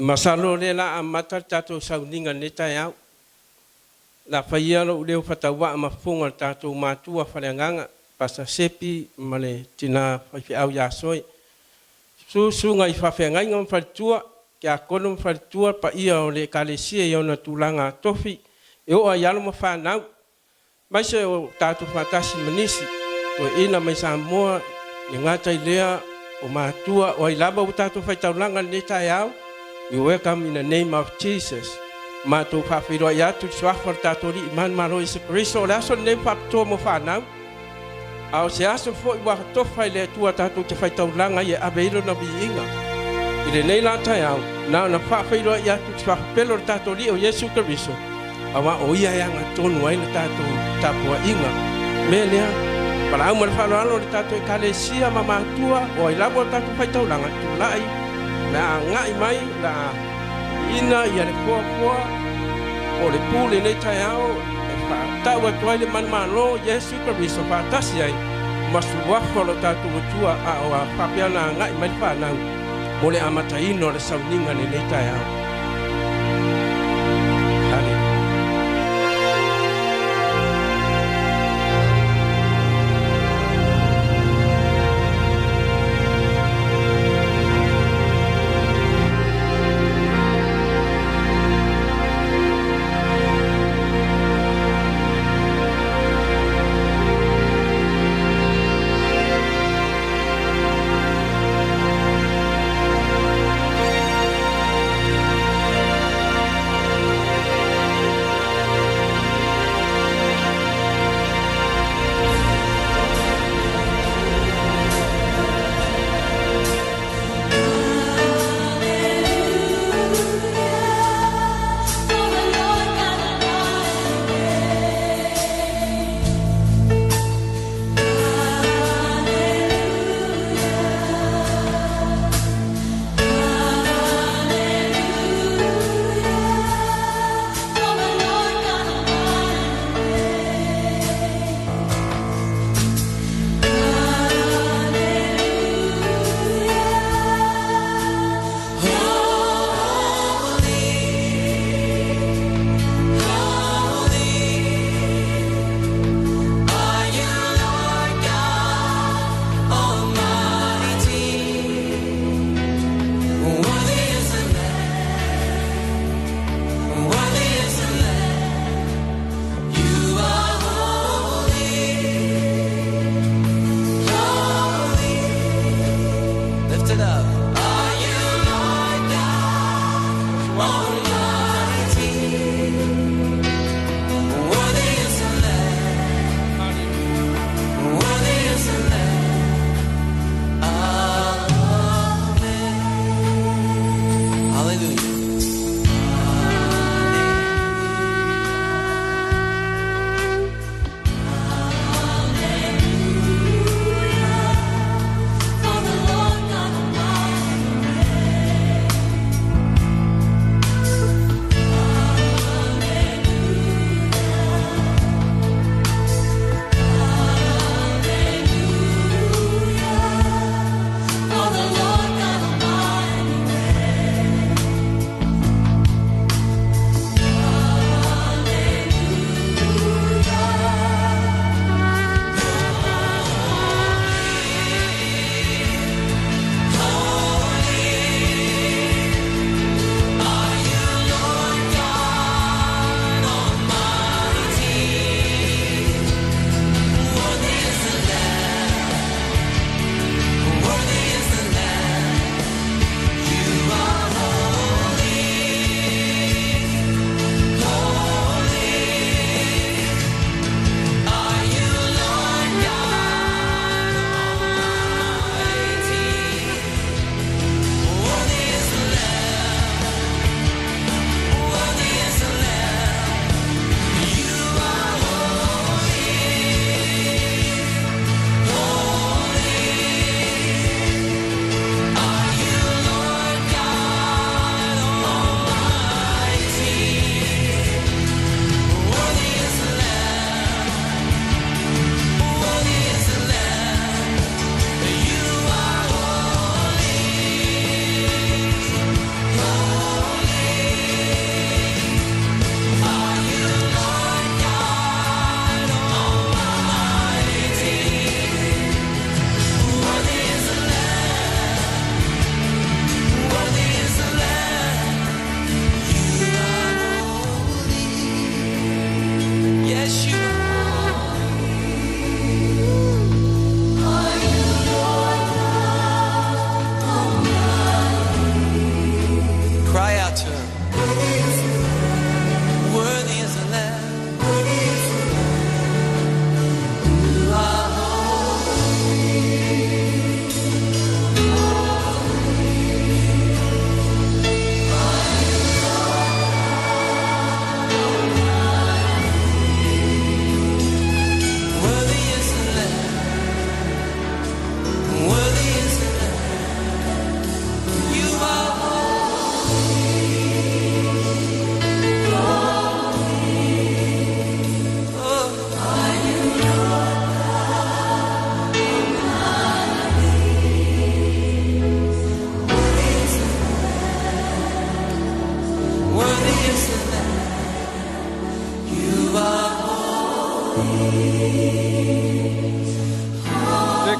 Masalo o lea la amata le tatou sauniga i lenei taeao. O le a fai ia lou leo faatauvaa ma fofoga o le tatou matua faaleagaga, Pastor Sepi ma le tina faifeau ia Soe. Susu susuga i faafeagaiga ma faletua, tiakono ma faletua, le paia o le Ekalesia i ona tulaga tofi e oo lava i alo ma fanau, aemaise o tatou faatasi ma nisi toeaiina mai Samoa, e le gata i lea o matua, o ai lava ua tatou faitaulaga i lenei taeao, we welcome in the name of Jesus. Matou faafeiloai atu i le Suafa o le tatou Alii manumalo Iesu Keriso. O le aso lenei ua faapitoa mo fanau, a o se aso foi ua tofa e le Atua tatou te faitaulaga ai e ave ai Lona viiga. I lenei la taeao, na ona faafeiloai atu i le Suafa pele o le tatou Alii o Iesu Keriso, aua o Ia e agatonu ai le tatou tapuaiga. O le mea lea, valaau ma le faaaloalo i le tatou Ekalesia ma matua, o ai lava o tatou faitaulaga, tulai, o le a agai mai, o le a ina le foafoa po o le pu i lenei taeao e faatau atu ai le manumalo o Iesu Keriso faatasi ai ma suafa o lo tatou Atua a o faapea ona agai mai le fanau mo le amataina o le sauniga i lenei taeao. Haleluia.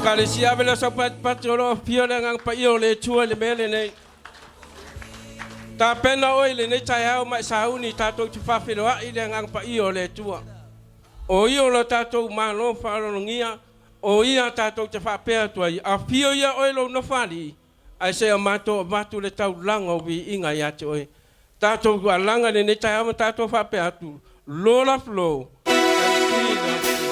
Ekalesia ave lea o sau patipati o lo o afio le Agaga Paia o le Atua i le mea lenei. Tapena oe i lenei taeao ma e sauni tatou te faafeiloai i le Agaga Paia o le Atua. O Ia o lo tatou Malo faaaloalogia, o Ia tatou te faapea atu ai, Afio ia oe lou Nofoalii, ae seia matou avatu le taulaga o viiga ia te oe. Tatou alaga i lenei taeao ma tatou faapea atu, Lord of Lords and King of Kings.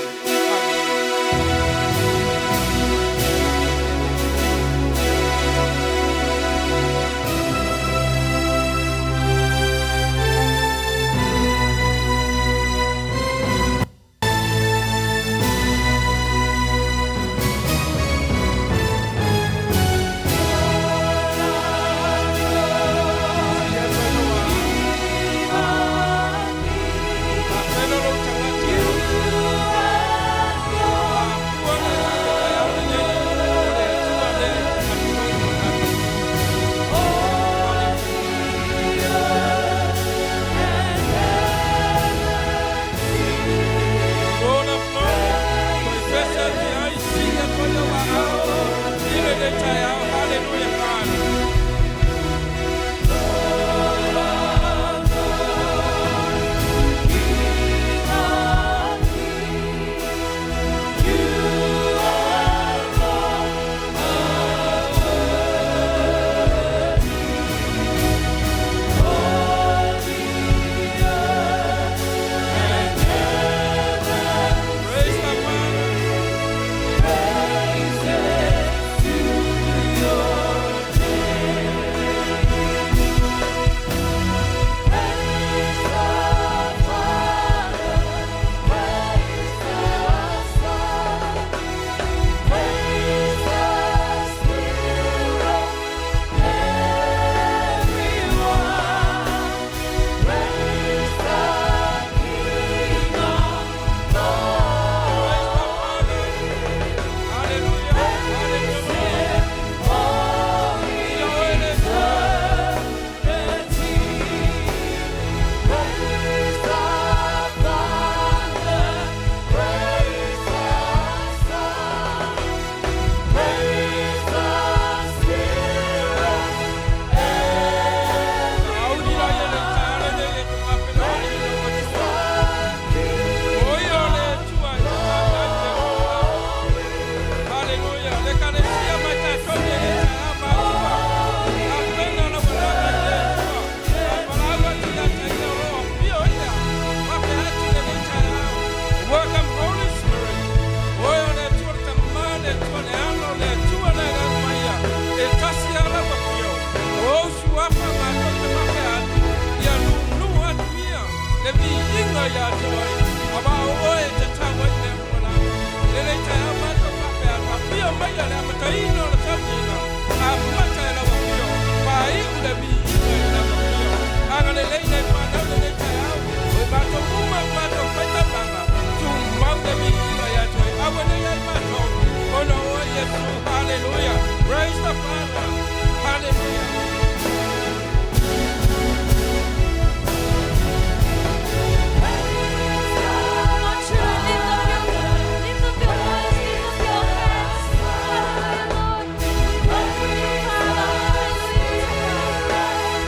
Hallelujah. Praise the Father. Praise the Father. Hallelujah. Hallelujah. Ia oe le Atua. Auli la ia le taeao lenei e te faafeiloai i lou Atua. O ia o le Atua e te faafetai mea uma lava. Hallelujah. Le Ekalesia ma tatou i lenei taeao matua. Tapena lau alaga i le Atua. Faapalaau atu ia te ia o lo o afio ia. Faapea atu i lenei taeao. Welcome Holy Spirit. Oe o le Atua le Tama, le Atua le Alo, le Atua le Agaga Paia. E tasi lava lau afio. O ou suafa matou te faapea atu. Ia nunu atu ia le viiga ia te oe. Aua o oe e tatau ai mea uma lava. Lenei taeao matou faapea atu. Afio maia le amataina o le sauniga. Amata e lau afio. Faaiu le viiga i lau afio. Agalelei nai fanau lenei taeao. O i matou uma matou faitaulaga. Tumau le viiga ia te oe. Aua nei ai matou. Ona o oe Iesu. Hallelujah. Praise the Father. Hallelujah. Come on, children, lift up your voice, lift up your hands. Hallelujah, Lord. Hallelujah, Father. Hallelujah.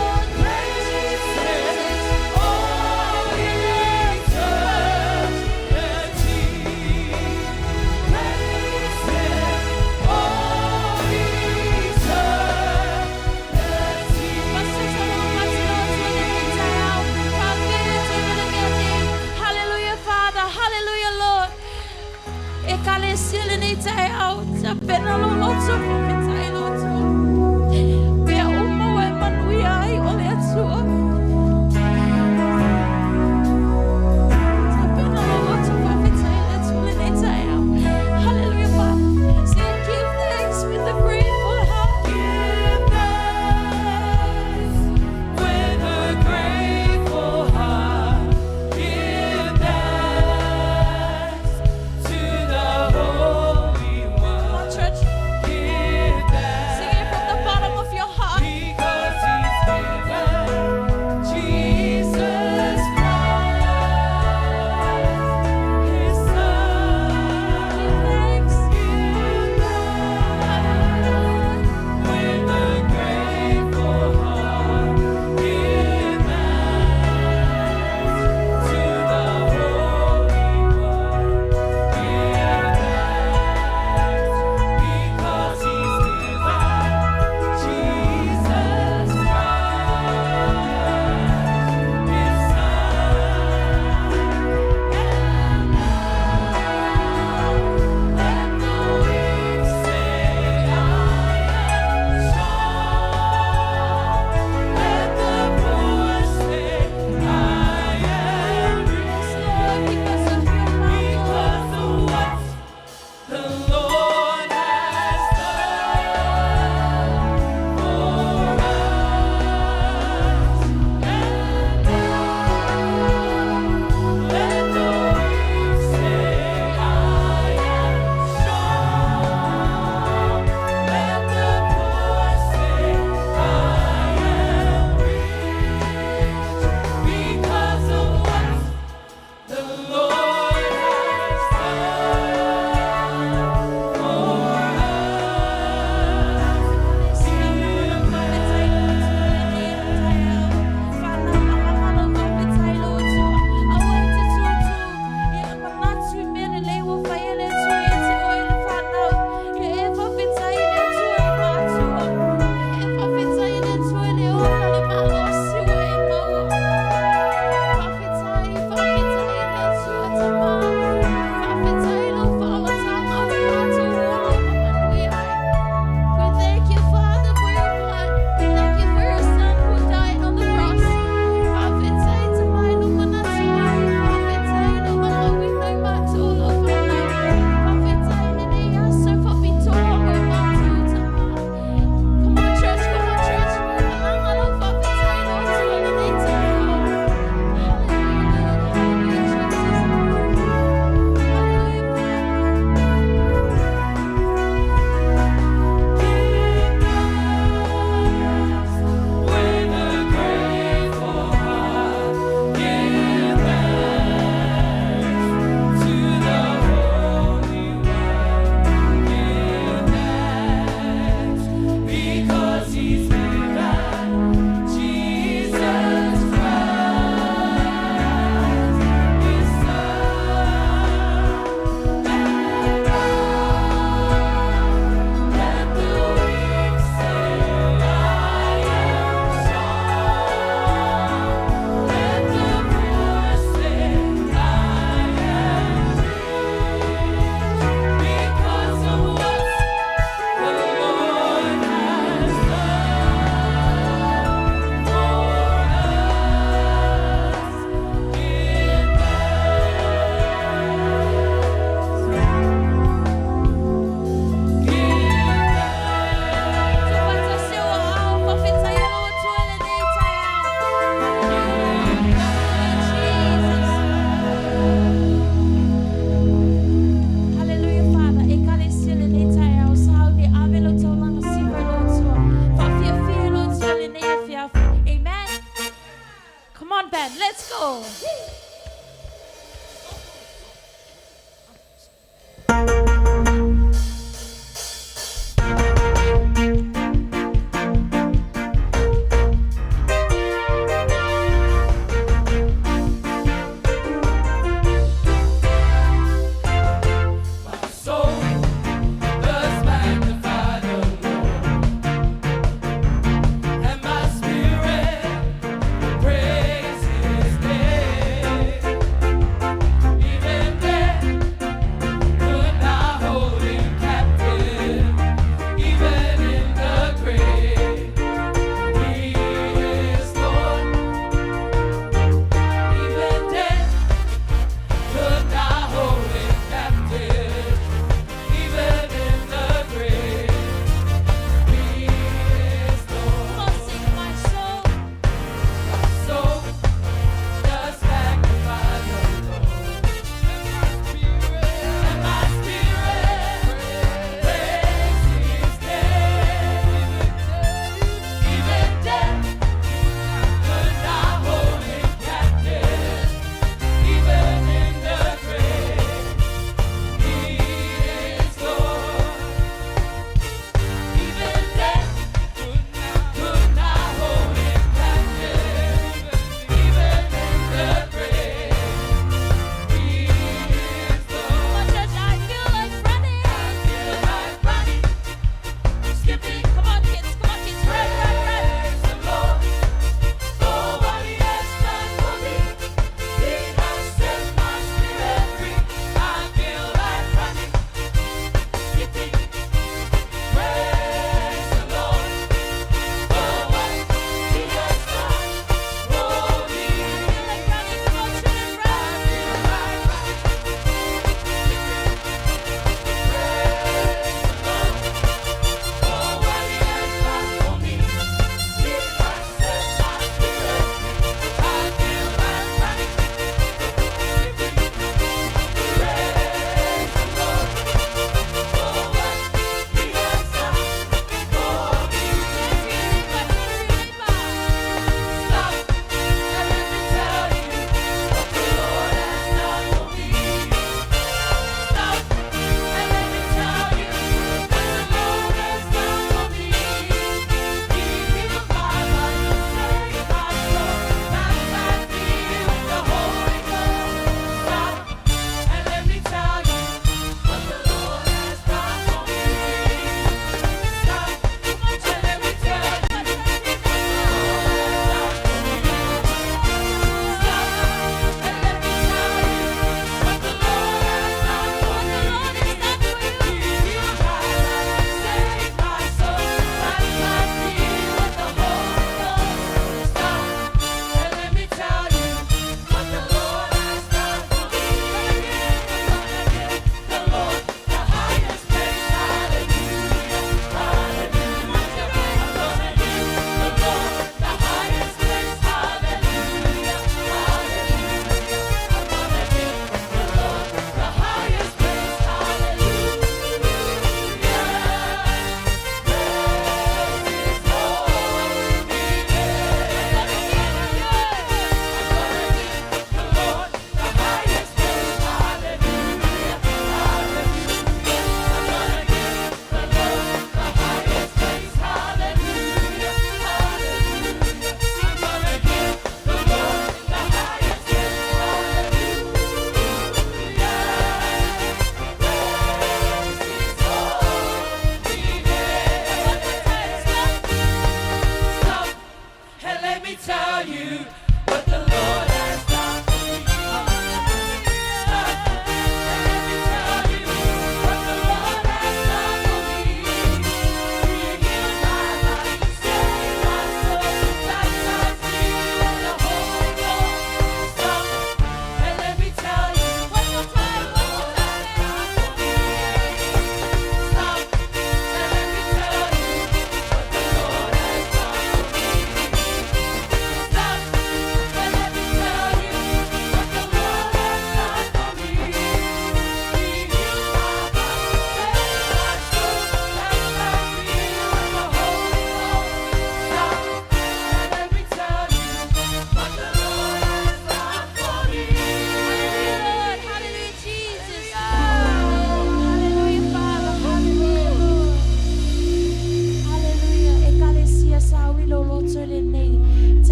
Lord, praise you, Jesus. Hallelujah, Father. Hallelujah, Lord. Ekalesia lenei taeao, tapena lou loto, faafetai lou Atua. Mea uma ua e manuia ai o le Atua. Tapena lou loto, faafetai le Atua lenei taeao. Hallelujah, Father. Say, give thanks with a grateful heart. Give thanks with a grateful heart. Give thanks.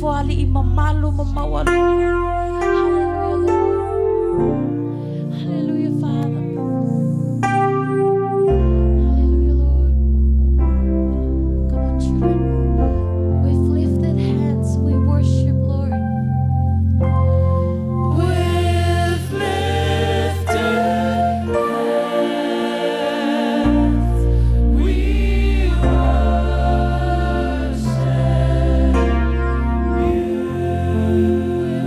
Nofoalii mamalu ma maualuga. Hallelujah, Lord. Hallelujah, Father. Hallelujah, Lord. Come on, children. With lifted hands, we worship, Lord. With lifted hands, we worship you.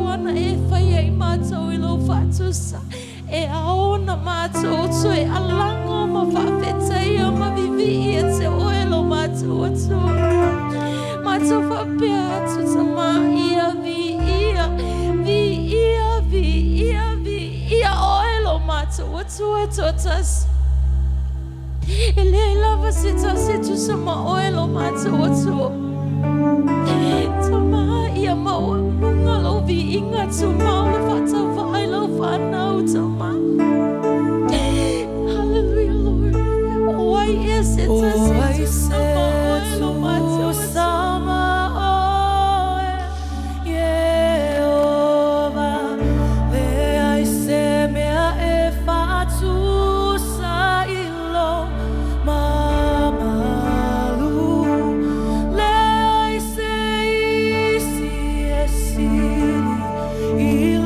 Atua na e faia i matou i lou faatusa, e ao ona matou toe alago ma faafetaia ma vivii ia te oe lo matou Atua. Matou faapea atu, Tamā, ia viia, viia, viia, viia oe lo matou Atua e toatasi. E leai lava se tasi e tusa ma oe lo matou Atua. Tamā, ia maualuga lou viiga tumau le faatauva'a i lau fanau, Tamā. Hallelujah, Lord. O ai ea se tasi e tusa ma oe lo matou Atua. Leai se mea e faatusa i lou mamalu, leai se isi e sili i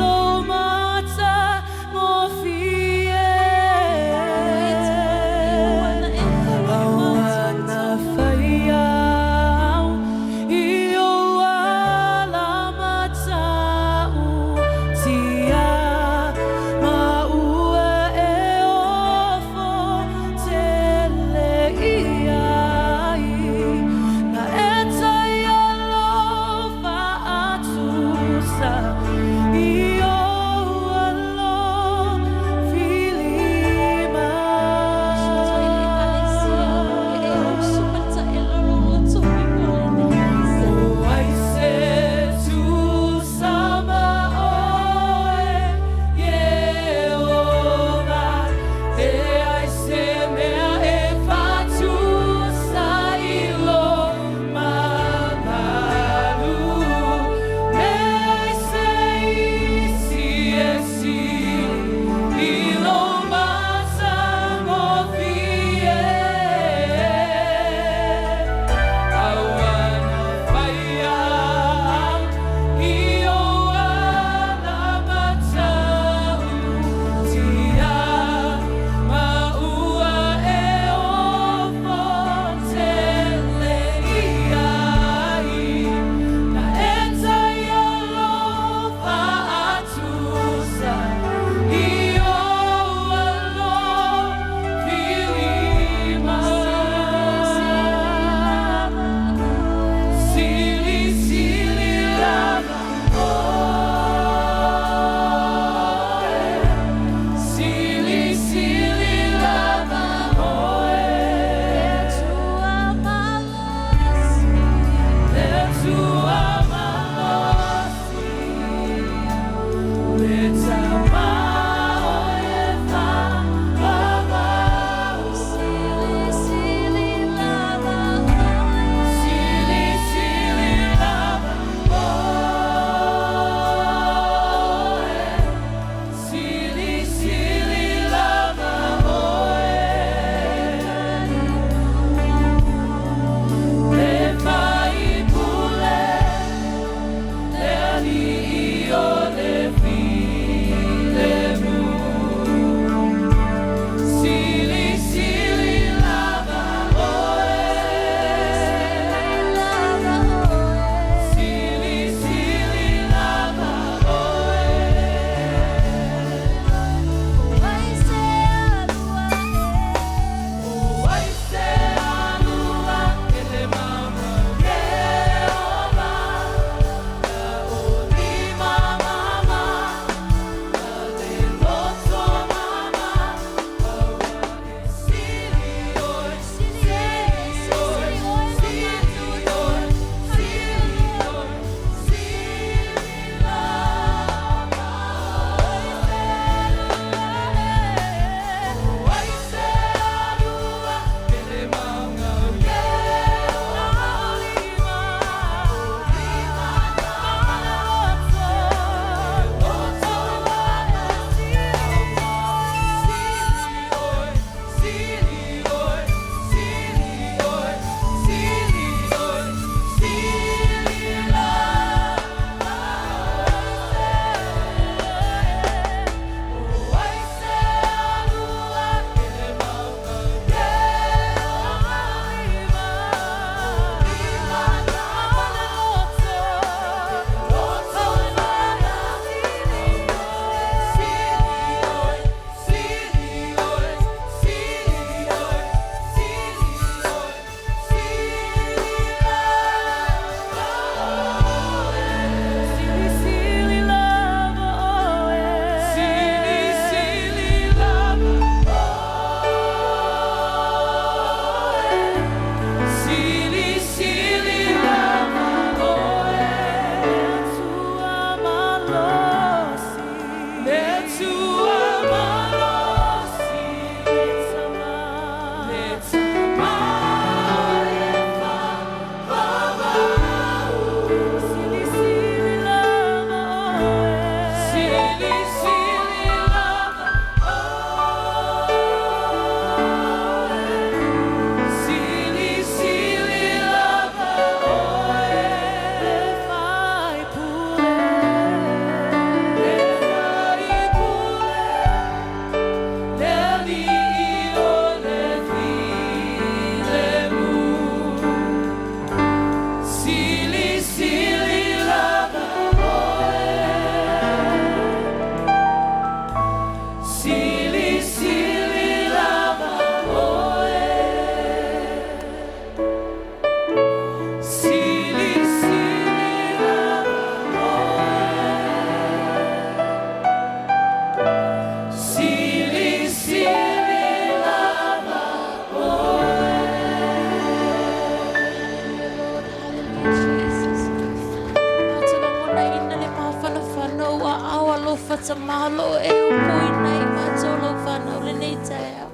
alofa Tama o lo o e upuina ai i matou lou fanau lenei taeao.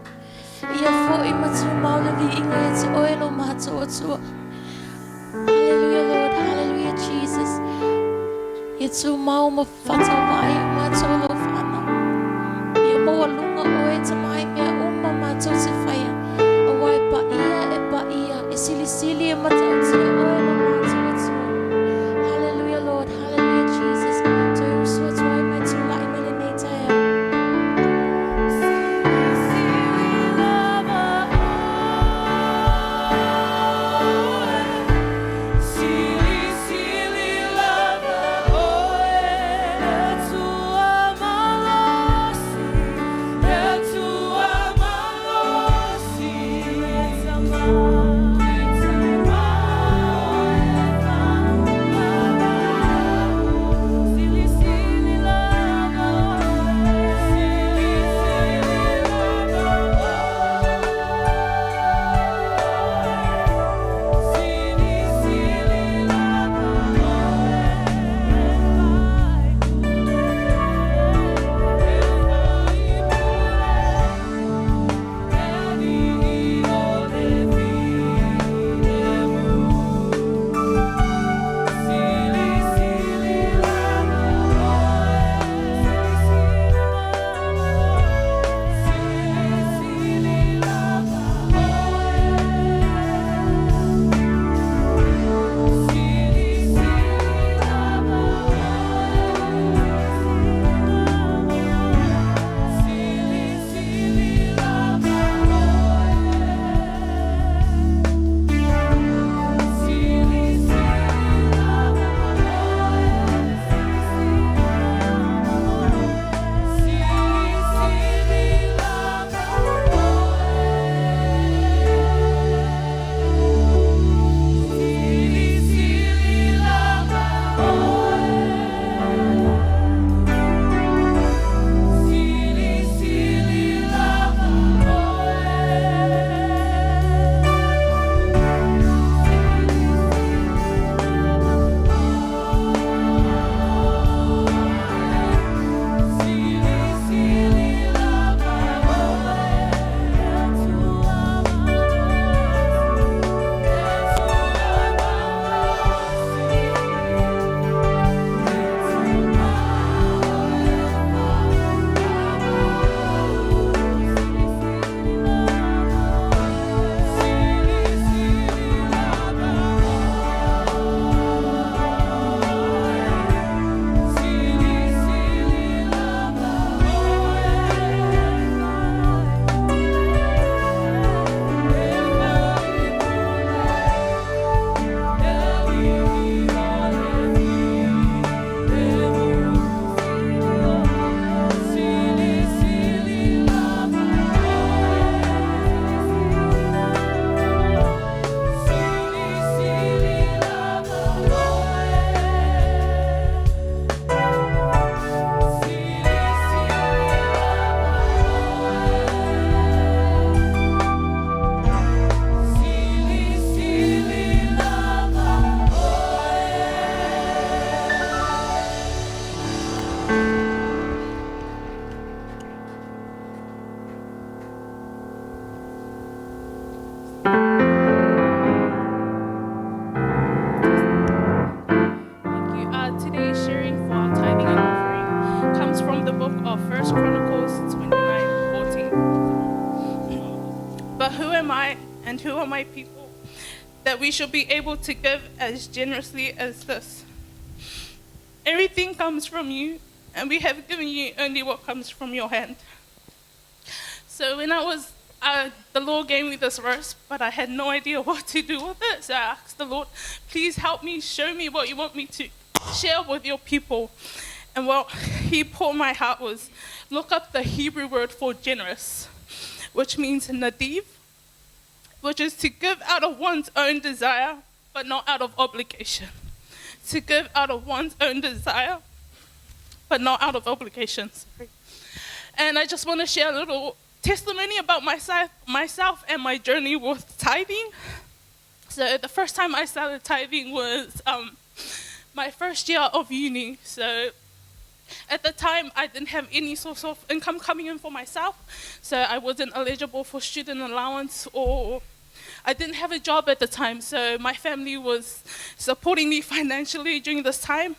Ia foi ma tumau le viiga ia te oe lo matou Atua. Hallelujah Lord, hallelujah Jesus. Ia tumau ma faatauvaai i matou lou fanau. Ia maualuga oe Tama i mea uma matou te faia, aua e paia, e paia, e silisili e matautia oe lo matou Atua. Hallelujah Lord, hallelujah Jesus. Toe usu atu ai ma e tulai mai lenei taeao. Thank you. Today's sharing for our tithing and offering comes from the book of 1 Chronicles 29:14. But who am I and who are my people that we should be able to give as generously as this? Everything comes from you, and we have given you only what comes from your hand. So when I was, the Lord gave me this verse, but I had no idea what to do with it. So I asked the Lord, please help me, show me what you want me to share with your people. And what he put in my heart was, look up the Hebrew word for generous, which means nadiv, which is to give out of one's own desire, but not out of obligation. To give out of one's own desire, but not out of obligation. Sorry. And I just want to share a little testimony about myself and my journey with tithing. So the first time I started tithing was my first year of uni. So At the time, I didn't have any source of income coming in for myself, so I wasn't eligible for student allowance or I didn't have a job at the time, so my family was supporting me financially during this time.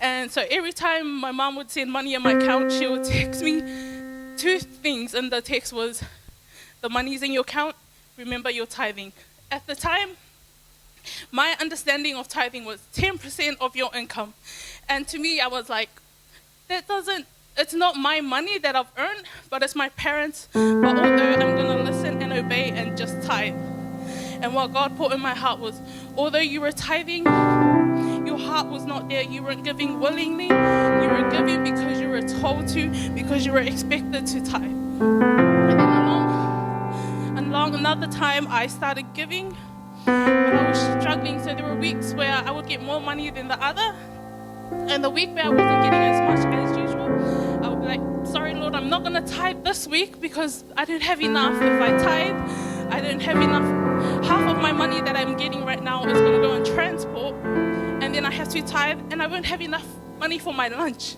And so every time my mom would send money in my account, she would text me two things, and the text was, the money's in your account, remember your tithing. At the time, my understanding of tithing was 10% of your income. And to me, I was like, that doesn't, it's not my money that I've earned, but it's my parents'. But although I'm going to listen and obey and just tithe. And what God put in my heart was, although you were tithing, your heart was not there. You weren't giving willingly. You were giving because you were told to, because you were expected to tithe. And then along another time, I started giving, but I was struggling. So there were weeks where I would get more money than the other. And the week where I wasn't getting as much as usual, I would be like, sorry, Lord, I'm not going to tithe this week because I don't have enough. If I tithe, I don't have enough. Half of my money that I'm getting right now is going to go on transport. And then I have to tithe, and I won't have enough money for my lunch.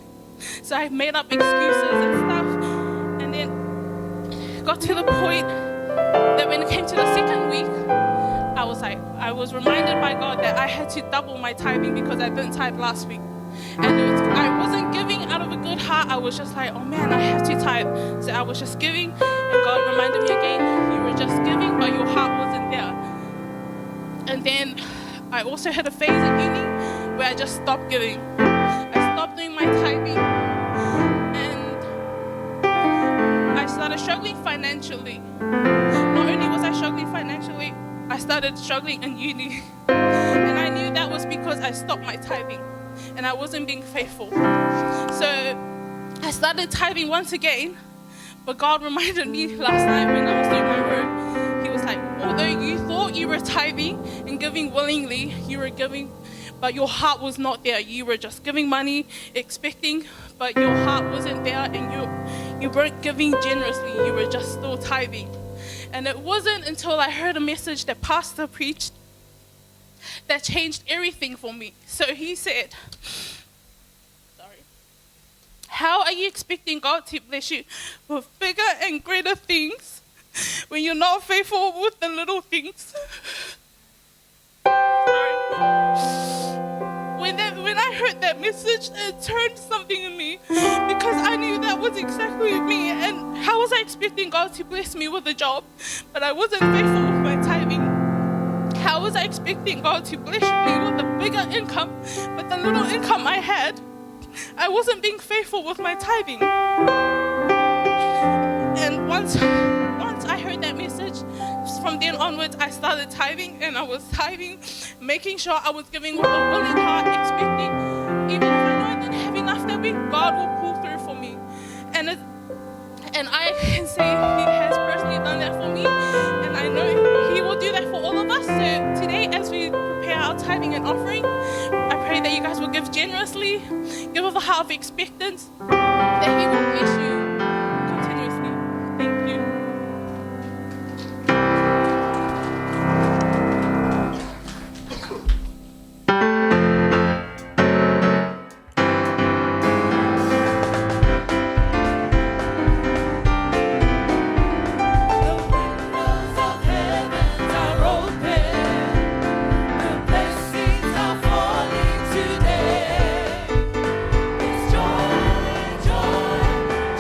So I made up excuses and stuff. And then got to the point that when it came to the second week, I was reminded by God that I had to double my tithing because I didn't tithe last week. And I wasn't giving out of a good heart. I was just like, oh man, I have to tithe. So I was just giving, and God reminded me again, you were just giving, but your heart wasn't there. And then I also had a phase in uni where I just stopped giving. I stopped doing my tithing, and I started struggling financially. Not only was I struggling financially, I started struggling in uni. And I knew that was because I stopped my tithing and I wasn't being faithful. So I started tithing once again, but God reminded me last night when I was doing my work. He was like, although you thought you were tithing and giving willingly, you were giving, but your heart was not there. You were just giving money, expecting, but your heart wasn't there, and you weren't giving generously. You were just still tithing. And it wasn't until I heard a message that Pastor preached that changed everything for me. So he said, sorry, how are you expecting God to bless you with bigger and greater things when you're not faithful with the little things? Sorry. When I heard that message, it turned something in me, because I knew that was exactly me. And how was I expecting God to bless me with a job, but I wasn't faithful with my tithing? How was I expecting God to bless me with a bigger income, but the little income I had, I wasn't being faithful with my tithing? And once I heard that message, from then onwards, I started tithing, and I was tithing, making sure I was giving with a willing heart, expecting, even if I know I didn't have enough that week, God will pull through for me. And I can say He has personally done that for me, and I know He will do that for all of us. So today, as we prepare our tithing and offering, I pray that you guys will give generously, give with a heart of expectance, that He will bless you continuously. Thank you. The windows of heaven are open. The blessings are falling today. It's joy, joy,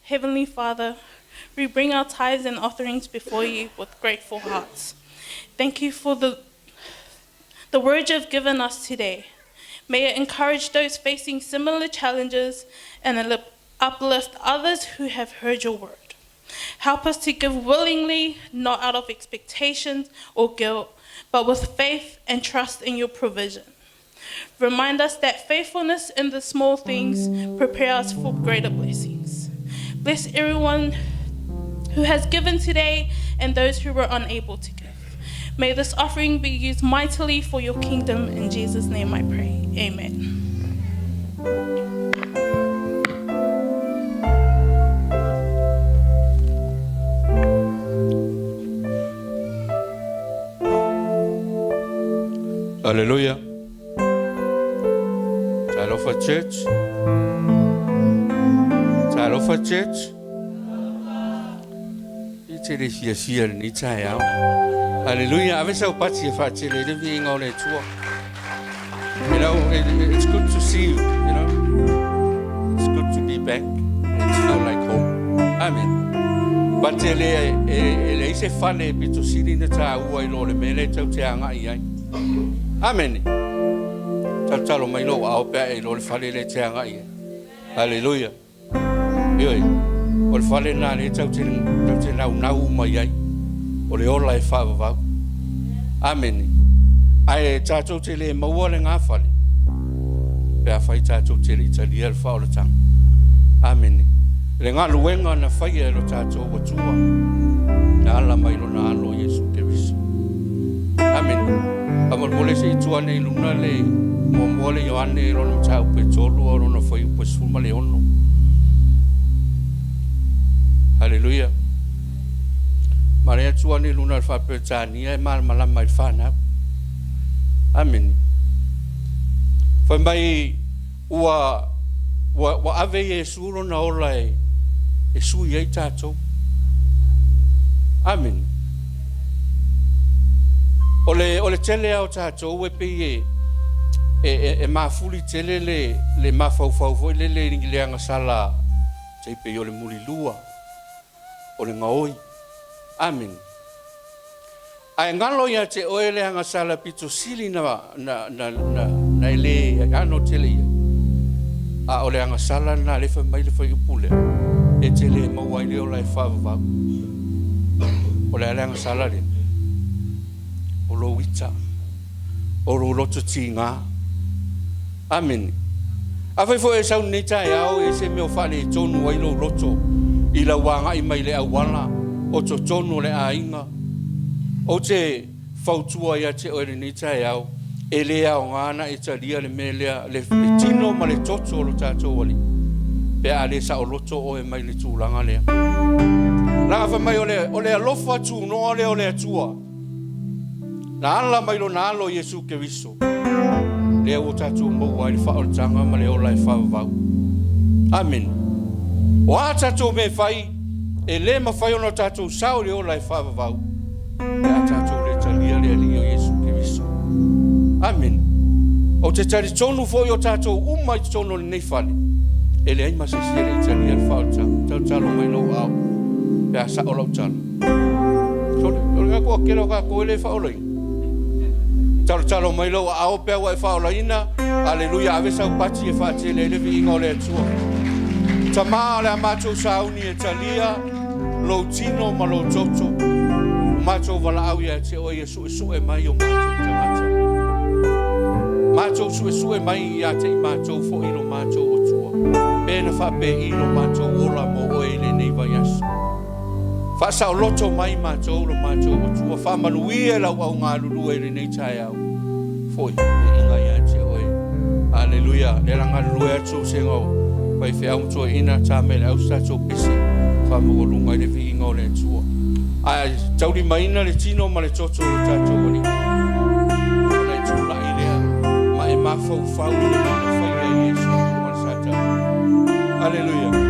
Heavenly Father, we bring our tithes and offerings before you with grateful hearts. Thank you for the, the word you've given us today. May it encourage those facing similar challenges and uplift others who have heard your word. Help us to give willingly, not out of expectations or guilt, but with faith and trust in your provision. Remind us that faithfulness in the small things prepare us for greater blessings. Bless everyone who has given today and those who were unable to give. May this offering be used mightily for your kingdom. In Jesus' name I pray. Amen. Hallelujah. Talofa Church. Talofa Church. I te le fiafia lenei taeao. Hallelujah. Ave sau pati e faatele i le viiga o le Atua. You know, it's good to see you, you know. It's good to be back. It's feel like home. Amen. But e le, e, e leai se fale e pito sili na tāua i lo le mea lea tau te agai i ai. Amen. Talotalo mai lou ao pe a e iloa le fale lea e te agai i ai. Haleluia. Ioe, o le fale lena lea tau te, tau te naunau uma i ai. O le ola e faavavau. Amene. Ae tatou te le maua lena fale, pe afai tatou te le i talia le faaolataga. Amene. Le galuega na faia e lo tatou Atua, na ala mai lona Alo Iesu Keriso. Amene. Faamolemole se i tuu ane i luna le muamua le Ioane i lona mataupu e tolu a o lona fuaiupu e 16. Haleluia. Ma lea tuu ane i luna le faa-Peretania e malamalama i le fanau. Amene. Fai mai ua, ua, ua ave Iesu lona ola e, e sui ai tatou. Amene. O le, o le tele lava o tatou e pei e, e, e, e mafuli tele le, le mafaufau foi lele i le agasala tai pei o le mulilua, o le gaoi. Amene. Ae galo ia te oe le agasala pito sili na, na, na, na, na e le ano tele i ai. A o le agasala lena lea e fai mai le fuaiupu lea, e te le maua ai le ola e faavavau. O le a le agasala lea? O lou ita, o lou loto tiga. Amene. Afai foi e sau lenei taeao e se mea o faaletonu ai lou loto i lau agai mai le auala o totonu o le aiga, ou te fautua ia te oe lenei taeao, e le aoga ona e talia le mea lea, le, le tino ma le toto o lo tatou Alii, pe a le saoloto oe mai le tulaga lea. Leaga fai mai o le, o le alofa tunoa lea o le Atua, na ala mai lona Alo Iesu Keriso, lea ua tatou maua ai le faaolataga ma le ola e faavavau. Amene. O a tatou mea e fai, e le mafai ona tatou sao i le ola e faavavau, pe a tatou le talia le Alii o Iesu Keriso. Amene. Ou te talitonu foi o tatou uma i totonu o lenei fale, e leai ma se isi e le i talia le faaolataga. Talotalo mai lou aao pe a sao lau tala. Sole, o le toatele o tatou e le faaolaina. Talotalo mai lou aao pe a ua e faaolaina. Aleluia, ave sau pati e faatele ai le viiga o le Atua. Tama o le a matou sauni e talia lou tino ma lou toto. O matou valaau ia te oe ia suesue mai o matou tagata. Matou suesue mai ia te i matou foi lo matou Atua. Pe na faapei lo matou ola mo oe i lenei vaiaso. Faasaoloto mai matou lo matou Atua, faamanuia lau au galulue i lenei taeao foi, viiga ia te oe. Aleluia. Lea la galulue atu sega o faifeau ma toeaina, ta mai le au se tatou pese, faamaualuga i le viiga o le Atua. Ae taulimaina le tino ma le toto o lo tatou Alii, ona e tulai lea ma e mafaufau i le mea na faia e Iesu i luga o le Satani. Aleluia.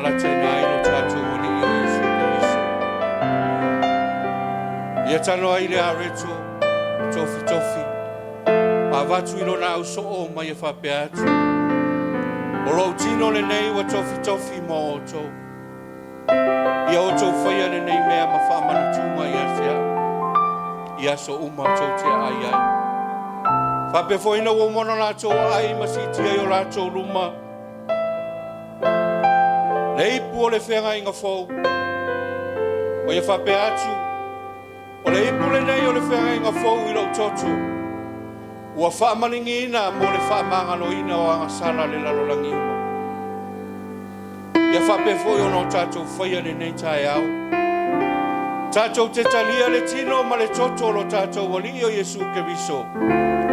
faalalataina ai lo tatou Alii o Iesu Keriso. Ia tanoa ai le areto, tofitofi, ma avatu i lona ausoo ma ia faapea atu, O lou tino lenei ua tofitofi mo outou. Ia outou faia lenei mea ma faamanatuga ia te au, i aso uma tou te aai ai. Faapea foi ina ua uma ona latou aai ma siitia i o latou luma le ipu o le feagaiga fou, ma ia faapea atu, O le ipu lenei o le feagaiga fou i lou toto, ua faamaligiina mo le faamagaloina o agasala a le lalolagi uma. Ia faapea foi ona o tatou faia lenei taeao, tatou te talia le tino ma le toto o lo tatou Alii o Iesu Keriso,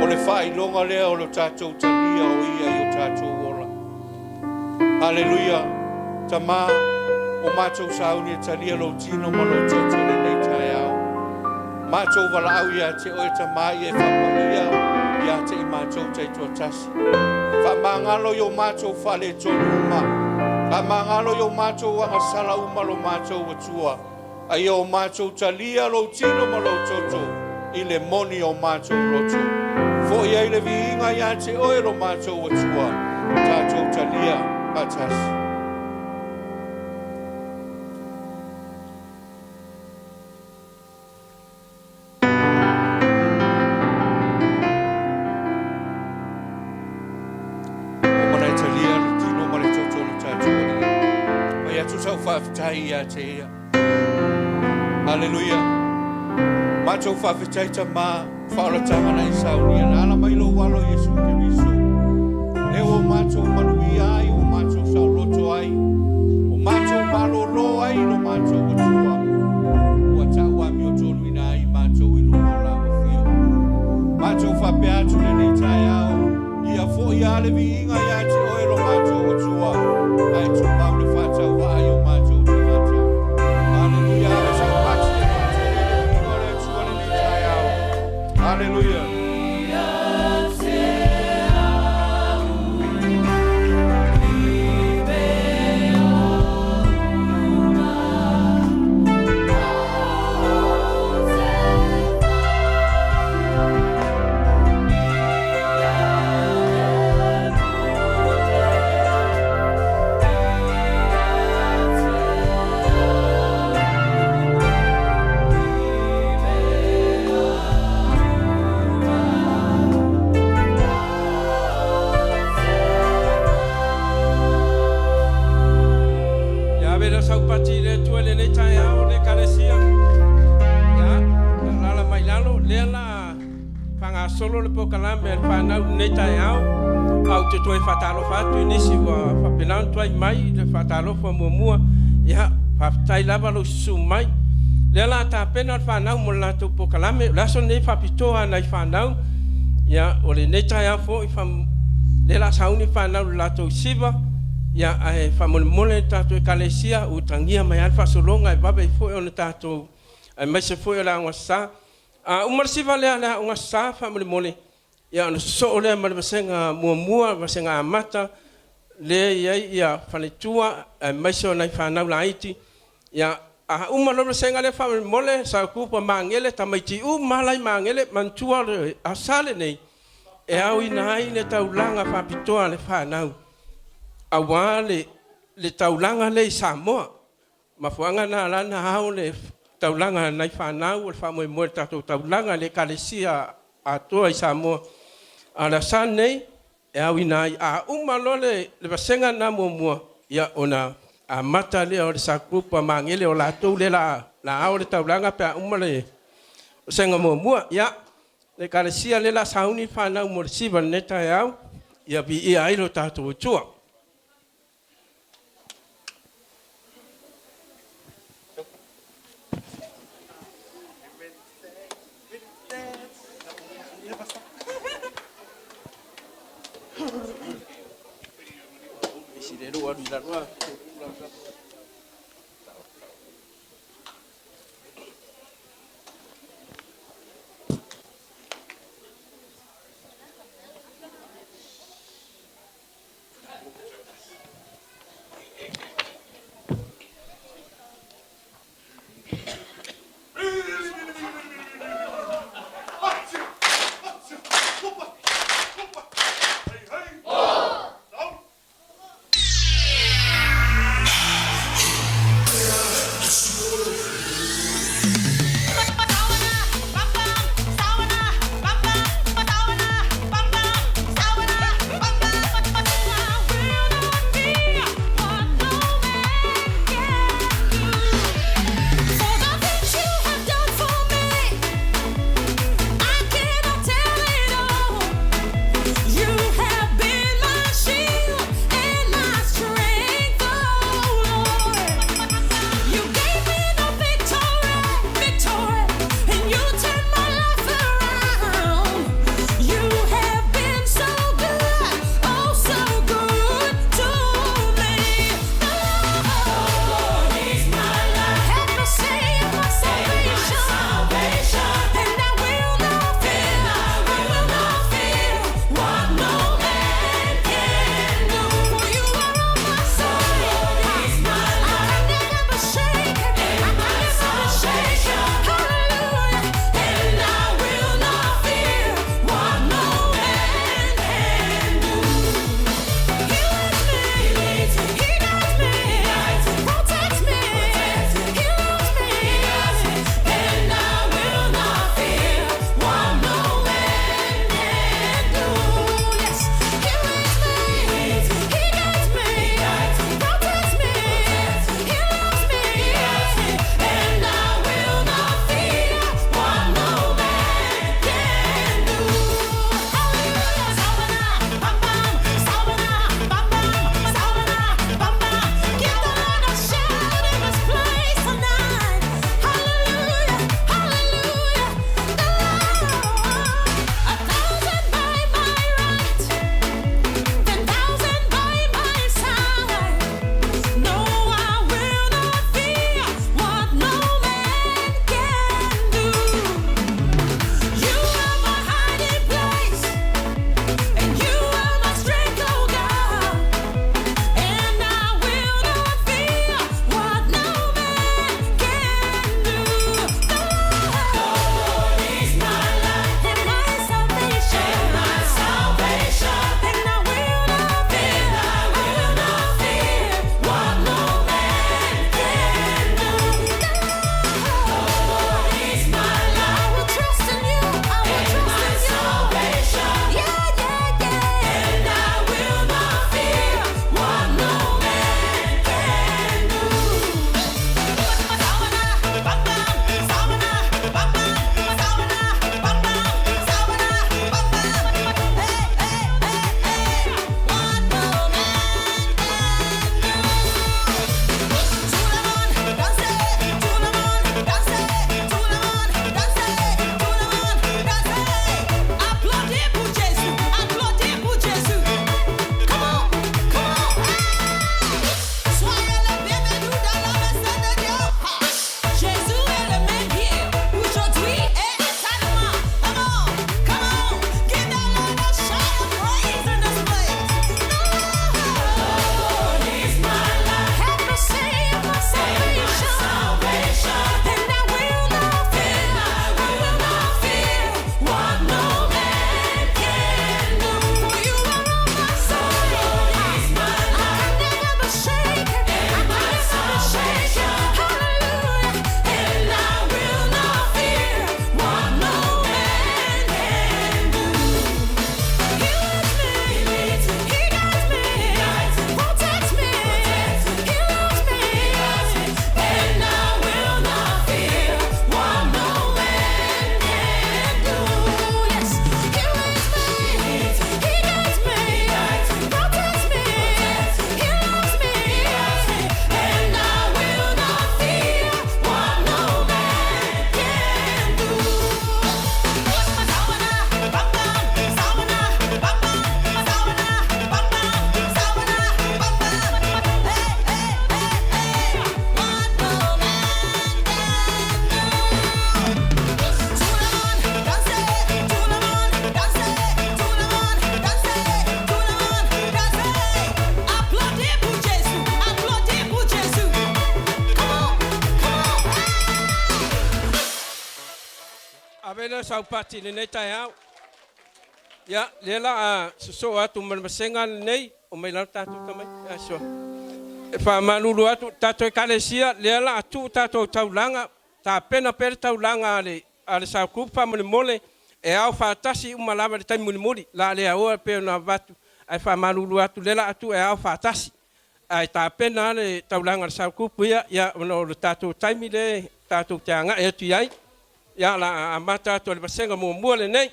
o le faailoga lea o lo tatou talia o Ia i o tatou ola. Haleluia! Tama, ua matou sauni e talia lou tino ma lou toto i lenei taeao. Matou valaau ia te oe Tama ia e faapaia ia te i matou taitoatasi. Faamagalo i o matou faaletonu uma. Faamagalo i o matou agasala uma lo matou Atua. A ia o matou talia lou tino ma lou toto i le moni o matou loto. Foi ai le viiga ia te oe lo matou Atua, tatou talia faatasi. Ua mana e talia le tino ma le toto o le tatou Alii. Fai atu sau faafetai ia te ia. Haleluia. Matou faafetai Tama, faaolataga na e saunia na ala mai lou alo Iesu Keriso. Lea ua matou manuia ai, ua matou saoloto ai, ua matou malolo ai i lo matou Atua. Ua tau amiotonuina ai matou i luma o lau afio. Matou faapea atu lenei taeao, ia foi lava le viiga ia te oe lo matou Atua, ae tumau le faatauvaa i o matou tagata. Haleluia! Ave sau pati e faatele i le viiga o le Atua lenei taeao. Haleluia! Ia ave le saupati i le Atua i lenei taeao le Ekalesia. Ia, alaala mai lalo, lea la a faagasolo le polokalame a le fanau i lenei taeao. Ae ou te toe faatalofa atu i nisi ua faapena ona tuai mai i le faatalofa muamua. Ia, faafetai lava lou susu mai. Lea la a tapena le fanau mo le latou polokalame. O le aso lenei e faapitoa lava nai fanau. Ia, o lenei taeao foi, lea la a sauni le fanau i le latou siva. Ia, ae faamolemole le tatou Ekalesia, utagia mai lava le faasologa e vave ai foi ona tatou, aemaise foi o le Aoga Sa. A uma le siva lea a le Aoga Sa faamolemole, ia ona sosoo lea ma le vasega muamua, vasega amata, lea e i ai ia faletua aemaise o nai fanau laiti. Ia, a uma loa le vasega lea faamolemole, Saokupa, Magele, tamaiti uma lava la i Magele, manatua o le Aso Sa lenei, e aoina ai le taulaga faapitoa a le fanau aua le taulaga lea i Samoa. Mafuaaga na ala ona ao le taulaga a nai fanau o le faamoemoe i le tatou taulaga i le Ekalesia atoa i Samoa. A o le Aso Sa lenei e aoina ai. A uma loa le vasega lena muamua, ia ona amata lea o le Sa Group a Magele o latou lea o le a ao le taulaga pe a uma le vasega muamua. Ia, le Ekalesia lea o le a sauni le fanau mo le siva i lenei taeao, ia viia ai lo tatou Atua. fai lea o sau pati i lenei taeao. Ia, lea la a sosoo atu ma le vasega lenei, omai lalo tatou tamaiti. Aso. E faamalulu atu, tatou ekalesia, lea la a tuu tatou taulaga, tapena pea le taulaga a le a le South Group faamolemole, e ao faatasi uma lava i le taimi mulimuli. La a le aoa e pei ona avatu, ae faamalulu atu, lea la a tuu e ao faatasi. Ae tapena lava le taulaga a le South Group ia, ia ona o le tatou taimi lea tatou te agai atu i ai. Ia, la a amata atu e le vasega muamua lenei.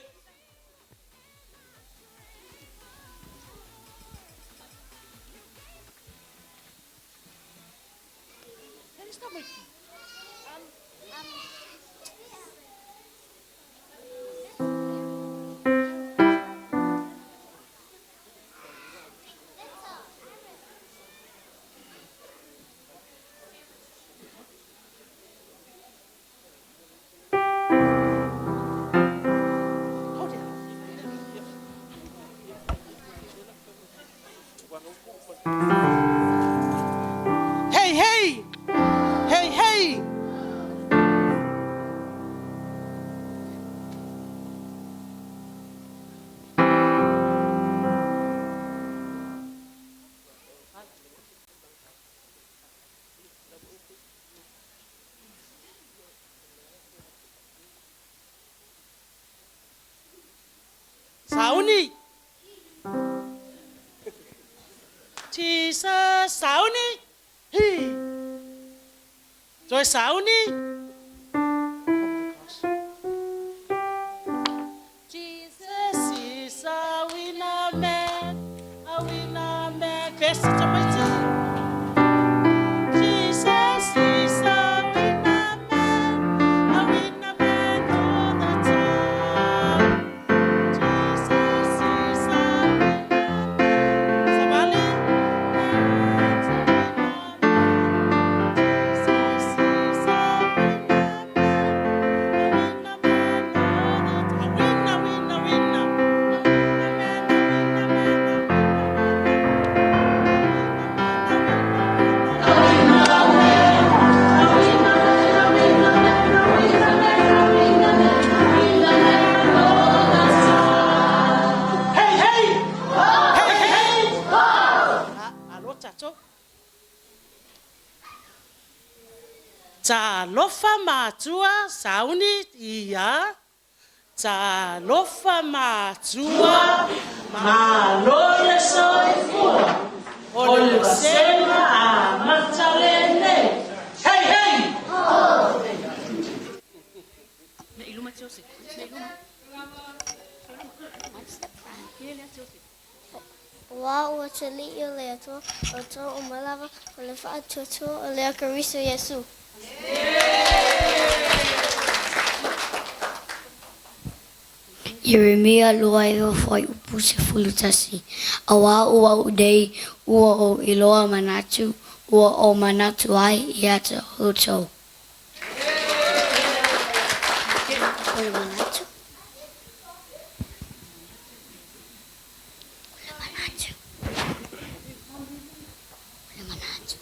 Hey, hey! Hey, hey! Sauni! Jesus, sauni! Hi! Toe sauni! Oh my gosh. Jesus is a winner man, a winner man. Best tamaiti. Jesus is a winner man, a winner man all the time. Jesus is a winner man. Savali. Jesus is a winner man, a winner man all the time. A winner, winner, winner. A winner man, a winner man, a winner man, a winner man, a winner man. Hey, hey! Hey, hey! Alo, tatou. Talofa matua, sauni, ia. Talofa matua, malo le soifua. O le vasega amata lenei. Hey, hey! Auā ua talii o le Atua outou uma lava o le faatuatua o le Keriso Iesu. Ieremia 29 fuaiupu 11, Auā o au nei ua ou iloa manatu ua ou manatu ai ia te outou. O le manatu. O le manatu. O le manatu.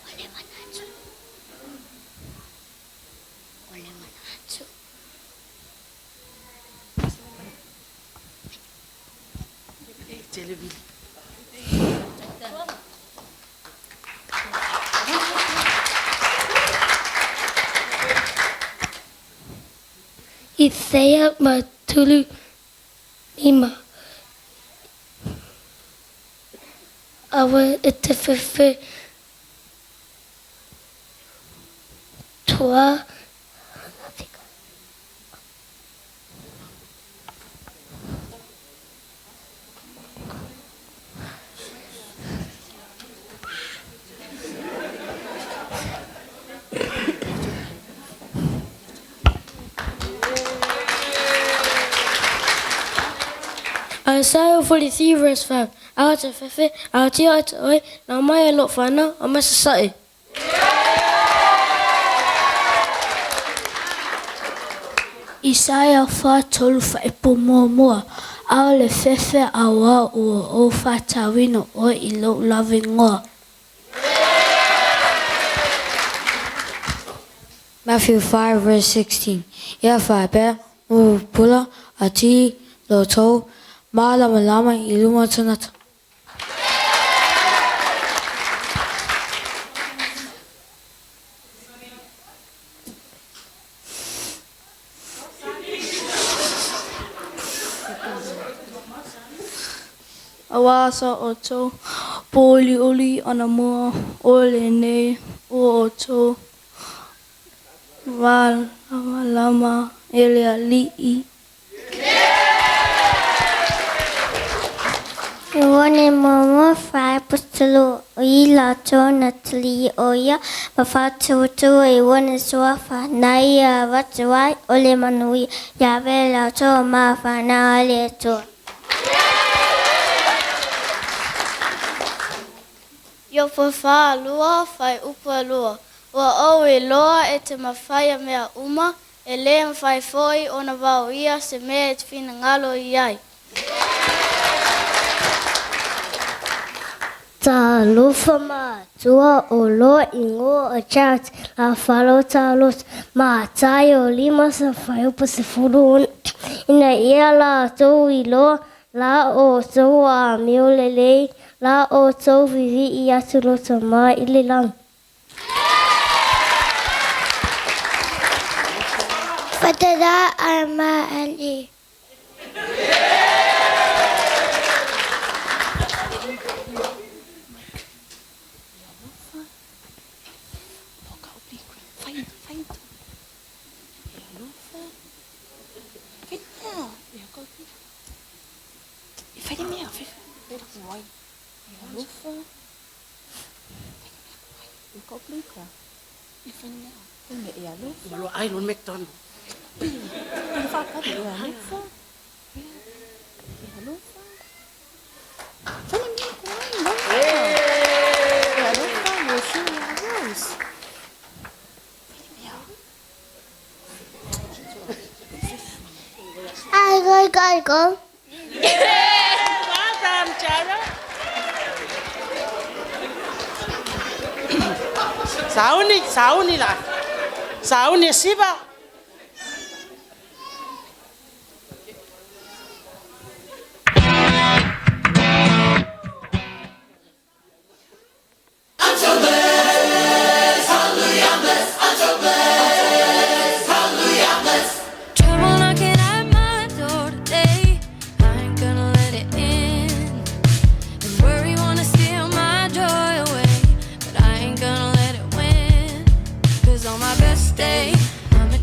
O le manatu. O le manatu. Isaia ma 35. Aua e te fefe toa. Isaiah 43 verse 5, Aua te fefe, aotia ai te oe, nau mai e lou whanau, o mai sasae. Isaia 43 Faaipo Muamua, Aole fefe auā ua ou faatauina oe i lou lava igoa. Matthew 5 verse 16. Ia faapea, ua pupula atili lo outou malamalama i luma o tagata. Auā sa outou pōuliuli anamua o lenei ua outou malamalama e le Alii. Ioane muamua fuaiupu 12, o i latou na talii o ia ma faatuatua i ona suafa, na ia avatu ai o le manuia, ia avea latou ma fanau a le Atua. Iopo 42, fuaiupu 2. Ua ou iloa e te mafaia mea uma, e lē mafai foi ona vaoia se mea e te finagalo i ai. Talofa matua o lou igoa o Charity Lafalo Talosa Mataio 5 fuaiupu 16 ina ia latou iloa la outou amio lelei la outou vivii atu lo Tama i le lagi. Fatala ama ali. Ai go go go. Well done, Jara. Sauni, sauni la. Sauni siva. Trouble knocking at my door today. I ain't gonna let it in. And worry wanna steal my joy away, but I ain't gonna let it win. 'Cause on my best day, I'ma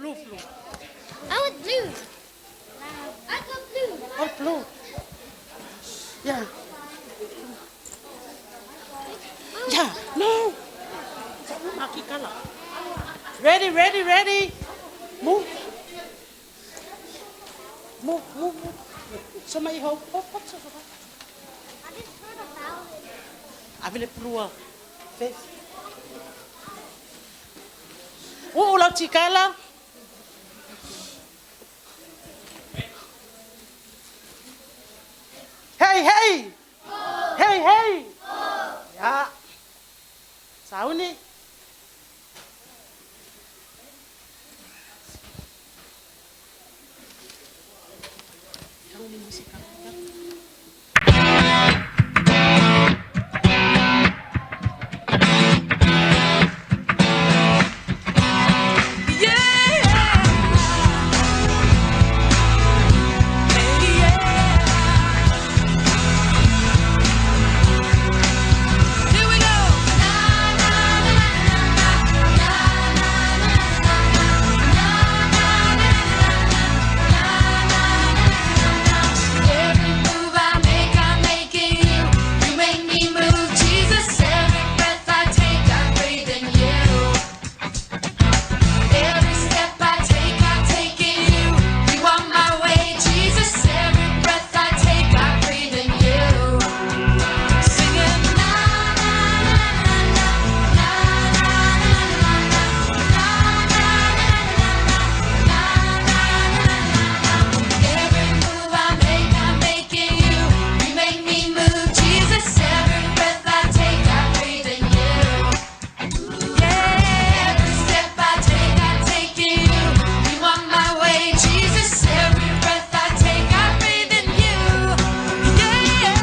Blue, blue. I want blue. I got blue. Oh, blue. Yeah. Yeah, no. Ready, ready, ready. Move. Move, move, move. Somebody hold. Oh, what's it? I just heard about it. Avele plua. Fifth. O lau tikala. Hey, hey. Hey, hey. Ya. Sauni. Here we go. Na na na na na na na. Every move I make, I'm making you. You make me move, Jesus. Every breath I take, I breathe in you. Every step I take, I take in you. You are my way, Jesus. Every breath I take, I breathe in you. Singing na na na na na na na na na na na na. Every move I make, I'm making you. You make me move, Jesus. Every breath I take, I breathe in you. Every step I take in you. You are my way, Jesus. Every breath I take, I breathe in you. Yeah,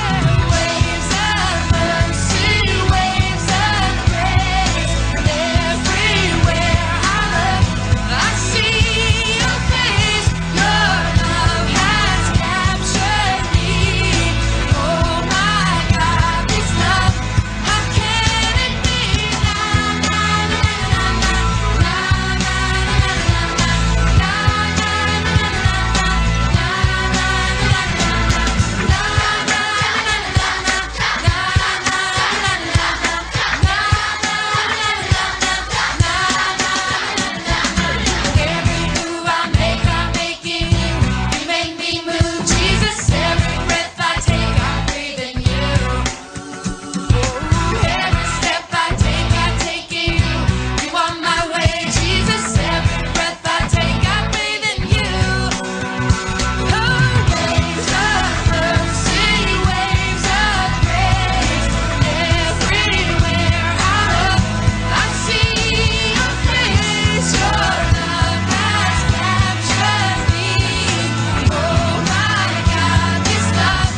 waves of mercy, waves of grace. Everywhere I look, I see your face. Your love has captured me. Oh my God, this love, how can it be? Na na na na na na na na na na Every move I make, I'm making you. You make me move, Jesus. Every breath I take, I breathe in you. Every step I take in you. You are my way, Jesus. Every breath I take, I breathe in you. Oh, waves of mercy, waves of grace. Everywhere I look, I see your face. Your love has captured me. Oh my God, this love,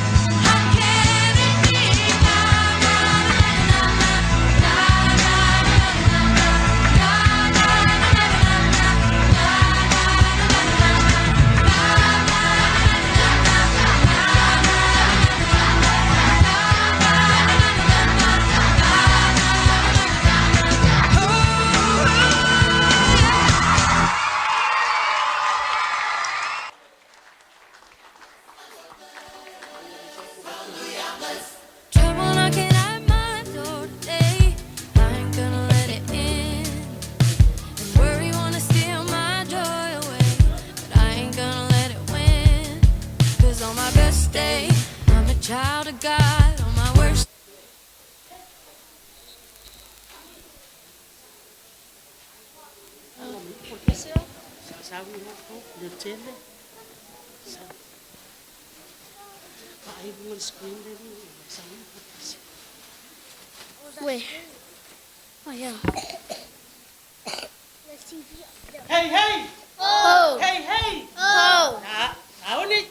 how can it be? Na na na na na na na na na Trouble knocking at my door today. I ain't gonna let it in. And worry wanna steal my joy away, but I ain't gonna let it win. 'Cause on my best day, I'm a child of God. On my worst Sauni ho le tele. Sa. Ai bunga screen le ni. Sauni ho. Where? Oh, yeah. The TV up there. Hey, hey. Oh. Hey, hey. Oh. Ya, sauni.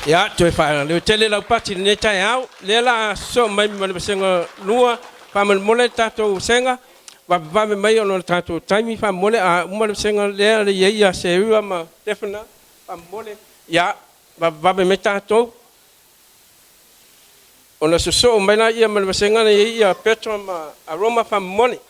Ia, toe faaleo tele lau pati i lenei taeao. Lea la a sosoo mai ma le vasega lua, faamolemole le tatou vasega, vavevave mai ona o le tatou taimi faamolemole. A uma le vasega lea le i ai ia Seua ma Stefana, faamolemole, ia, vavevave mai tatou. Ona sosoo mai lea ma le vasega lea i ai ia Petra ma Aroma faamolemole.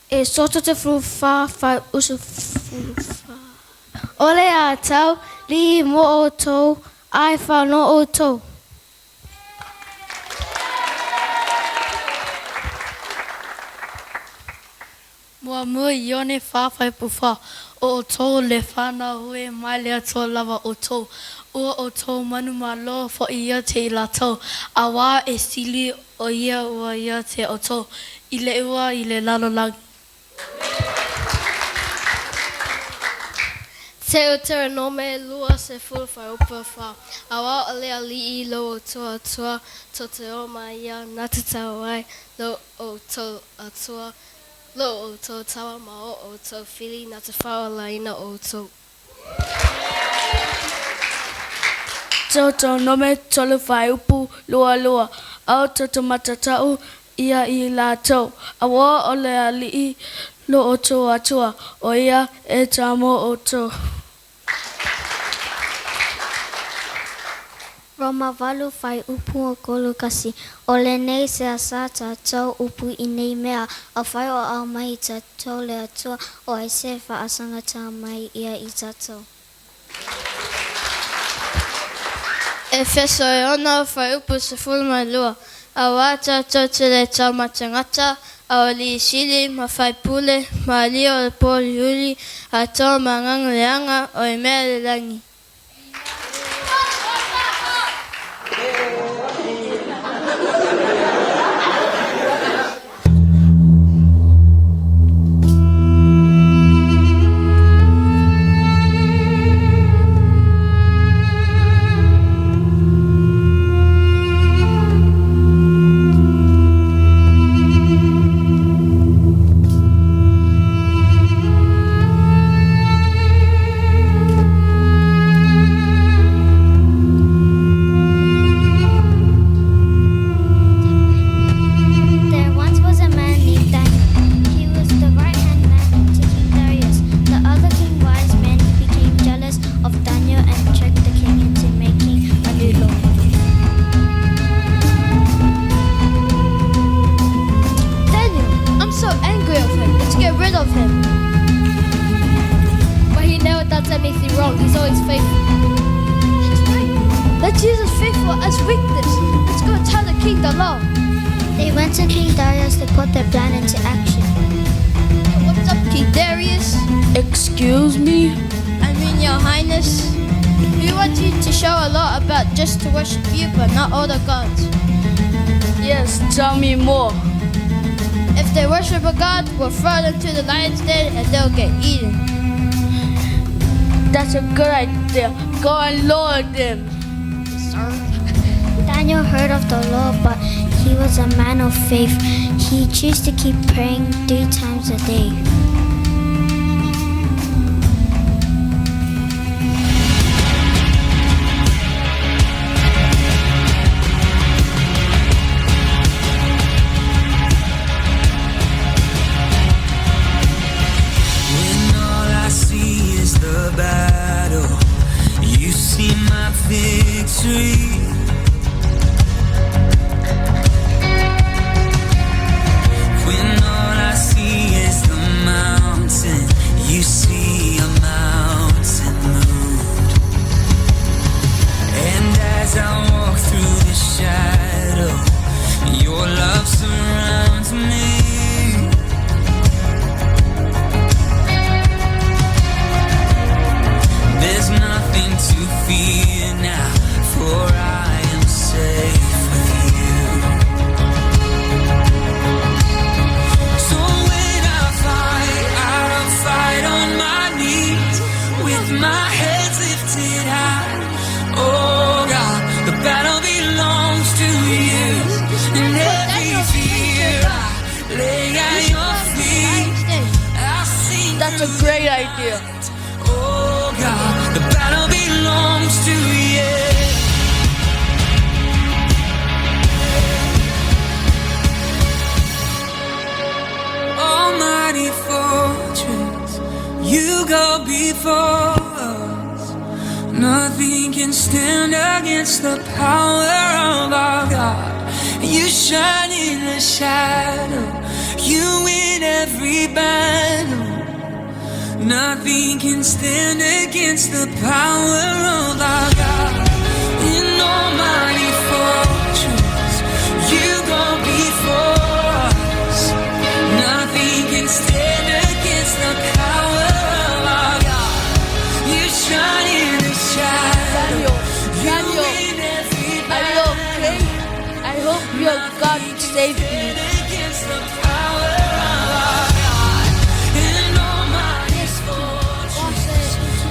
E soto te fulu fa fa usu fulu fa. O le a tau li mo o tou ai fa no o tou. Muamua Ioane fa fuaiupu fa, O ʻoukou le whānau e mai le Atua lava ʻoukou, ua ʻoukou manumalo hoʻi ia te i lākou, auā e sili ʻo ia ua ia te ʻoukou i le ua i le lalolagi. Teuteronome 24 Auā o le Alii lo outou Atua, tou te o ma ia, na te tau ai lo outou Atua, lo outou taua ma o outou fili, na te whaolaina outou. Teuteronome tolu fuaiupu 22 Ao tou te matatau ia i lātou, auā o le Alii lo outou Atua, o ia e ta mo outou. Roma valu fuaiupu 31 O lenei seasā tatou upu i nei mea, afai o aumai i tatou le Atua, o ai se faasagata mai ia i tatou? Efeso e ono fuaiupu 12 Auā tatou te le tau ma tagata, a o alii sili, ma faipule, ma alii o le pouliuli, atoa ma agaga leaga o i mea i le lagi. There once was a man named Daniel. He was the right-hand man to King Darius. The other king wise men became jealous of Daniel and tricked the king into making a new law. Daniel, I'm so angry of him. Let's get rid of him. But he never does anything wrong. He's always faithful. That's right. Let's use his faithful as weakness. Let's go tell the king the law. They went to King Darius to put their plan into action. Hey, what's up, King Darius? Excuse me? I mean, Your Highness. We want you to show a law about just to worship you, but not all the gods. Yes, tell me more. If they worship a god, we'll throw them to the lion's den and they'll get eaten. That's a good idea. Go and lower them. Sir. Daniel heard of the law, but he was a man of faith. He chose to keep praying three times a day. When all I see is the battle, you see my victory. When all I see is the mountain, you see a mountain moved. And as I walk through the shadow, your love surrounds me. There's nothing to fear now, for I am safe with you. So when I fight, I'll fight on my knees with my head lifted high. Oh God, the battle belongs to you. And every fear I lay at your feet, I'll sing. That's a great idea. Oh God, the battle belongs to you. Almighty fortress, you go before us. Nothing can stand against the power of our God. You shine in the shadow, you win every battle. Nothing can stand against the power of our God. In almighty fortress, you go before us. Nothing can stand. save me. Against the power of our God and all my misfortunes.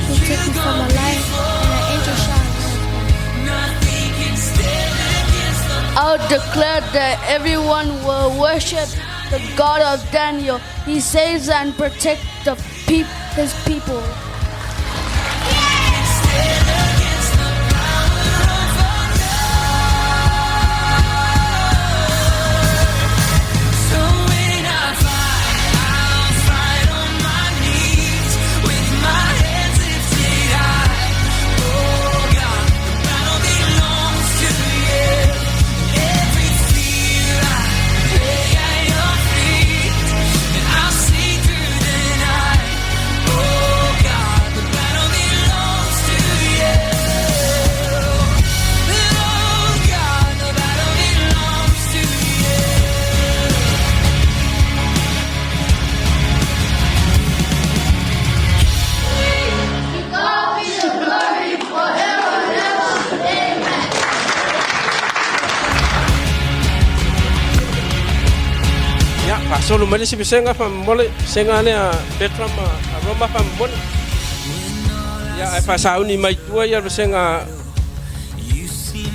Will take me from my life, and an angel shall anoint me. Nothing can stand against the I'll declare that everyone will worship the God of Daniel. He saves and protects the his people. So when I fight, I'll fight on my knees with my hands lifted high. Oh God, the battle belongs to you. Every fear I lay at your feet, and I'll see through the night. Oh God, the battle belongs to you. Oh God, the battle belongs to you. Ia, faasolo mai le isi vasega faamomole, vasega lea a Petra ma a Roma faamomole. Ia, ae faasauni mai tua ia le vasega a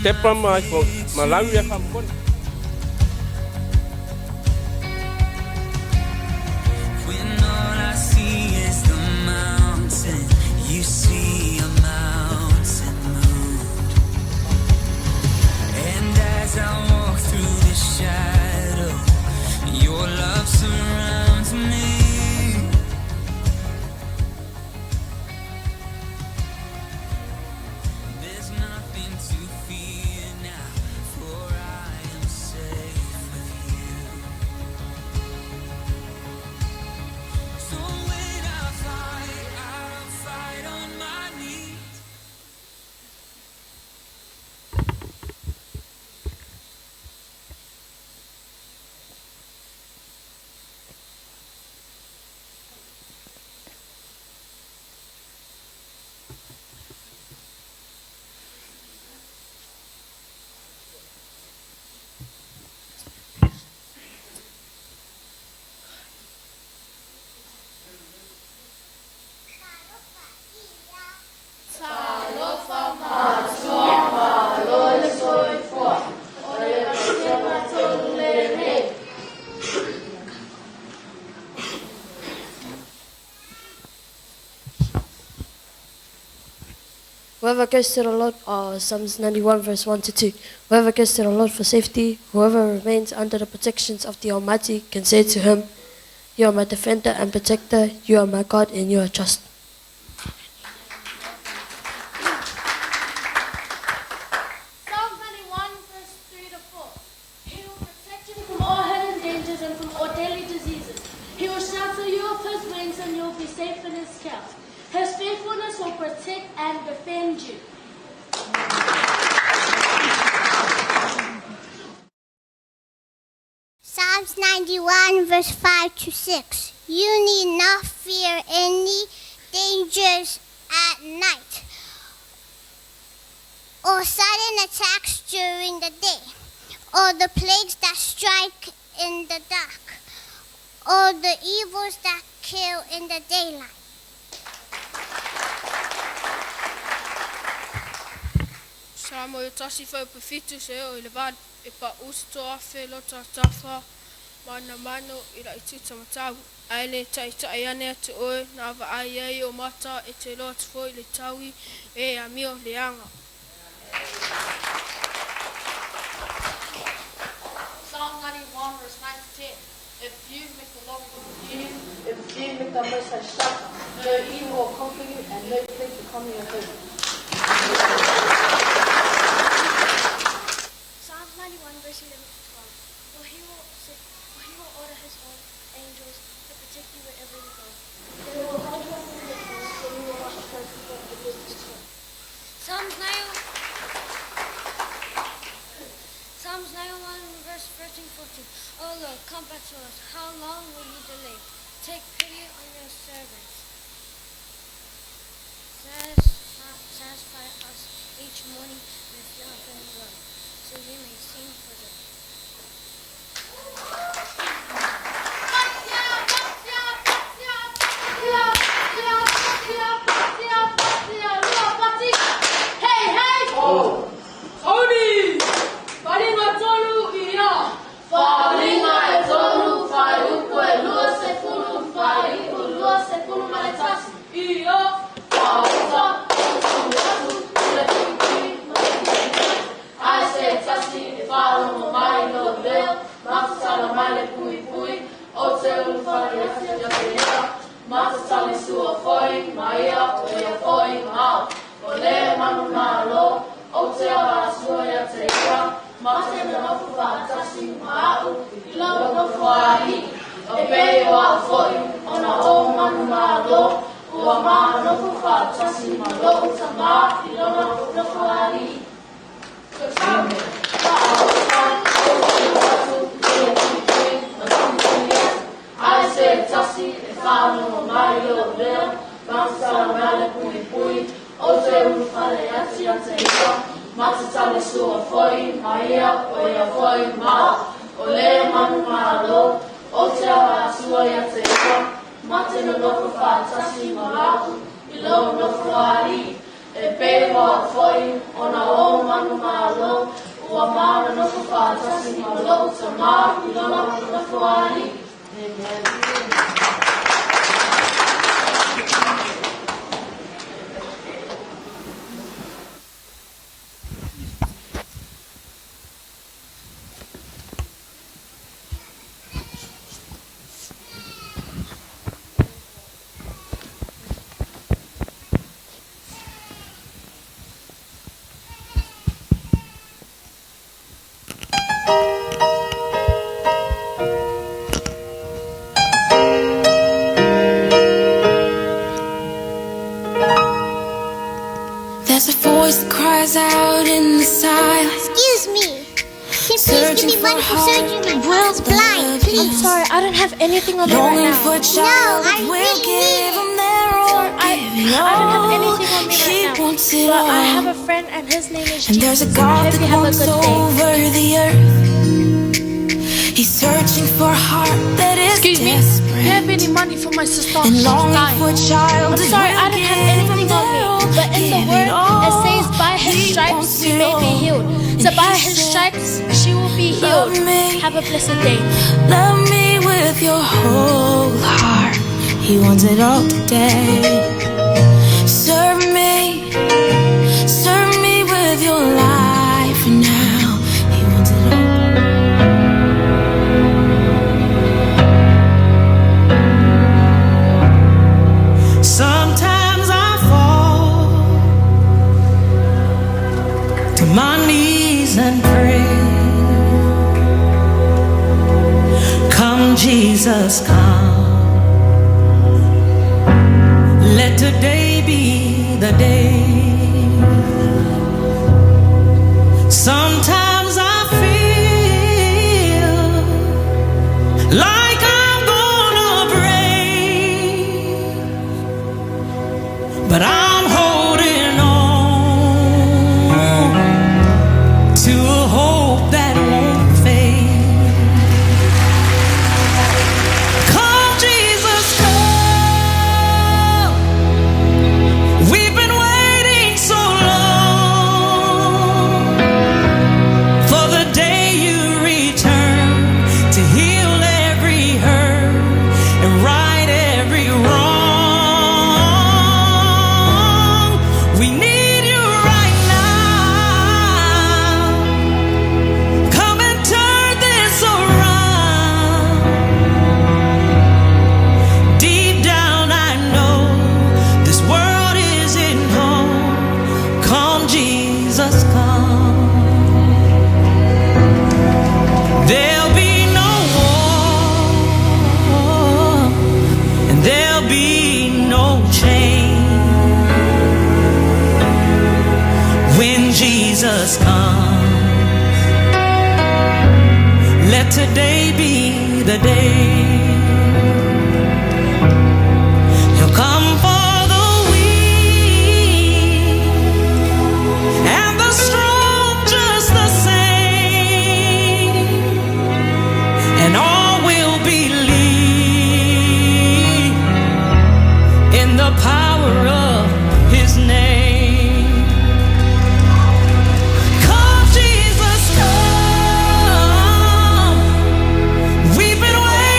Debra ma ifo ma Larry ia faamomole. When all I see is the mountain, you see a mountain move. And as I walk through the shadow, your love surrounds me. There's nothing to fear now, for I am safe with you. So when I fight, I'll fight on my knees. Whoever goes to the Lord, Psalms 91, verse 1 to 2. Whoever goes to the Lord for safety, whoever remains under the protections of the Almighty can say to him, You are my defender and protector, you are my God, and you are just. Psalm 91, verse 3 to 4. He will protect you from all hidden dangers and from all deadly diseases. He will shelter you with his wings and you will be safe in his care. His faithfulness will protect and defend you. Psalms 91, verse 5 to 6. You need not fear any dangers at night or sudden attacks during the day, or the plagues that strike in the dark, or the evils that kill in the daylight. Sa mo e tasi whai pewhitu se o i le vādu e pa usato afe lota tafa ma na mano i la i tuta matau. Ai le tai tai ane atu oe na wa ai ai o mata e te loa te foi le taui e a mio le anga. Psalm 91, verse 9 to 10. If you make the Lord your refuge, if you make the Most High shelter, no evil will conquer you and no plague will come near your home. Psalms 91, verse 11 to 12. For he will order his own angels to protect you wherever you go. They will hold you up in their hands so you will not strike your foot against a stone. Psalms 91, verse 13, 14. O Lord, come back to us. How long will you delay? Take pity on your servants. Satisfy us each morning with your unfailing love, so we may sing for joy. Ma te talisua foi ma ia o ia foi ma au. O le manumalo, ou te avaasua ia te ia, ma te nonofo faatasi ma a'u i lou nofoalii, e pei o a'u foi ona ou manumalo, ua ma nonofo faatasi ma lo'u Tamā i lona nofoalii. Ai se tasi e faalogo mai i lou leo, ma te tala mai le puipui, ou te ulufale atu ia te ia, ma te talisua foi ma ia o ia foi ma au. O le manumalo, ou te avaasua ia te ia, ma te nonofo faatasi ma a'u i lou nofoalii, e pei o a'u foi ona ou manumalo, ua ma nonofo faatasi ma lo'u Tamā i lona nofoalii. Amen. There's a voice that cries out in the silence. Excuse me. Can you please give me money for surgery? My mom's blind, please. I'm sorry, I don't have anything on me right Longing now. for a child that No, I will really give him their all. I, Give it I don't have all. anything on me He right now. wants it But I all. have a friend and his name is And there's Jesus. a I God hope that you have a walks good day. over the earth. He's searching for a heart that is Excuse me. desperate Do you have any money for my sister? and She's longing dying. for a child I'm that sorry, will I don't have give him anything on their me. all. But in the Give word, it all. it says, by his He stripes wants we it may be all. healed. So And by he his said, stripes she will be Love healed. me. Have a blessed day. Love me with your whole heart. He wants it all today. Serve me, serve me with your life now. He wants it all. Sometimes I fall to my knees and pray. Come, Jesus, come. Let today be the day. Sometimes I feel like I'm gonna break. But I'm holding on to a hope that won't fade. Come, Jesus, come. We've been waiting so long for the day you return to heal every hurt and right every wrong. We need you right now. Come and turn this around. Deep down, I know this world isn't home. Come, Jesus, come. There'll be no war, and there'll be no change when Jesus comes. Let today be the day. He'll come for the weak and the strong just the same, and all will believe in the power of His name. Come, Jesus, come. We've been waiting.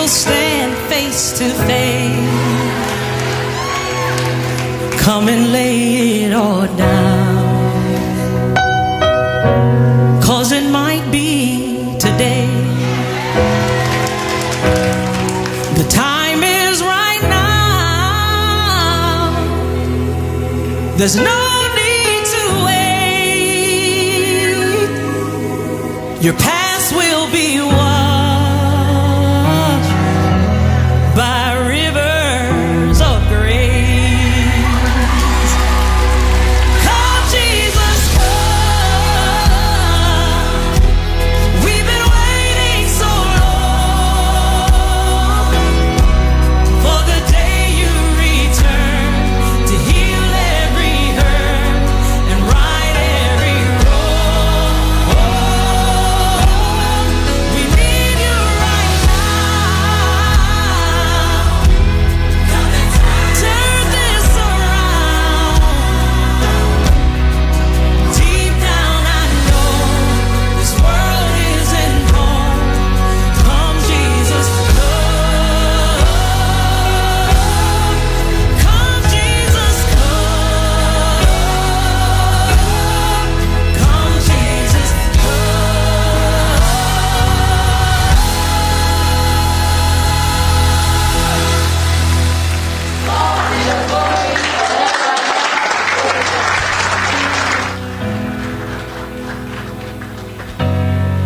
we'll stand face to face. Come and lay it all down. Cause it might be today. The time is right now. There's no need to wait. Your past will be washed by rivers of grace. Come, Jesus, come. We've been waiting so long for the day you return to heal every hurt and right every wrong. We need you right now. Turn this around. Deep down, I know this world isn't home. Come, Jesus, come. Come, Jesus, come. Come, Jesus,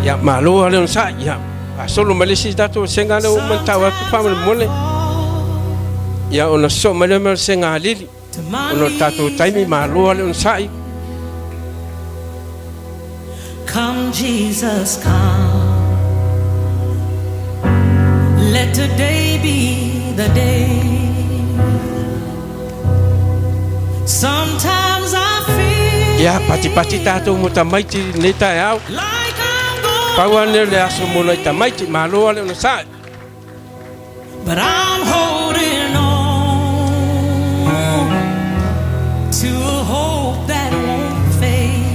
Ia malo ale ona sa'i ia faasolo mai le isi tatou sega lea ua uma ona tau atu faamolemole ia ona sosoo mai lea ma le sega alili ona o le tatou taimi malo ale ona sa'i. Come Jesus come Let today be the day Sometimes I feel Ia patipati tatou mo tamaiti i lenei taeao. like I'm going Pau lava lenei o le aso mo nai tamaiti malo ale ona sa'i. But I'm holding on to a hope that won't fade.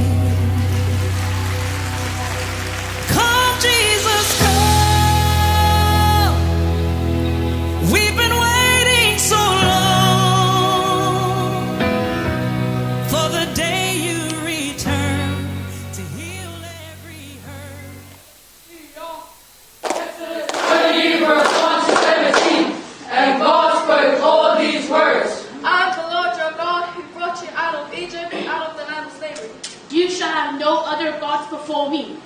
Come, Jesus, come. We've been waiting so long for the day you return to heal every hurt. Exodus 20 verse 1 to 17. And God spoke all these words. I am the Lord your God who brought you out of Egypt, out of the land of slavery. You shall have no other gods before me.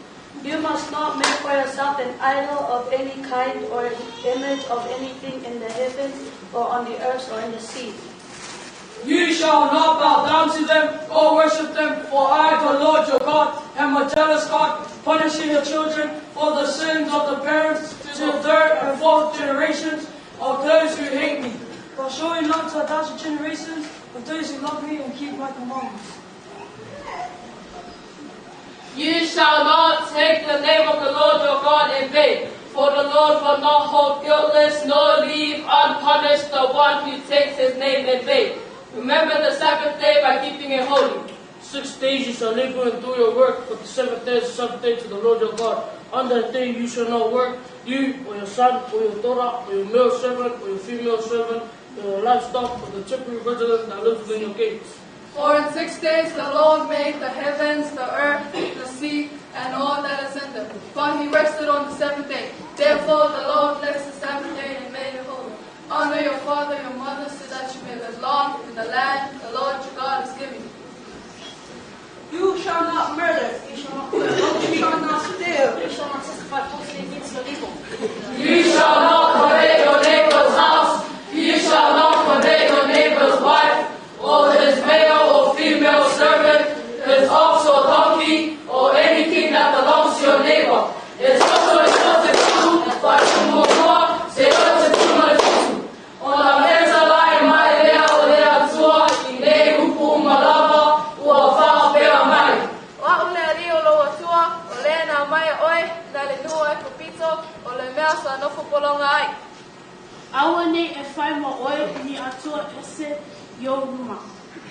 You must not make for yourself an idol of any kind or an image of anything in the heavens or on the earth or in the sea. You shall not bow down to them or worship them, for I, the Lord your God, am a jealous God, punishing the children for the sins of the parents to the third and fourth generations of those who hate me, but showing love to 1,000 generations of those who love me and keep my commandments. You shall not take the name of the Lord your God in vain, for the Lord will not hold guiltless nor leave unpunished the one who takes his name in vain. Remember the Sabbath day by keeping it holy. 6 days you shall labor and do your work, but the seventh day is the Sabbath day to the Lord your God. On that day you shall not work, you or your son or your daughter or your male servant or your female servant, or your livestock or the temporary resident that lives within your gates. For in 6 days the Lord made the heavens, the earth, the sea, and all that is in them. But he rested on the seventh day. Therefore the Lord blessed the Sabbath day and made it holy. Honor your father and your mother, so that you may live long in the land the Lord your God is giving you. You shall not murder. You shall not commit adultery. You shall not steal. You shall not testify falsely against your neighbor. You shall not covet your neighbor's house. You shall not covet your neighbor's wife, or his male or female servant, his ox or donkey, or anything that belongs to your neighbor. It's also Ona pesala'i mai lea o le Atua i nei upu uma lava ua faapea mai. O a'u le Alii o lou Atua, o le na aumaia oe mai le nuu o Aikupito, o le mea sa nofo pologa ai. Aua nei e fai mo oe ni atua ese i ou luma.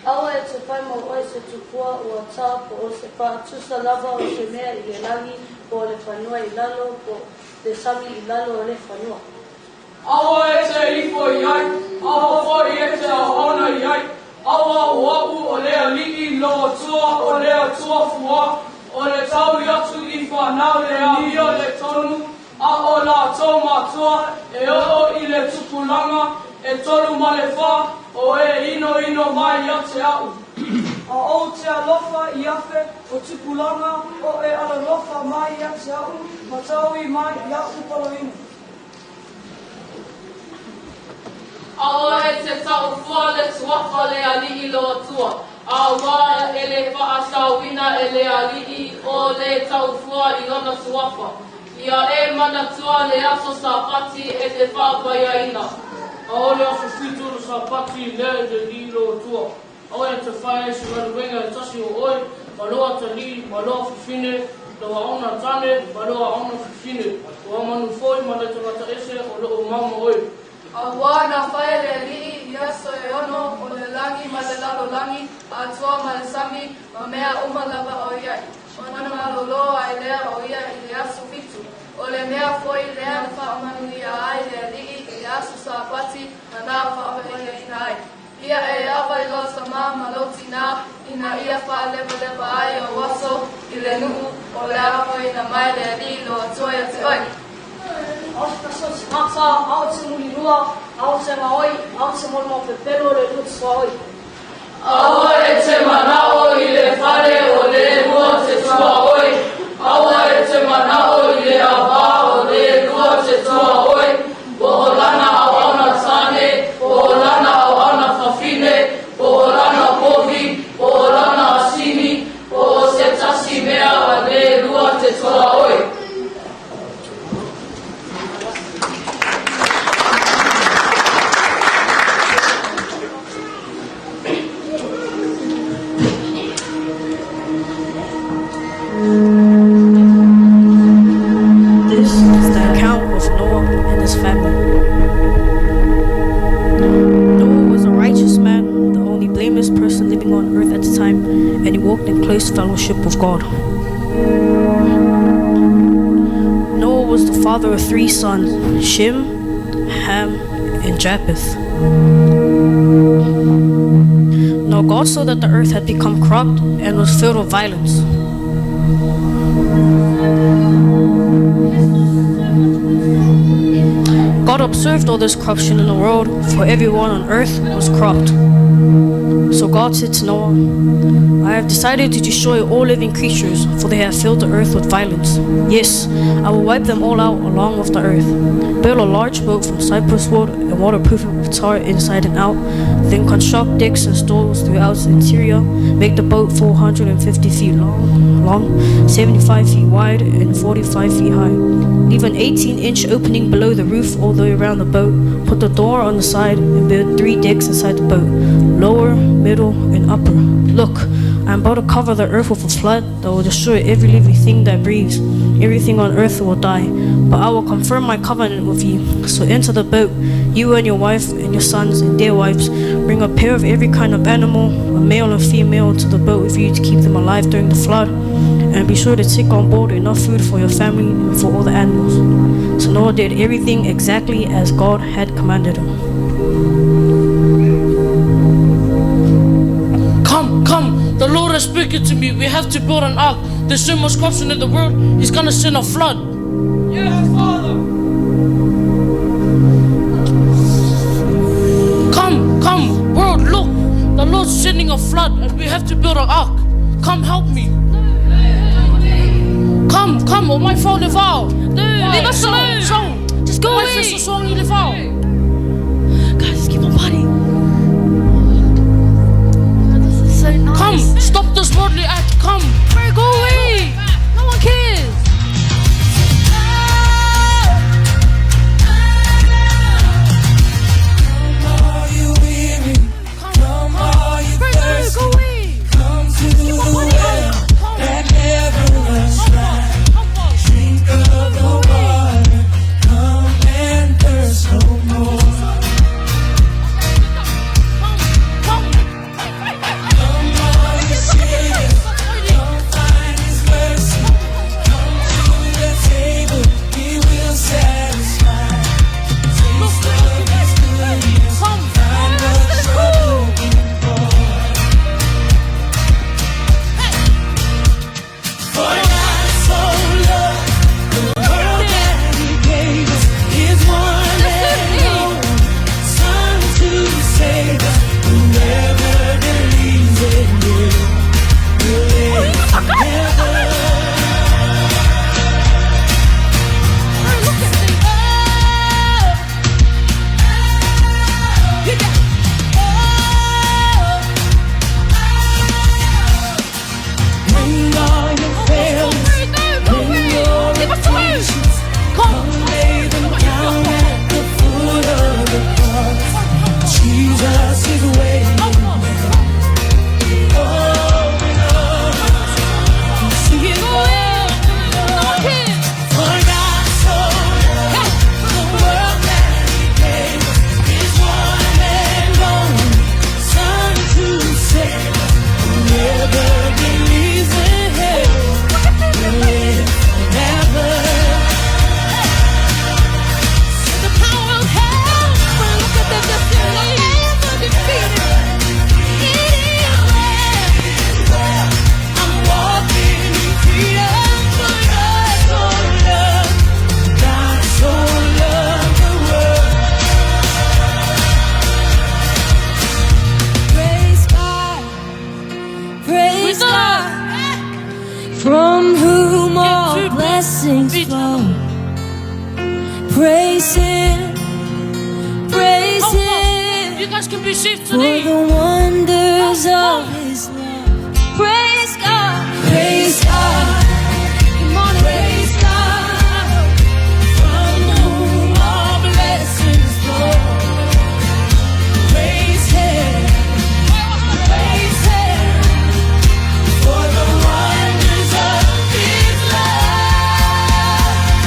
Aua e te fai mo oe se tupua ua tā po o se faatusa lava o se mea i le lagi po o le fanua i lalo po o le sami i lalo o le fanua. Auā o a'u o le Alii lou Atua o le Atua fuā, o le taui atu i fanau le amio le tonu a o latou matua e oo i le tupulaga e tolu ma le fā o e inoino mai ia te a'u. A ou te alofa i afe o tupulaga o e alolofa mai ia te a'u ma taui mai iaʻu poloina. Aua e te taufua le suafa o le Alii lou Atua, auā e le faasaoina e le Alii o le taufua i lona suafa. Ia e manatua le aso Sapati e te faapaiaina. A o le aso fitu o le Sapati lea i le Alii lou Atua. Aua e te fai ai se galuega e tasi o oe, ma lou atalii, ma lou afafine, lou aoga tane, ma lou aoga fafine, o au manu foi ma le tagata ese o loo mau ma oe. Auā na fai e le Alii i aso e ono o le lagi ma le lalolagi, atoa ma le sami, ma mea uma lava o i ai, ona malōlō ai lea o ia i le aso fitu. O le mea foi lea na faamanuia ai le Alii i le aso Sapati ma na faapaiaina ai. Ia e ava i lou tamā ma lou tinā, ina ia faalevalewa ai ou aso i le nuu o le a afoina mai le Alii lou Atua ia te oe. Ao te tasi o te tagata, ao te mulilua, ao te gaoi, ao te molimau pepelo le lua te tuaoi. Aua e te manao i le fale o le lua te tuaoi. Aua e te manao i le ava o le lua te tuaoi, po o lana auauna tane, po o lana auauna fafine, po o lana povi, po o lana asini, po o se tasi mea a le lua te tuaoi. This is the account of Noah and his family. Noah was a righteous man, the only blameless person living on earth at the time, and he walked in close fellowship with God. Noah was the father of three sons, Shem, Ham, and Japheth. Now God saw that the earth had become corrupt and was filled with violence. God observed all this corruption in the world, for everyone on earth was corrupt. So God said to Noah, I have decided to destroy all living creatures, for they have filled the earth with violence. Yes, I will wipe them all out along with the earth. Build a large boat from cypress wood and waterproof it with tar inside and out. Then construct decks and stalls throughout its interior. Make the boat 450 feet long, long 75 feet wide, and 45 feet high. Leave an 18 inch opening below the roof all the way around the boat. Put the door on the side and build three decks inside the boat lower, middle, and upper. Look, I am about to cover the earth with a flood that will destroy every living thing that breathes. Everything on earth will die. But I will confirm my covenant with you. So enter the boat, you and your wife and your sons and their wives. Bring a pair of every kind of animal, a male and female, to the boat with you to keep them alive during the flood. And be sure to take on board enough food for your family and for all the animals. So Noah did everything exactly as God had commanded him. Come, come, the Lord has spoken to me. We have to build an ark. There's so much corruption in the world, He's gonna send a flood. Yes, Father. Come, come, world, look. The Lord's sending a flood and we have to build an ark. Come help me. Come, come, o mai fao le vao. No, leave us alone. So, Just go mai away. fesoasoani le vao. Guys, just keep on partying. This is so nice. Come, stop this worldly act. Come. Bro, go away. No one cares. Are you weary? Come, are you Bro, no, thirsty? go away. Come to the well that never runs dry. Drink of the water. Come and thirst no more. Come, all you sinners. Come You guys can be safe For today. the wonders of His love. Praise God. Praise God. Come on and praise God. From whom all blessings flow. Praise Him. Praise Him. For the wonders of His love.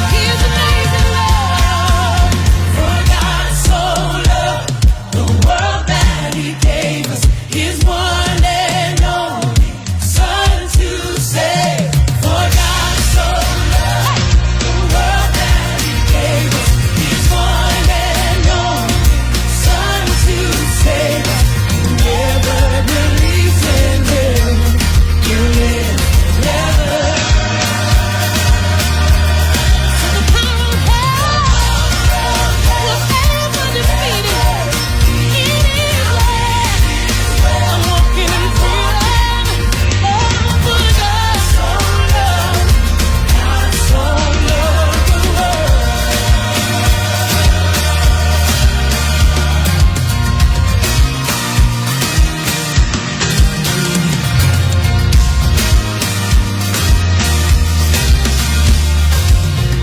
His amazing love. For God so loved the world that He gave us His one and only Son to save. For God so loved the world that He gave us His one and only Son to save us. Whoever believes in Him will live forever. Was ever defeated. It is well. I'm walking in freedom. Oh, for God so loved, God so loved the world.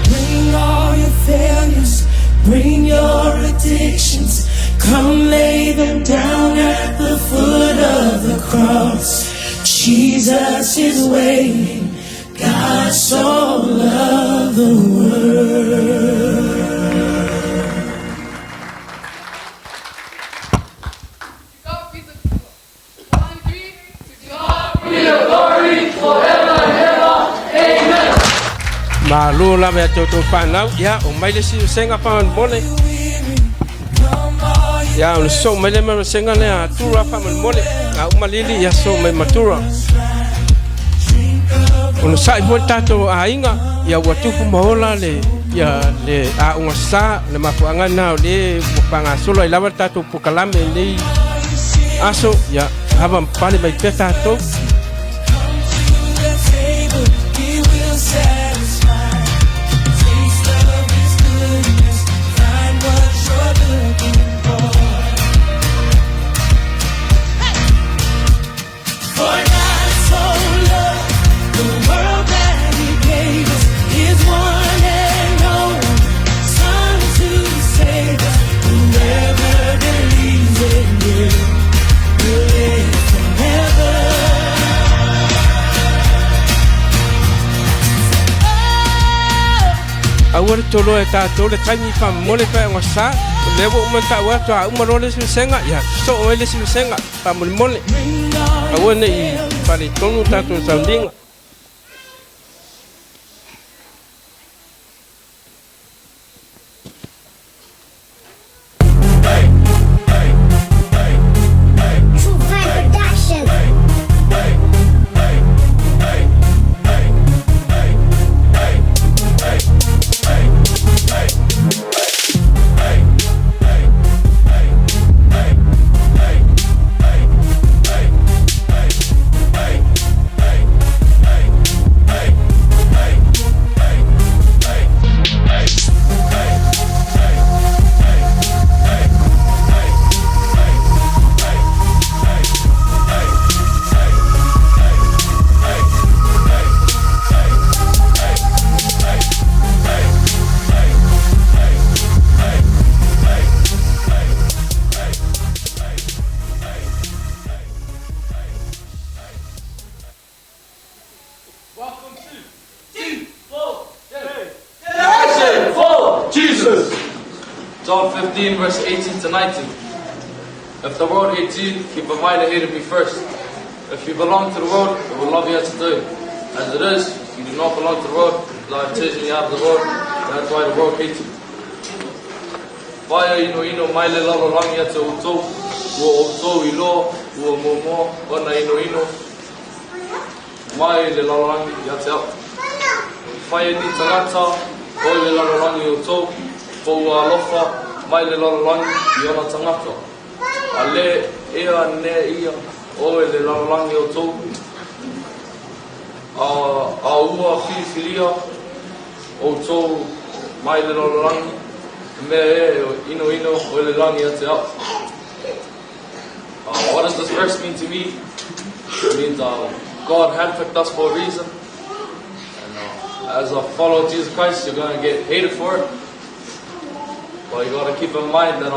Bring all your failures, bring your addictions. Come lay them down at the foot of the cross. Jesus is waiting. God so loved the world. Be the glory forever and ever. Amen. Malo lava ia te outou fanau, ia, o mai le isi vasega faamolemole. Ia, ona sosoo mai lea ma le vasega lea a Tura faamolemole. A uma lili, ia sosoo mai ma Tura. Ona sa'i foi le tatou aiga, ia ua tupu ma ola le, ia le aoga sā, o le mafuaaga lena o lea ua faagasolo ai lava le tatou polokalame i lenei aso, ia ava ma pale mai pea tatou. The table, he will satisfy. Taste of his goodness, find what you're looking for. For God so loved the world that he gave us his one and only Son to save us. Whoever believes in him will live forever. Aua le toloa e tatou le taimi faamolemole pe a ogasā. O lea ua uma ona taua atu a uma loa le isi vasega, ia sosoo mai le isi vasega faamolemole. Aua ne i faaletonu tatou sauniga. True Crime Production. Welcome to Two, four, three. Action for Jesus. John 15, verse 18 to 19. If the world hates you, keep in mind it hated me first. If you belong to the world, it will love you as it do. As it is, you do not belong to the world, but I have chosen you out of the world. That's why the world hates you. Vaea inoino mai le lalolagi ia te outou, ua outou iloa, ua muamua ona inoino mai le lalolagi ia te au. Whai e ni tagata o le lalolagi o outou, po ua alofa mai le lalolagi i ona tagata. A le ea ne ia o e le lalolagi o outou, a, a ua whiriwhiria outou mai le lalolagi, i mea e inoino o le lagi ia te au. What does this verse mean to me? It means God handpicked us for a reason. And as a follower of Jesus Christ, you're going to get hated for it. But you got to keep in mind that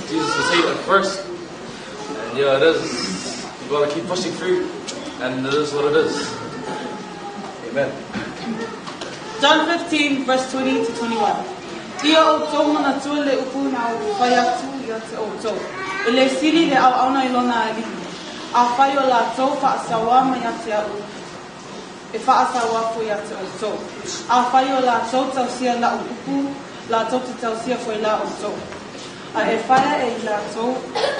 Jesus was hated first. And yeah, it is. You got to keep pushing through. And it is what it is. Amen. John 15, verse 20 to 21. Ia outou manatua le upu na ou fai atu ia te outou. E le sili le auauna i lona alii. Afai o latou faasauā mai ia te a'u, e faasaua foi ia te outou. Afai o latou tausia la'u upu, latou te tausia foi la outou. A e faia e i latou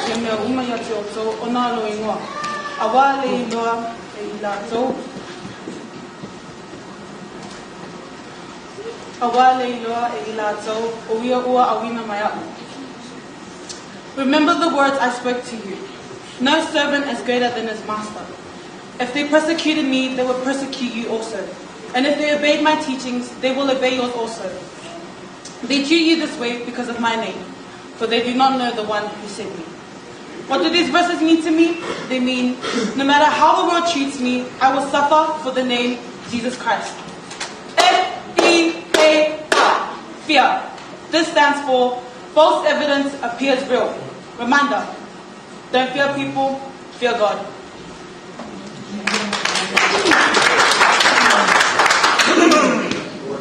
ia mea uma ia te outou ona o lou igoa, auā e le iloa e i latou auā e le iloa e i latou o ia ua auina mai aʻu. Remember the words I spoke to you. No servant is greater than his master. If they persecuted me, they will persecute you also. And if they obeyed my teachings, they will obey yours also. They treat you this way because of my name, for they do not know the one who sent me. What do these verses mean to me? They mean, no matter how the world treats me, I will suffer for the name Jesus Christ. F-E-A-R, fear. This stands for false evidence appears real. Reminder, don't fear people, fear God.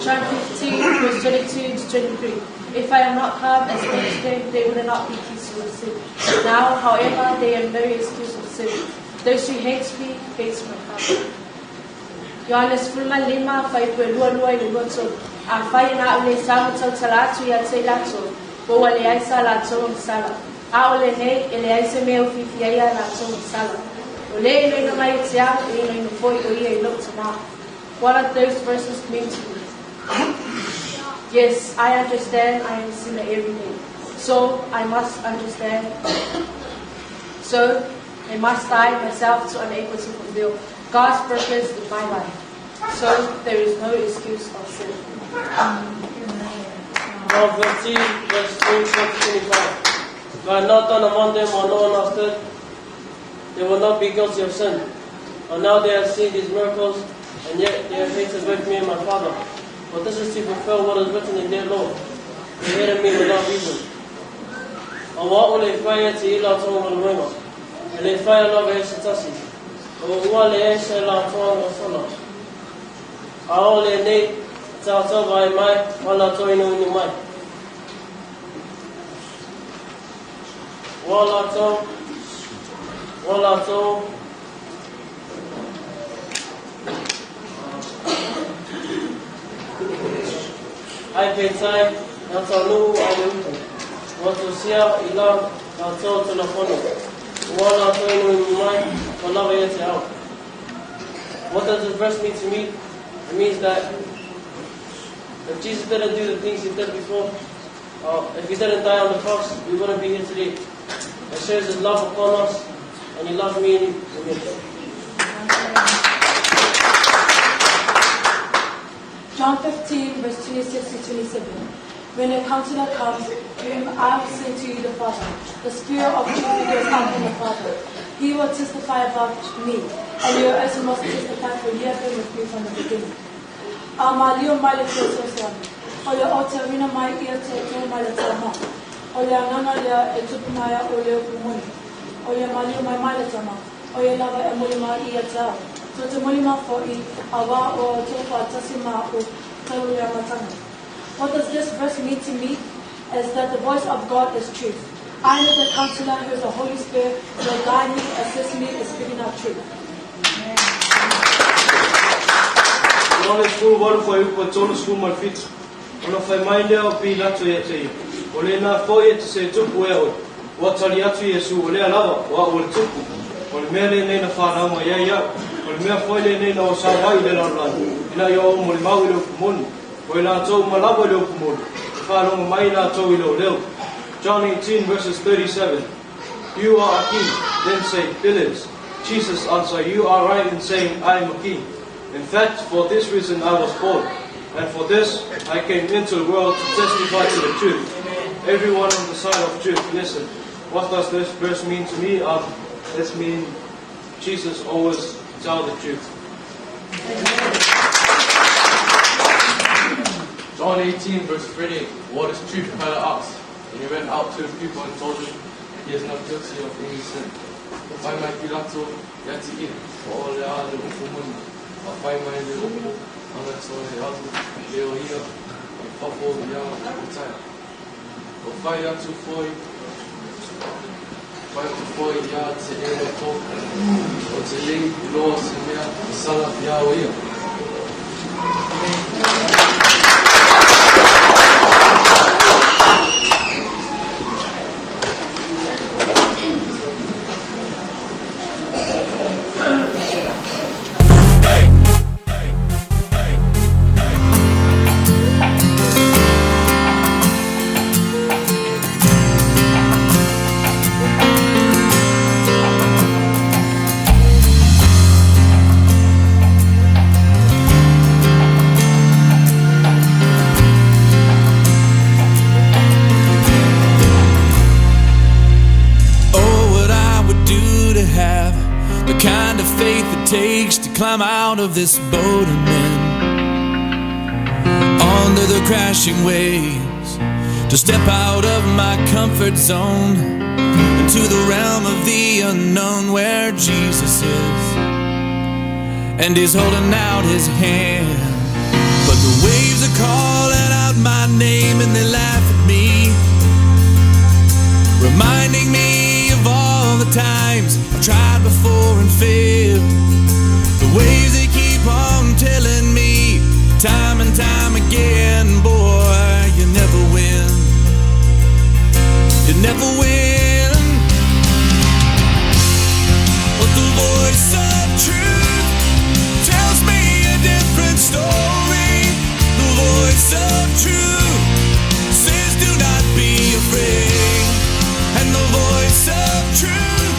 John 15, verse 22 to 23. If I am not come and spoke to them, they would not be guilty of sin. Now, however, they have no excuse of sin. Those who hate me, hate my Father. Ioane 15, fuaiupu e 22 i le 23. Afai na o le sa ma tautala atu ia te i latou, po ua leai sa latou agasala. A o lenei, e leai se mea e ufiufi ai a latou agasala. O le inoino mai ia te au, e inoino foi o ia i lou Tamā. What are those verses mean to me? Yes, I understand I am a sinner every day. So I must understand. So I must die myself to unable to fulfill God's purpose in my life. So there is no excuse of sin. John 15, verse 24 to 25. If I had not done among them what no one else did, they would not be guilty of sin. But now they have seen these miracles, and yet they have hated both me and my Father. But this is to fulfill what is written in their law. They hated me without reason. Auā o le whai e te ila tonga galuega. E le whai lava e se tasi. O ua leai se latou agasala. A o lenei tātou vaai mai ma latou inuinu mai. Ua latou, ua latou Ai peitai, na taunuu ai le upu. Ua tosia i la latou tulafono. Ua latou inuinu mai, ma lava ia te au. What does this verse mean to me? It means that if Jesus didn't do the things he did before, if he didn't die on the cross, we wouldn't be here today. It shows his love upon us, and he loves me and you. Amen. John 15, verse 26 to 27. When the counselor comes, whom I will send to you the Father, the Spirit of truth who goes out from the Father, he will testify about me, and you also must testify, for you have been with me from the beginning. A malio mai le fesoasoani, o le oteauina mai ia te Atua mai le Tama, o le Agaga lea e tupu mai ai o le upu moni, o le malio mai mai le Tama, o ia lava e molima ia te au. Tou te molima foʻi, auā ua outou faatasi ma aʻu talu le amataga. What does this verse mean to me is that the voice of God is truth. I know the counselor who is the Holy Spirit will guide me, assist me in speaking out truth. Ioane 18 fuaiupu e 37, Ona fai mai lea o Pilato ia te ia, O lena foi e te se tupu ea oe. Ua tali atu Iesu, O lea lava, o a'u o le tupu. O le mea lenei na fanau mai ai a'u, o le mea foi lenei na ou sao ai i le lalolagi, ina ia ou molimau i le upu moni. O i latou uma lava i le upu moni, e faalogo mai i latou i lou leo. John 18 verses 37 You are a king, then say Phillips. Jesus answered, You are right in saying, I am a king. In fact, for this reason I was born, and for this I came into the world to testify to the truth. Everyone on the side of truth, listen. What does this verse mean to me? This means Jesus always tell the truth. John 18, verse 38. What is truth? Pilate asked. And he went out to the people and told them, He is not guilty of any sin. Fai mai Pilato, ia te ia, o le a le upu moni. A fai mai le upu, ana so e atu, le o ia, e papo ia o tai. O fai atu foi, fai atu foi ia te e o tō, o te lei i loa se mea, i sala ia o ia. Oh, what I would do to have the kind of faith it takes to climb out of this boat I'm in onto the crashing waves, to step out of my comfort zone into the realm of the unknown where Jesus is, and he's holding out his hand. But the waves are calling out my name and they laugh at me, reminding me of all the times I've tried before and failed. The waves they keep on telling me time and time again, boy, you never win. You never win. But the voice of truth tells me a different story. The voice of truth says do not be afraid. And the voice of truth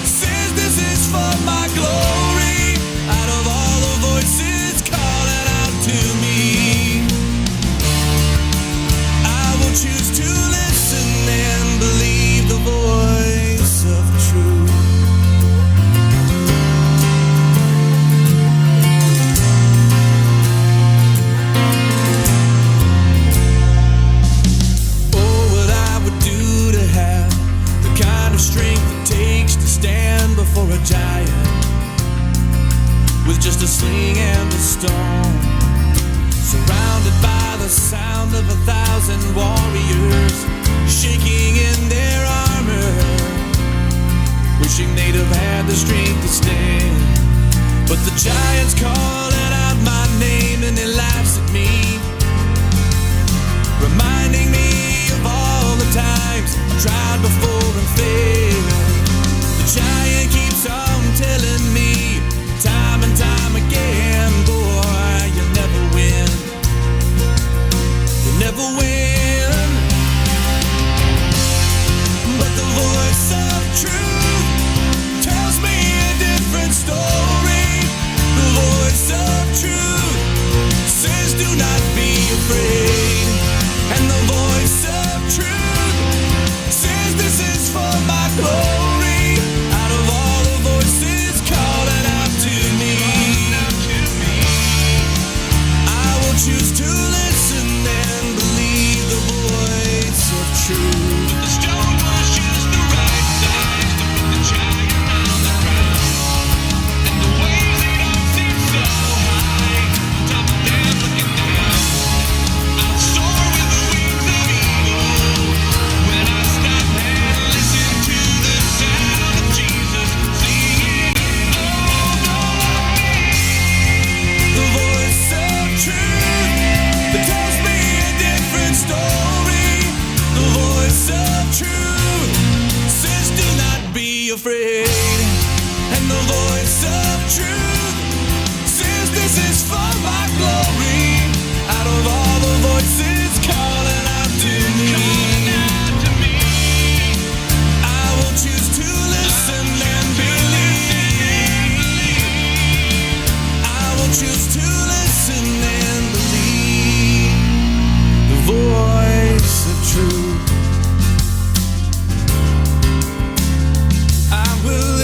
says this is for my glory. Out of all the voices calling out to me, I will choose to listen and believe the voice of truth. Oh, what I would do to have the kind of strength it takes to stand before a giant with just a sling and a stone, surrounded by the sound of 1,000 warriors shaking in their armor, wishing they'd have had the strength to stand. But the giant's calling out my name and he laughs at me, reminding me of all the times I've tried before and failed. The giant keeps on telling me time and time again, boy, you'll never win. You'll never win. But the voice of truth tells me a different story. The voice of truth says do not be afraid. And the voice of truth says this is for my glory. Out of all the voices calling out to me, I will choose to listen and believe the voice of truth. The stone was just the right size to put the giant on the ground. And the waves, they don't seem so high. On top of them looking down, I'll soar with the wings of eagle. When I stop and listen to the sound of Jesus singing over me. The voice of truth that tells me a different story. The voice of truth says do not be afraid. And the voice of truth says this is for my glory. Out of all the voices calling out to me, I will choose to listen and believe. I will choose to listen and believe the voice of truth. I will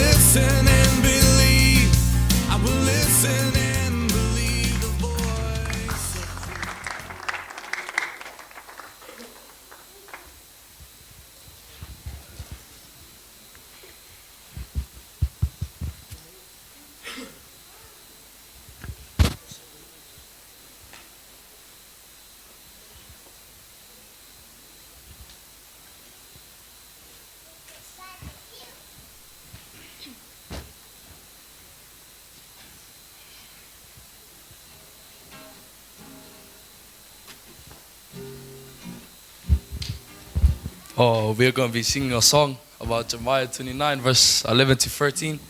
Oh, we are going to be singing a song about Jeremiah 29, verse 11 to 13.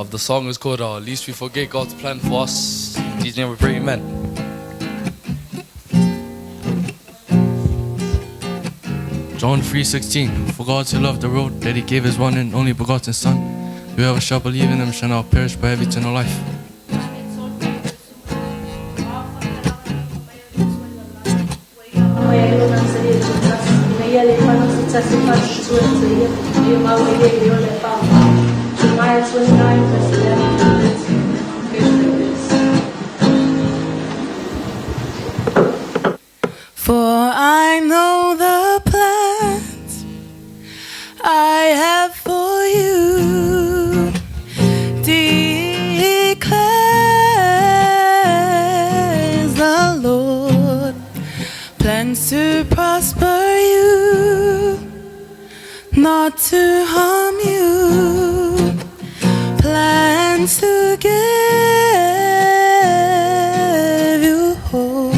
The song is called Least We Forget God's Plan for Us. In Jesus' name we pray, amen. John 3:16 For God so loved the world that he gave his one and only begotten Son whoever shall believe in him shall not perish but have eternal life. Jeremiah 29, verse 11 to 13. For I know the plans I have for you, declares the Lord. Plans to prosper you, not to harm you, plans to give you hope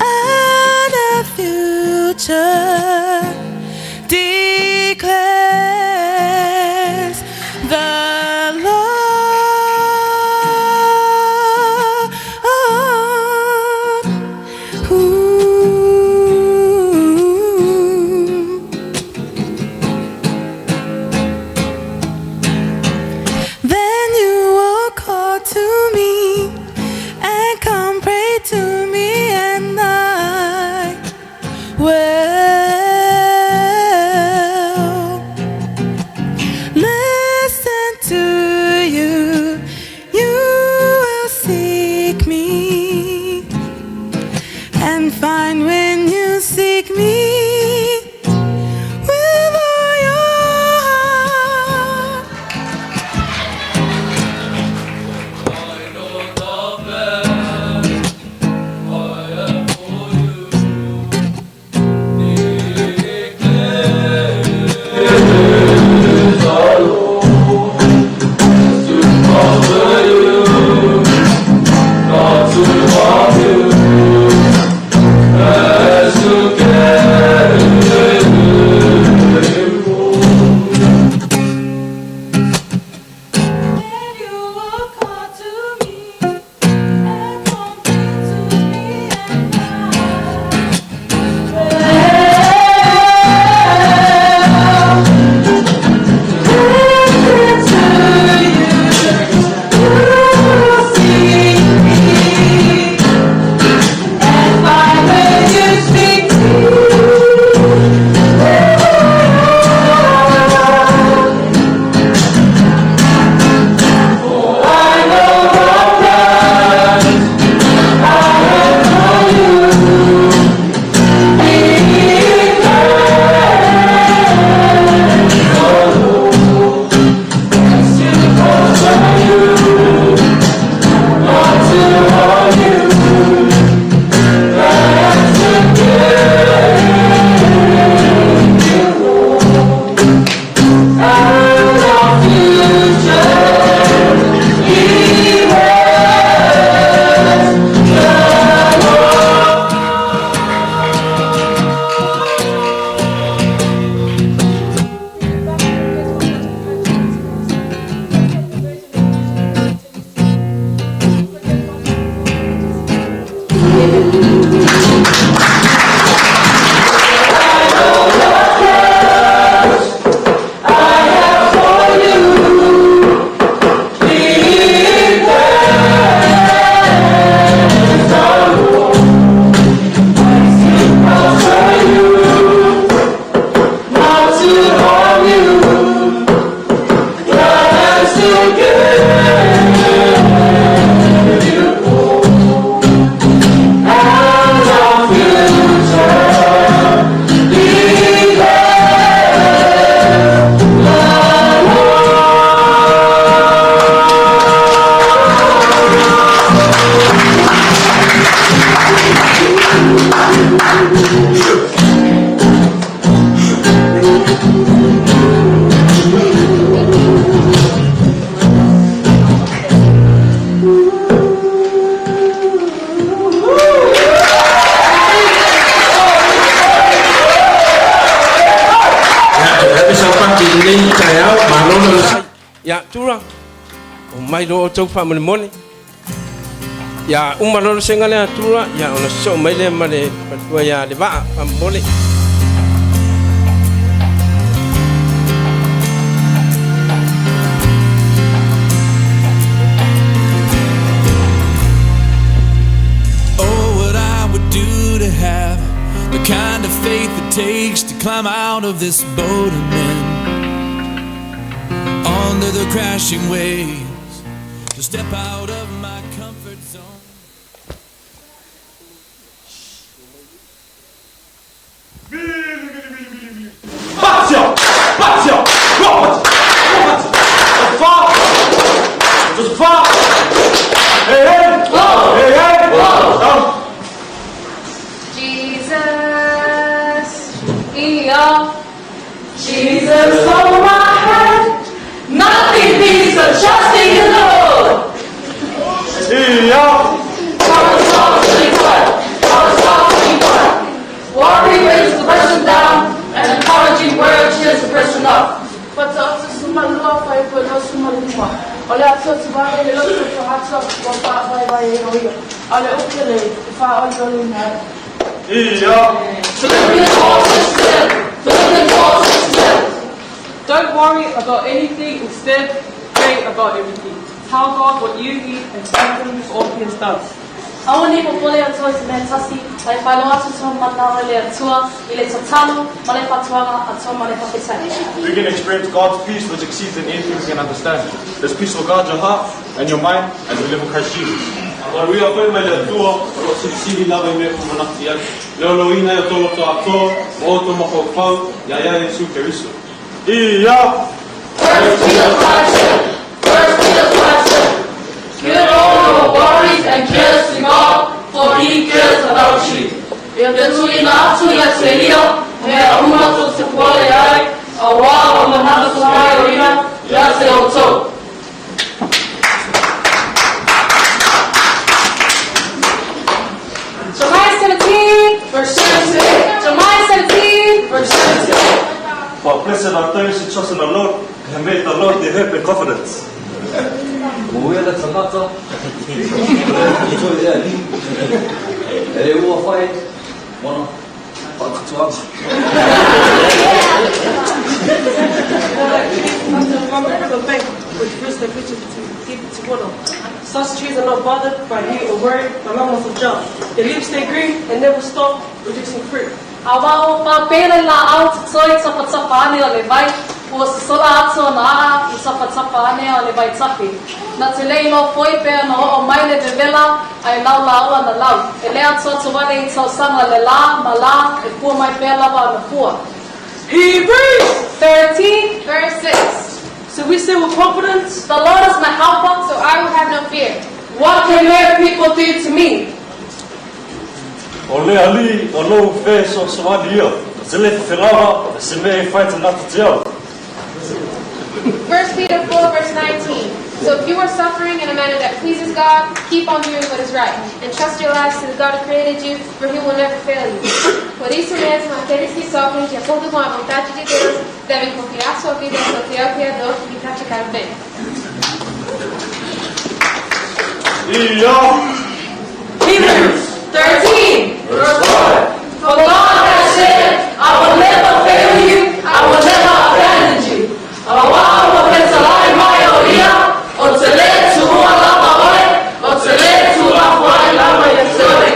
and a future declares the Lord. Ooh. Ia Tura, o mai loa outou faamolemole. Ia uma loa le vasega lea a Tura, ia ona sosoo mai lea ma le faletua ia Levaa faamolemole. Oh, what I would do to have the kind of faith it takes to climb out of this boat I'm in onto the crashing waves, to step out of my comfort zone. Jesus, yeah. Jesus, hold my hand. Nothing beats the trusting in the Lord. Yeah. Worry brings the person down, and encouraging word cheers the person up. Fata'oto sumalua faipolo sumaluma. O le Atua tuvae le loto fa'ata ua fa'avaevae ai o ia. A o le upu lelei e fa'aolioliina ai. Philippians 4:6-10. Philippians 4:6-10. Don't worry about anything, instead, pray about everything. Tell God what you need and thank Him for all He has done. Aua ne i popole outou i se mea e tasi, a e faailoa atu tou manao i le Atua, i le tatalo ma le fautuaga a outou ma le faafetai. We can experience God's peace which exceeds than anything we can understand. This peace will guard your heart and your mind as we live in Christ Jesus. Manuia foi mai le Atua, o lo o silisili lava i mea ua manatu i ai, leoleoina ai o tou loto atoa ma outou mafaufau iā ia Iesu Keriso. Ia! First Peter 5:7. First Peter 5:7. Give all your worries and cares to God, for He cares about you. Ia te tuuina atu ia te ia, mea uma tou te popole ai, auā ua manatu mai o ia ia te outou. Jeremiah 17, verse 7 to 8. Jeremiah 17, verse 7 to 8. For blessed are those who trust in the Lord, and have made the Lord their hope and confidence. Ua le tangata, toe le alii, e le ua whai, wana, whaakatuanga. Which brings the creature to deep into water. Such trees are not bothered by heat or worried by moments of drought. Their leaves stay green and never stop producing fruit. Auā ua pāpē le lāʻau totoe tapatapa ane o le vai, ua sosola atu ona aʻa i tapatapa ane o le vaitafe. Na te le iloa foi pe ona oo mai le vevela a e laulāu ana lau. E le atoato wale i tausaga le lā ma lā e pua mai pea lava ana pua. Hebrews 13 verse 6. So we say with confidence, The Lord is my helper, so I will have no fear. What can mere people do to me? O le Alii, o lou fesoasoani ia, o se le fefelaga, o se mea e fai tagata te au. 1 Peter 4, verse 19. So if you are suffering in a manner that pleases God, keep on doing what is right, and trust your lives to the God who created you, for he will never fail you. Por isso mesmo, aqueles que sofrem de acordo com a vontade de Deus devem confiar sua vida ao seu fiel Criador e praticar o bem. Ia! Hebrews 13, verse 5. For God has said, I will never fail you, I will never abandon you. Auā ua fetalai mai o ia, ou te le tuua lava oe, ou te le tuulafoai lava ia te oe.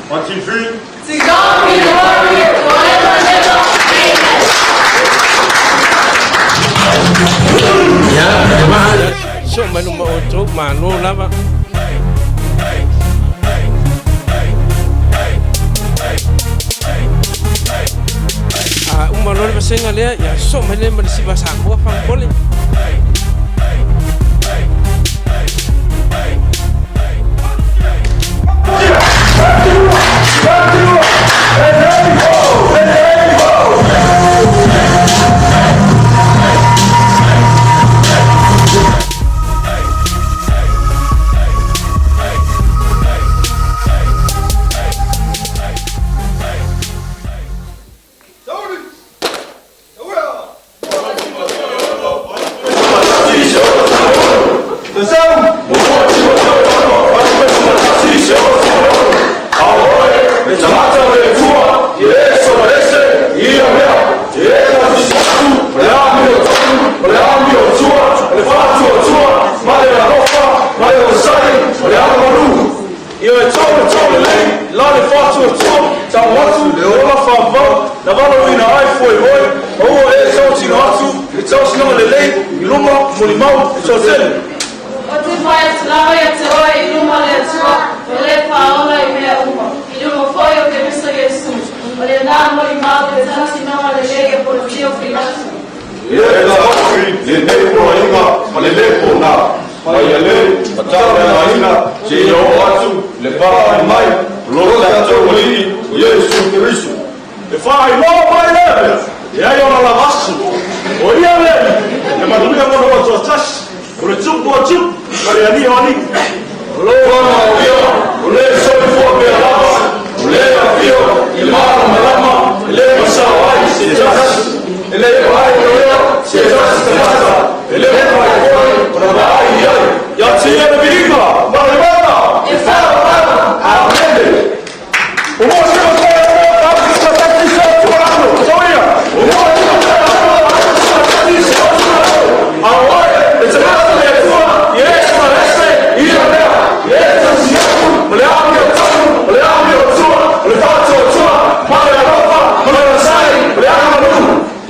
1, 2, 3. To God be the glory forever and ever. Amen. Ia, soo mai luma o outou, malo lava. A uma loa le vasega lea, ia sosoo mai lea ma le siva Samoa faamolemole. Molimau, e toatele. O te whai atu lava ia te oe i luma le Atua, o le whaola i mea uma, i luma foi o Keriso Iesu, o le nā molimau le tausinoga lelei o Ponitio Pilato. Ia e taofi lenei poloaiga ma lenei pō ma ia lē ma tapenaina seia oo atu i le faaali mai o lo tatou Alii o Iesu Keriso. E faailoa mai lea mea, e ai ona lava aso, o ia le Alii e manuia mo le toatasi, o le Tupu o tupu ma le Alii o alii. O lona ia, o le soifua pea lava, o le afio i le malamalama, e le masao ai se tasi, e le vaai o ia se tasi tagata, e le mafai foi ona vaai i ai. Ia te ia le viiga ma le mana e faavavau. Amene. O mo se o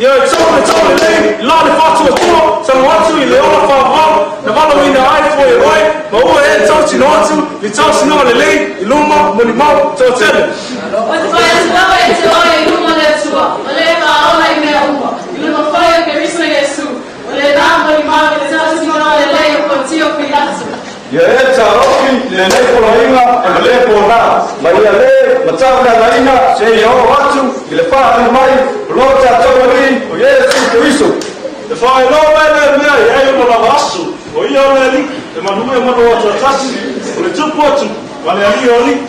Ia e tau le tau lelei, i la le faatuatua, tago atu i le ola faavavau, na valaauina ai fua e oe, ma ua e tautino atu i tausinoga lelei i luma molimau toatele. O te whai atu lava ia te oe i luma le Atua, o le whaola i mea uma, i luma foi o Keriso Iesu, o le nā molimau le tausinoga lelei o Ponitio Pilato. Ia e taofi lenei poloaiga ma le pō ma ia lē ma tapenaina seia oo atu i le faaali mai o lo tatou Alii o Iesu Keriso. E faailoa mai lea mea e ai ona lava aso, o ia o le Alii e manuia mo le toatasi, o le Tupu o tupu ma le Alii o alii.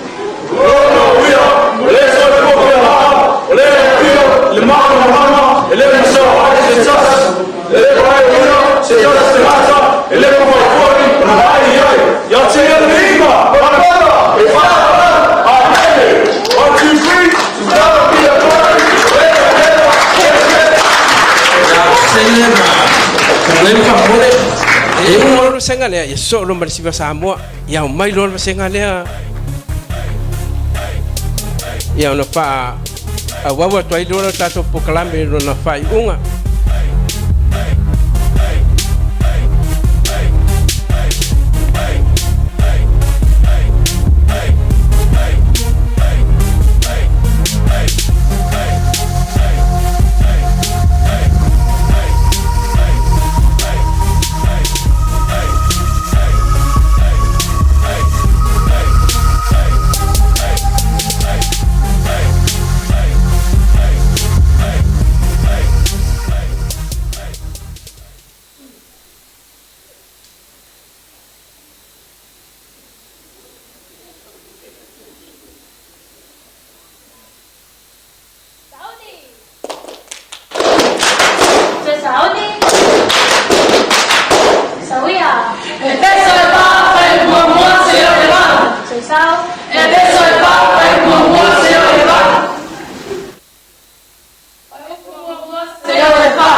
O lona uia, o le soifua pea lava, o le afio i le malamalama, e le masao ai se tasi, e le vaai o ia se tasi tagata, e le mafai foi ona vaai i ai. Ia te ia le viiga ma le mana e faavavau. Amene. 1, 2, 3, to God be the glory forever and ever. Amen. Sele ma ko le fa mole e uma lo senga lea ia soo ma le siva Samoa ia o mai loa le vasenga lea ia ona faa auau atu ai loa le tatou polokalame lona faaiuga. Sauni. Sauia. E peso e pa fai muamua se o le valu. Sesau. E peso e pa fai muamua se o le valu. Se o le wha.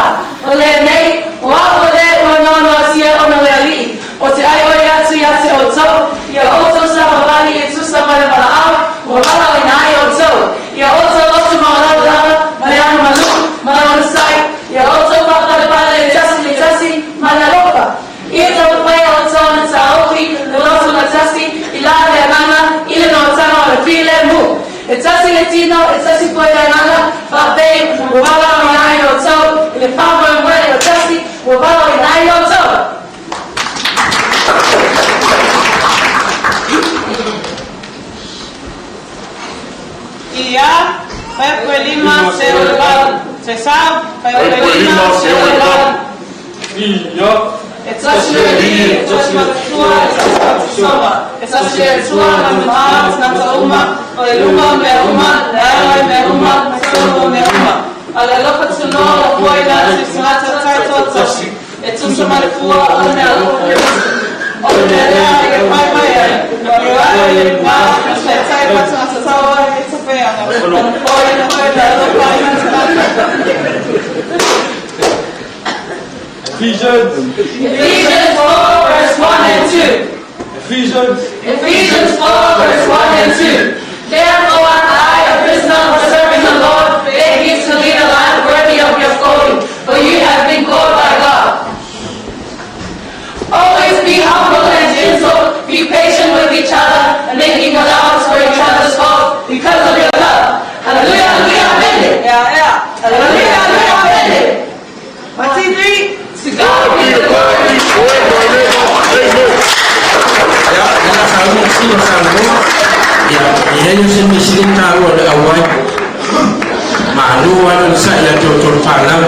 O le nei, o au o le ua nono asia ona le alii. O te ai oi atu ia te o tau, ia o tau sa wawali e tusa ma le walaau, ua wala o ina ai o tau. Ia o tau lotu ma lau lava, ma le anu malu, ma le onasai, ia o tau pāpale pale e tasi le tasi, ma le alofa. Ia tau pai o tau na taofi, le lotu na tasi, i la le ananga, i le noatanga o le file mu. E tasi le tino, e tasi foi le ananga, whapei, ua wala o ina ai o tau, i le whamoe moe o tasi, ua wala o ina ai o tau. Ia, fai lima, se o le valu. Se sau, fai lima, se o le valu. Ia, E tasi le alii, e tasi matua, e tasi sova. E tasi le Atua, na mā, tangata uma, o le luma o mea uma, le ala i mea uma, ma tolu o mea uma. A le alofa tunoa o pua ina atu i tagata taitoa tasi. E tusa ma le fua o le mea alofa Keriso. O le mea lea ia pai mai ai, na pio ai le mā, Kristo e tai ma tagata taua e tapeanga. Ona foi na foi le alofa i tagata. Ephesians. Ephesians 4, verse 1 and 2. Ephesians. Ephesians 4, verse 1 and 2. Therefore, I, a prisoner for serving the Lord, beg you to lead a life worthy of your calling, for you have been called by God. One, two, three. To God be the glory forever and ever. Amen. Ia, le la saunoa sila saunoa. Ia, e leai o se mea sili ona taua o le auai. Malo lava le onosai ia te outou le fanau.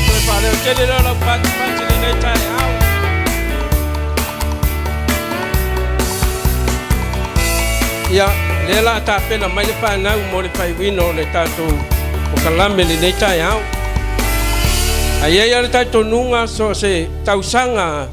Toe faaleotele lea o lau patipati i lenei taeao. Ia, lea la a tapena mai le fanau mo le faaiuina o le tatou polokalame i lenei taeao. Ae i ai lava le talitonuga so o se tausaga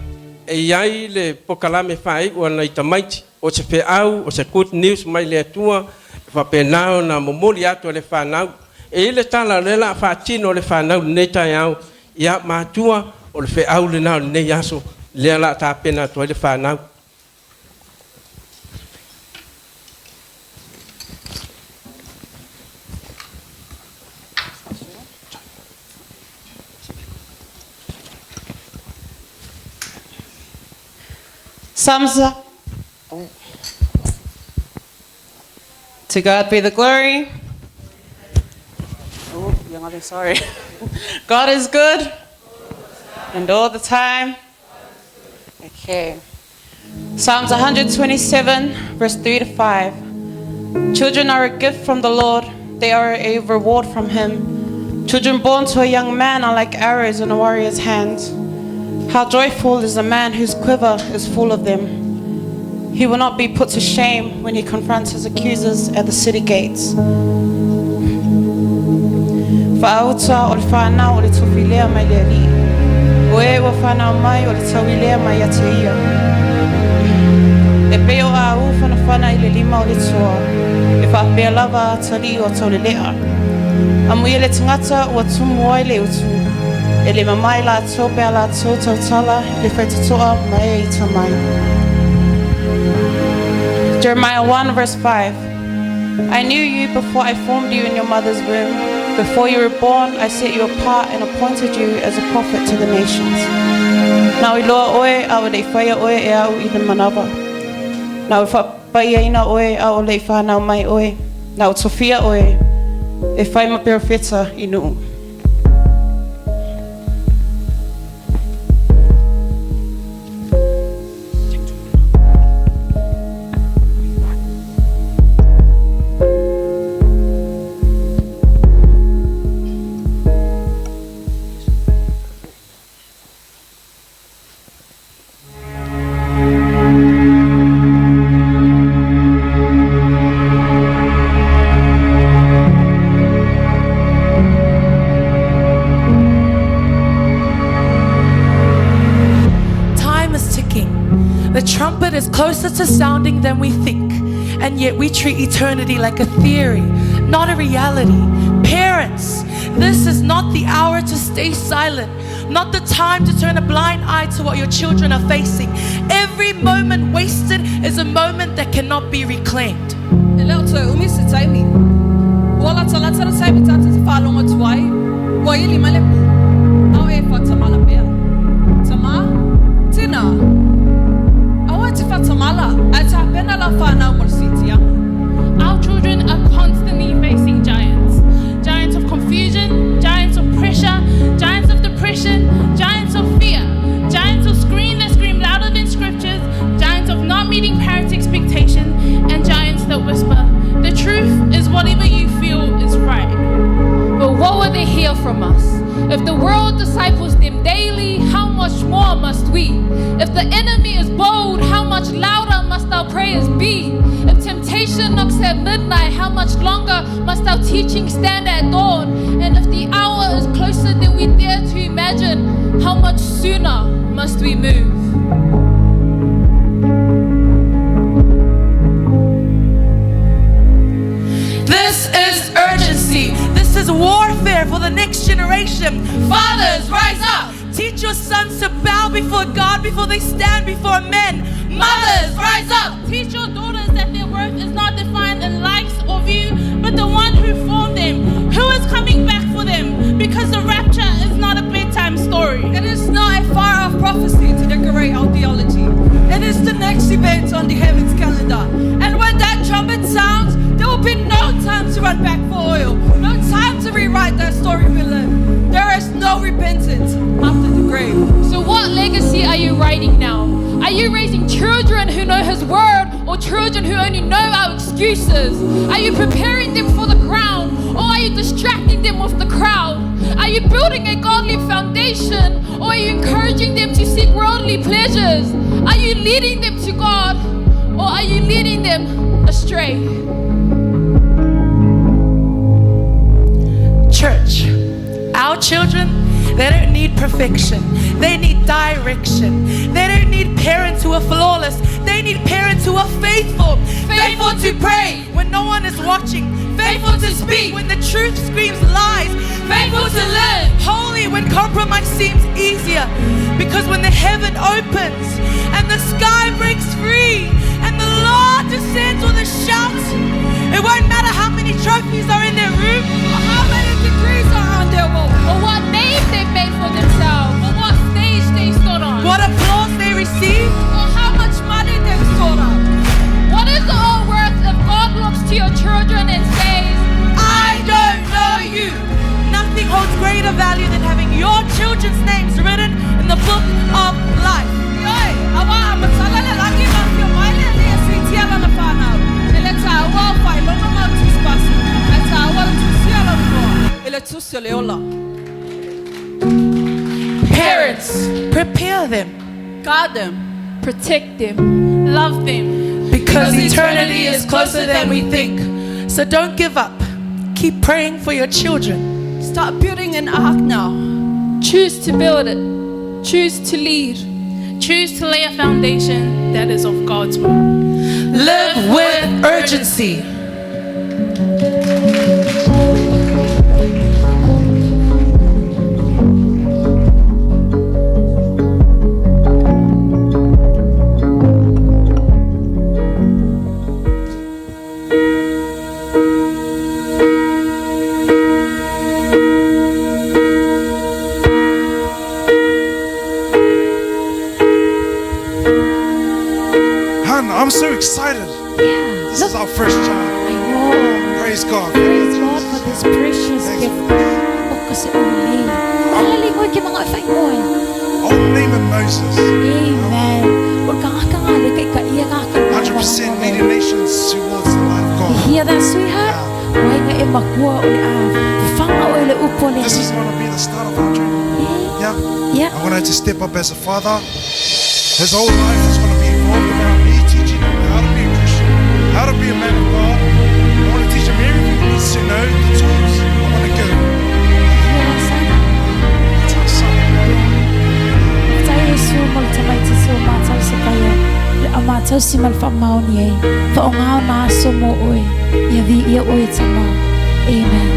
E i ai le pokalame faaiu a nai tamaiti, o se feau, o se good news mai le Atua, e faapena ona momoli atu e le fanau. E i ai le tala o lea o le a faatino e le fanau i lenei taeao, ia matua, o le feau lena o lenei aso, lea o le a tapena atu ai le fanau. Psalms. To God be the glory. Oh, young other, sorry. God is good. And all the time. Okay. Psalms 127, verse 3 to 5. Children are a gift from the Lord, they are a reward from Him. Children born to a young man are like arrows in a warrior's hand. How joyful is the man whose quiver is full of them. He will not be put to shame when he confronts his accusers at the city gates. Faauta o le whanau o le tofilea mai le alii. O e ua whanau mai o le tauilea mai ia te ia. E pei o a u whanawhana i le lima o le toa. E whaapea lava a tali o taulelea. Amuia le tangata ua tumu ai le utu. E le mamae latou pe a latou tautala i le faitotoa ma e ita mai. Jeremiah 1 verse 5. I knew you before I formed you in your mother's womb. Before you were born, I set you apart and appointed you as a prophet to the nations. Na ua iloa oe a o le i whaia oe e au i le manawa. Na ua whapaiaina oe a o le i whanau mai oe. Na ua tofia oe e whai ma perofeta i nuu. Time is ticking. The trumpet is closer to sounding than we think, and yet we treat eternity like a theory, not a reality. Parents, this is not the hour to stay silent, not the time to turn a blind eye to what your children are facing. Every moment wasted is a moment that cannot be reclaimed. E le o toe umi se taimi. Ua latalata le taimi tatou te faalogo atu ai, ua ili mai le pō, a o e faatamala pea. Tamā, tinā, aua e te faatamala, ae tapena lau whanau mo le siitiaga. Our children are constantly facing giants. Giants of confusion, giants of pressure, giants of depression, giants of fear, giants of scream that scream louder than scriptures, giants of not meeting parents' expectations, and giants that whisper, the truth is whatever you feel is right. But what will they hear from us? If the world disciples them daily, how much more must we? If the enemy is bold, how much louder must our prayers be? If temptation knocks at midnight, how much longer must our teaching stand at dawn? And if the hour is closer than we dare to imagine, how much sooner must we move? This is urgency. This is warfare for the next generation. Fathers, rise up. Teach your sons to bow before God before they stand before men. Mothers, rise up. Teach your daughters that their worth is not defined in likes or view, but the one who formed them, who is coming back for them, because the rapture is not a bedtime story. It is not a far off prophecy to decorate our theology. It is the next event on the heavens calendar. And when that trumpet sounds, there will be no time to run back for oil, no time to rewrite that story we live. There is no repentance after the grave. So, what legacy are you writing now? Are you raising children who know His word or children who only know our excuses? Are you preparing them for the ground or are you distracting them with the crowd? Are you building a godly foundation or are you encouraging them to seek worldly pleasures? Are you leading them to God or are you leading them astray? Church, our children, they don't need perfection. They need direction. They don't need parents who are flawless. They need parents who are faithful. Faithful to pray when no one is watching. Faithful to speak when the truth screams lies. Faithful to live holy when compromise seems easier. Because when the heaven opens and the sky breaks free and the Lord descends with a shout, it won't matter how many trophies are in their room or how many degrees are on their wall, or what name they've made for themselves, or what stage they stood on, what applause they received, or how much money they've stored up. What is it all worth if God looks to your children and says, I don't know you? Nothing holds greater value than having your children's names written in the book of life. Parents, prepare them, guard them, protect them, love them. Because eternity is closer than we think. So don't give up. Keep praying for your children. Start building an ark now. Choose to build it. Choose to lead. Choose to lay a foundation that is of God's will. Live with urgency. Han, I'm so excited. Yeah. This is our first child. I know. Praise God. Praise God for this precious gift. O kasi uli. Alali ko kay mga ifay mo eh. I'll name him Moses. Amen. O ka nga ka nga, kay ka iya ka ka. 100% leading nations towards the light of You God. hear that, sweetheart? Wai nga e makua o le a. Fanga o le upo le. This is going to be the start of our journey. Yeah. Yeah. I'm going to step up as a father. His whole life is going to be involved around me teaching him how to be a Christian, how to be a man of God. I want to teach him everything he needs to know, the tools. I want to go. Hear that, son? That's our son. Tai Yesu mo le tamai te se o mātau se paia. Le a mātau si mal wha maoni e. Wha o ngā nā so mo oe. Ia vi ia oe tama. Amen.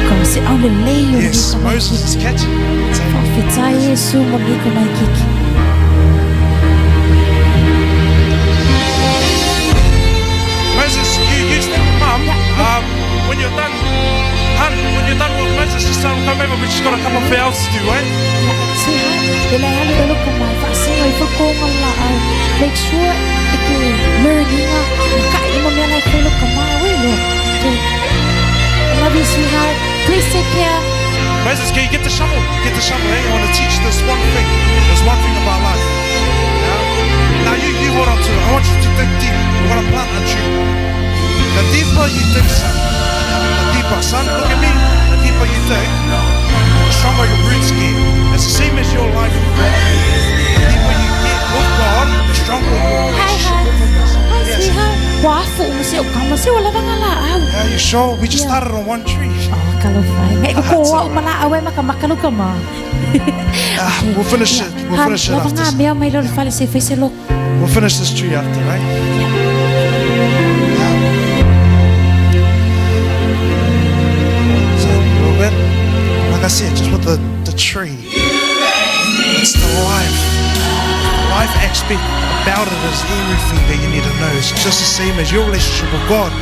Ka se au le lei o Yes, Moses is catching. Whawhitai Yesu mo ni ka mai kiki. Moses, you stay with mum. When you're done, hun, when you're done with Moses, just tell him come over. We just got a couple of else to do, eh? Sweetheart, le lai alu elu ka mai. Whaasinga i whakonga la au. Make sure e ke learninga. Maka i mo mea lai whailo ka mai. Ui lo. Okay. I love you, sweetheart. Please take care. Moses, can you get the shovel? Get the shovel, eh? I want to teach this one thing. This one thing about life. Yeah? Now you hold on to it. I want you to dig deep. We're going to plant a tree. The deeper you dig, son, the deeper, son, look at me. The deeper you dig, the stronger your roots get. It's the same as your life with God. The deeper you get with God, the stronger your relationship with Him is. Hi, Yes. sweetheart. Wafu umu se o kama se o lavanga la au. Yeah, you sure? We just started on one tree. Oh, kalo fai. Ngai ko ko au mala au e maka makalu ka ma. We'll finish it. We'll finish it after. Lavanga mea mai lor fale se fese lo. We'll finish this tree after, right? Yeah. So, a little bit. Like I said, just with the tree. It's the life. The life aspect about it is everything that you need to know. It's just the same as your relationship with God.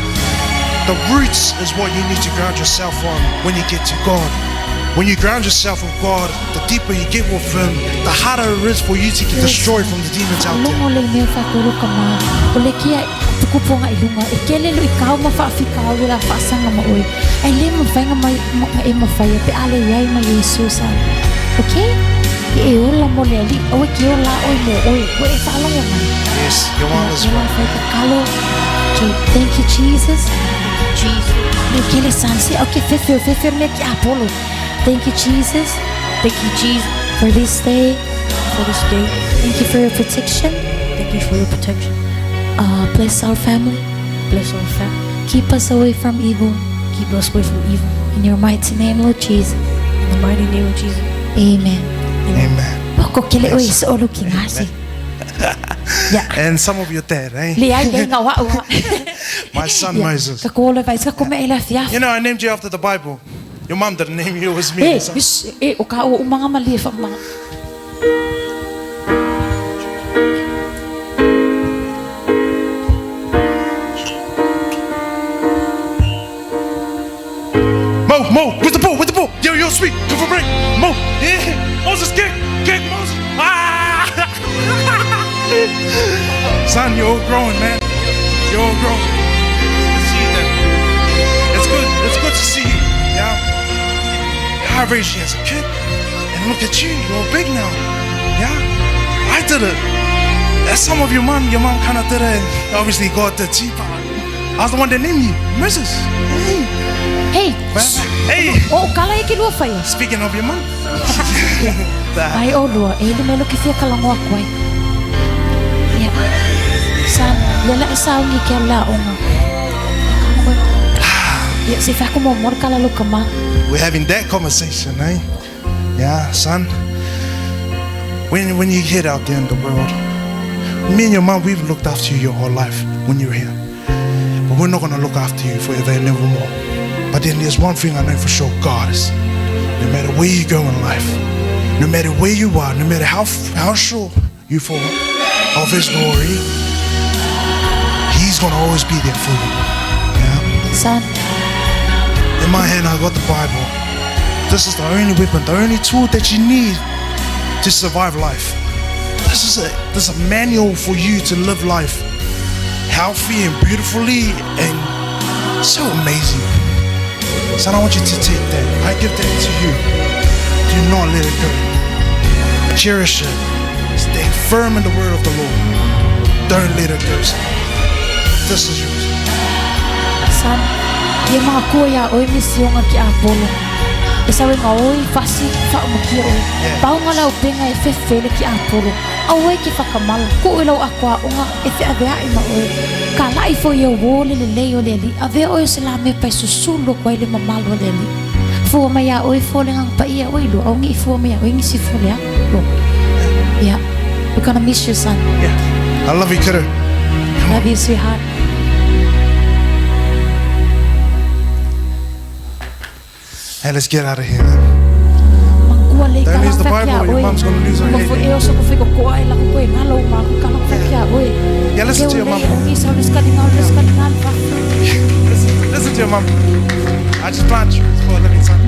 The roots is what you need to ground yourself on when you get to God. When you ground yourself with God, the deeper you get with Him, the harder it is for you to get destroyed from the demons out there. Longo le mea whakoro ka ma. O le kia pukuponga i lunga. E kele lo i kau ma whaafika au la whaasanga ma oe. Ai le ma whainga mai ma e ma whaia pe ale iai ma Yesu sa. Okay? I e ola mo le ali. Oe ki ola oe mo oe. Oe e whaalongo mai. Yes, Joanna's Ola right. whai ka kalo. Okay, thank you Jesus. Jesus. Me kele sansi. Okay, fefe fefe me ki Apollo. Thank you Jesus. Thank you, Jesus, For this day. for this day. Thank you for your protection. Thank you for your protection. Bless our family. Bless our family. Keep us away from evil. Keep us away from evil. In your mighty name, Lord Jesus. In the mighty name of Jesus. Amen. Amen. Ko kele oi so olu ki ngasi. And some of your dad, eh? Le ai le ngā wa'u ha. My son Moses. Ka kōla vai, ka kome e la fia. You know, I named you after the Bible. Your mum didn't name you, it was me. E, ish, e, o ka o umanga ma lie wha umanga. Mo, Mo, with the ball, with the ball. Yo, yo, sweet, go for break. Mo, yeah. Moses, kick, kick, Moses. Ah! Son, you're all growing, man. You're all growing. It's good to see you there. It's good. It's good to see you. Yeah. I raised you as a kid, and look at you. You're big now. Yeah. I did it. That's some of your mum. Your mum kind of did it, and obviously God did too. But I was the one that named you, Moses. Hey. Hey. Hey. O kala e ki lua whai. Speaking of your mum. Ai o lua, e le melo ki fia kalangoa koe. Ia. Sa, le la e saungi kia la onga. Ia, se whaku mo mor kala luka ma. We're having that conversation, eh? Yeah, son. When you get out there in the world, me and your mum, we've looked after you your whole life when you're here. But we're not gonna look after you forever and evermore. But then there's one thing I know for sure, God is. No matter where you go in life, no matter where you are, no matter how sure you fall of His glory, He's gonna always be there for you. Yeah? Son. In my hand, I got the Bible. This is the only weapon, the only tool that you need to survive life. This is a manual for you to live life healthy and beautifully and so amazing. Son, I want you to take that. I give that to you. Do not let it go. Cherish it. Stay firm in the word of the Lord. Don't let it go. Son. This is yours. Son, ia mga kua ia oi misionga ki Apollo. E sawe ngā oi fasi whaumukia oi. Pau ngā lau penga e whewhele ki Apollo. Au e ki whakamala, ko oi lau akoa onga e wheawea i ma oi. Ka lai fo ia wōle le lei o le ali. Avea oi o se la me pai susulo kwa ile mamalo le ali. Fua mai a oi fole ngang pa ia oi lo. Au ngi fua mai a oi ngisi fole a. Lo. Yeah. We're gonna miss you, son. Yeah. I love you, kiddo. Love you, sweetheart. Hey, let's get out of here, man. Don't lose the Bible or your mum's gonna lose her head. Yeah, listen to your mum. Listen to your mum. I just plant trees for a living, son.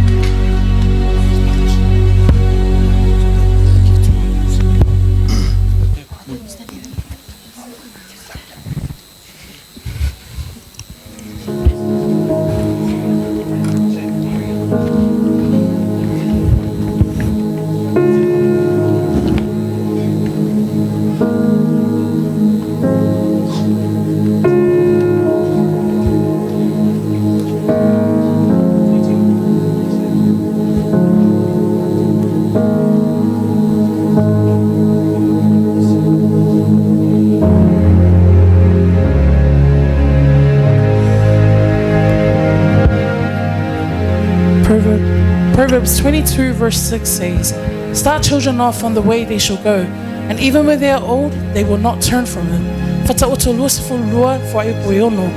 Proverbs 22 verse 6 says, Start children off on the way they shall go, and even when they are old, they will not turn from it. Whataoto luasifo lua whaepoeono.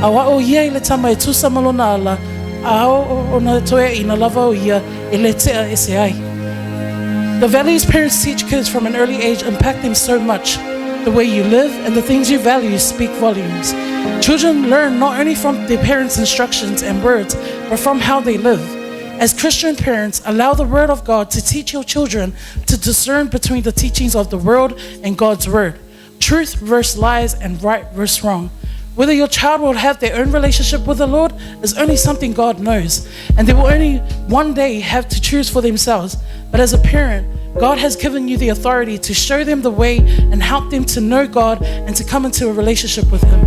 A wao ia i le tama e tusa malona ala, a o na toea ina lava o ia e le tea e se ai. The values parents teach kids from an early age impact them so much. The way you live and the things you value speak volumes. Children learn not only from their parents' instructions and words, but from how they live. As Christian parents, allow the Word of God to teach your children to discern between the teachings of the world and God's Word. Truth versus lies and right versus wrong. Whether your child will have their own relationship with the Lord is only something God knows, and they will only one day have to choose for themselves. But as a parent, God has given you the authority to show them the way and help them to know God and to come into a relationship with Him.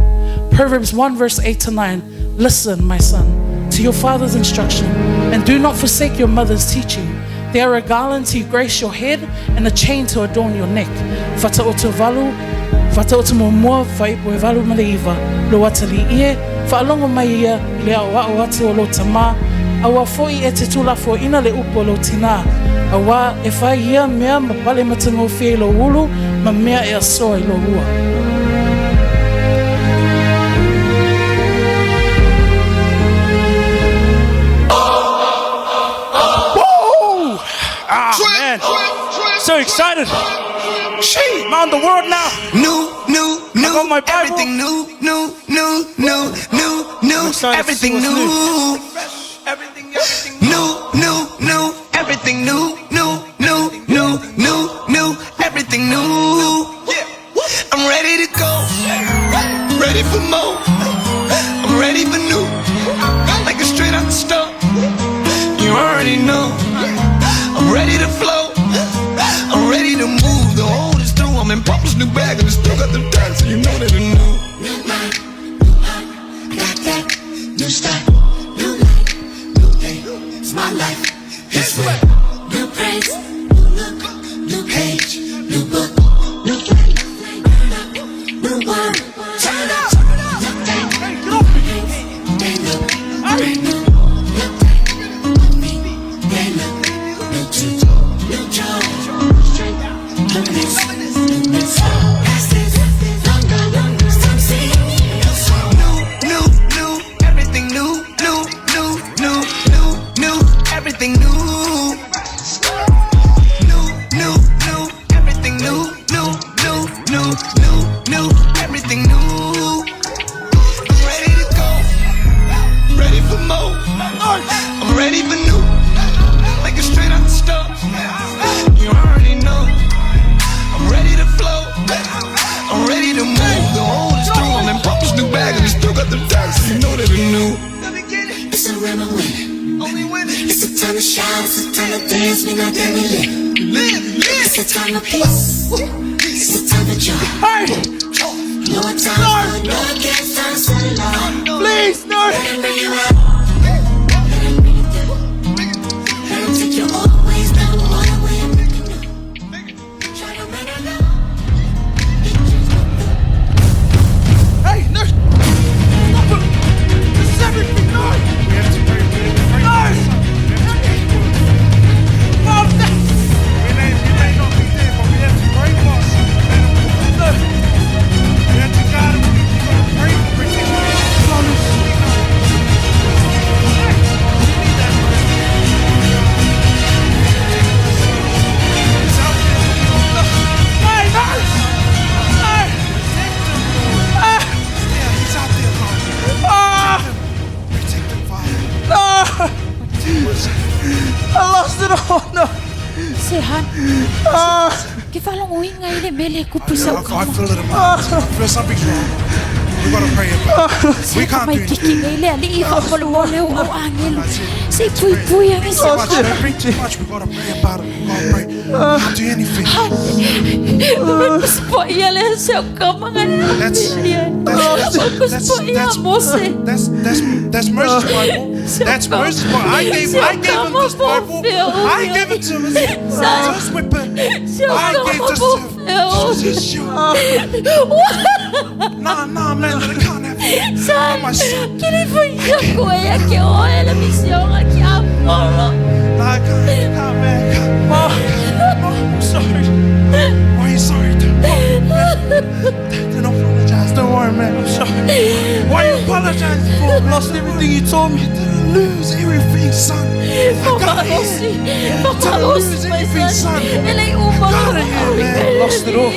Proverbs 1 verse 8 to 9, Listen, my son, to your father's instruction, and do not forsake your mother's teaching. They are a garland to grace your head and a chain to adorn your neck. Whataoto valu, whataoto momoa, whaipo e valu maleiva, lo atali ie, whaalongo mai ia, i le au ao atu o lo tama, aua foi e te tūlafo ina le upo lo tina. Auā e fai ia mea ma pale matagofie i lou ulu ma mea e asoa i lou ua. Whoa! Ah, man. So excited. She, I'm on the world now. New, new, new. I got my Bible. Everything new, new, new, new, new, new. excited to see Everything what's new. New, new, new. Everything new, new, new, new, new, new. Everything new. I'm ready to go. Ready for more. I'm ready for new. Like a straight out the stove. You already know. I'm ready to flow. I'm ready to move. The old is through. I'm in Papa's new bag and it's still got the tag, so you know that it's new. New mind, new heart, I got that new start, new life, new day. It's my life. It's way. New praise, new look, new page, new book, new flame, new word. Turn up. Look back, get off me. They look brand new. Look back at me. They look new to new joy, strength, newness, newness. Past is long gone. Some see. New, new, new, everything new, new, new, new, new, new, everything new. New, new, new, everything new, new, new, new, new, new, everything new. I'm ready to go, ready for more. I'm ready for new, like a straight out the stove. You already know. I'm ready to flow. I'm ready to move. The old is through. I'm in Papa's new bag and it's still got the tags, so you know that it's new. It's a realm of winning. Only winning. It's a time to shout, it's a time to dance, we not that we live. Live, live. It's a time of peace. It's a time for joy. No time for no games, time to settle all. Please, no. Let him bring you out. Let him bring you through. Let him take you always down all the way and make it new. Try to make it know. Hey, no! Stop it! This is everything! No! We have to pray. We have to pray. No! Mom, We may not be there, but we have to pray for our son. No. We have to guard him. We got to pray for protection. Hey, no! Hey! Ah! Yeah, he's out there, Lord. Ah! Protect him, Father. No! I lost it all! No! Se han. Ah! Ke whalongo inga i le mele kupu sa I feel it in my heart. I feel something's wrong. We gotta pray about it. We can't do mai anything. kiki nei le ali i whakamolo o au angelu. Se pui pui a Too se much, don't pray too much. We gotta pray about it. We gotta pray. We can't do anything. Paspo ia le se o kamanga That's that's that's that's Moses' Bible. That's Moses' Bible. I gave him this Bible. I gave it to him. It's his weapon. I gave this to him. This is his shield. Nah, nah, man, I can't have it. Son, My son. kiri fui ia koe ia ke oe le misionga ki a polo. Nah, I can't, can't, man. Can't. Oh, no, I'm sorry. Why are you sorry? Don't, man. Don't apologize. Don't worry, man. I'm sorry. Why you apologizing for? I lost everything you told me. You didn't lose everything, son. I got here. You didn't lose everything, son. Got it here, man. Lost it all.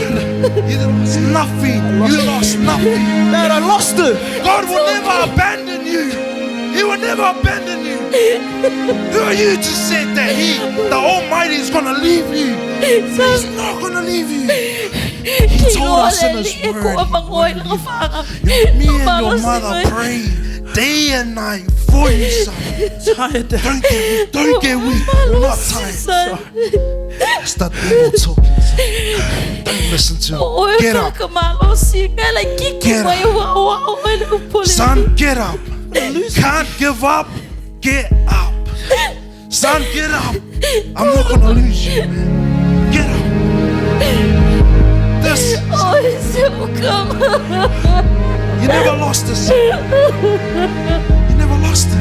You lost nothing. You lost nothing. Dad, I lost it. God will never abandon you. He will never abandon you. Who are you to say that He, the Almighty, is gonna leave you? He's not gonna leave you. He told us in His word. Me and your mother pray day and night for you, son. Tired, Dad. Don't get weak. Don't get weak. We're not tired. That's the devil talking. Son. Don't listen to him. Get up. Get up. Son, get up. Can't give up. Get up. Son, get up. I'm not gonna lose you, man. Get up. This you never lost this. You never lost it.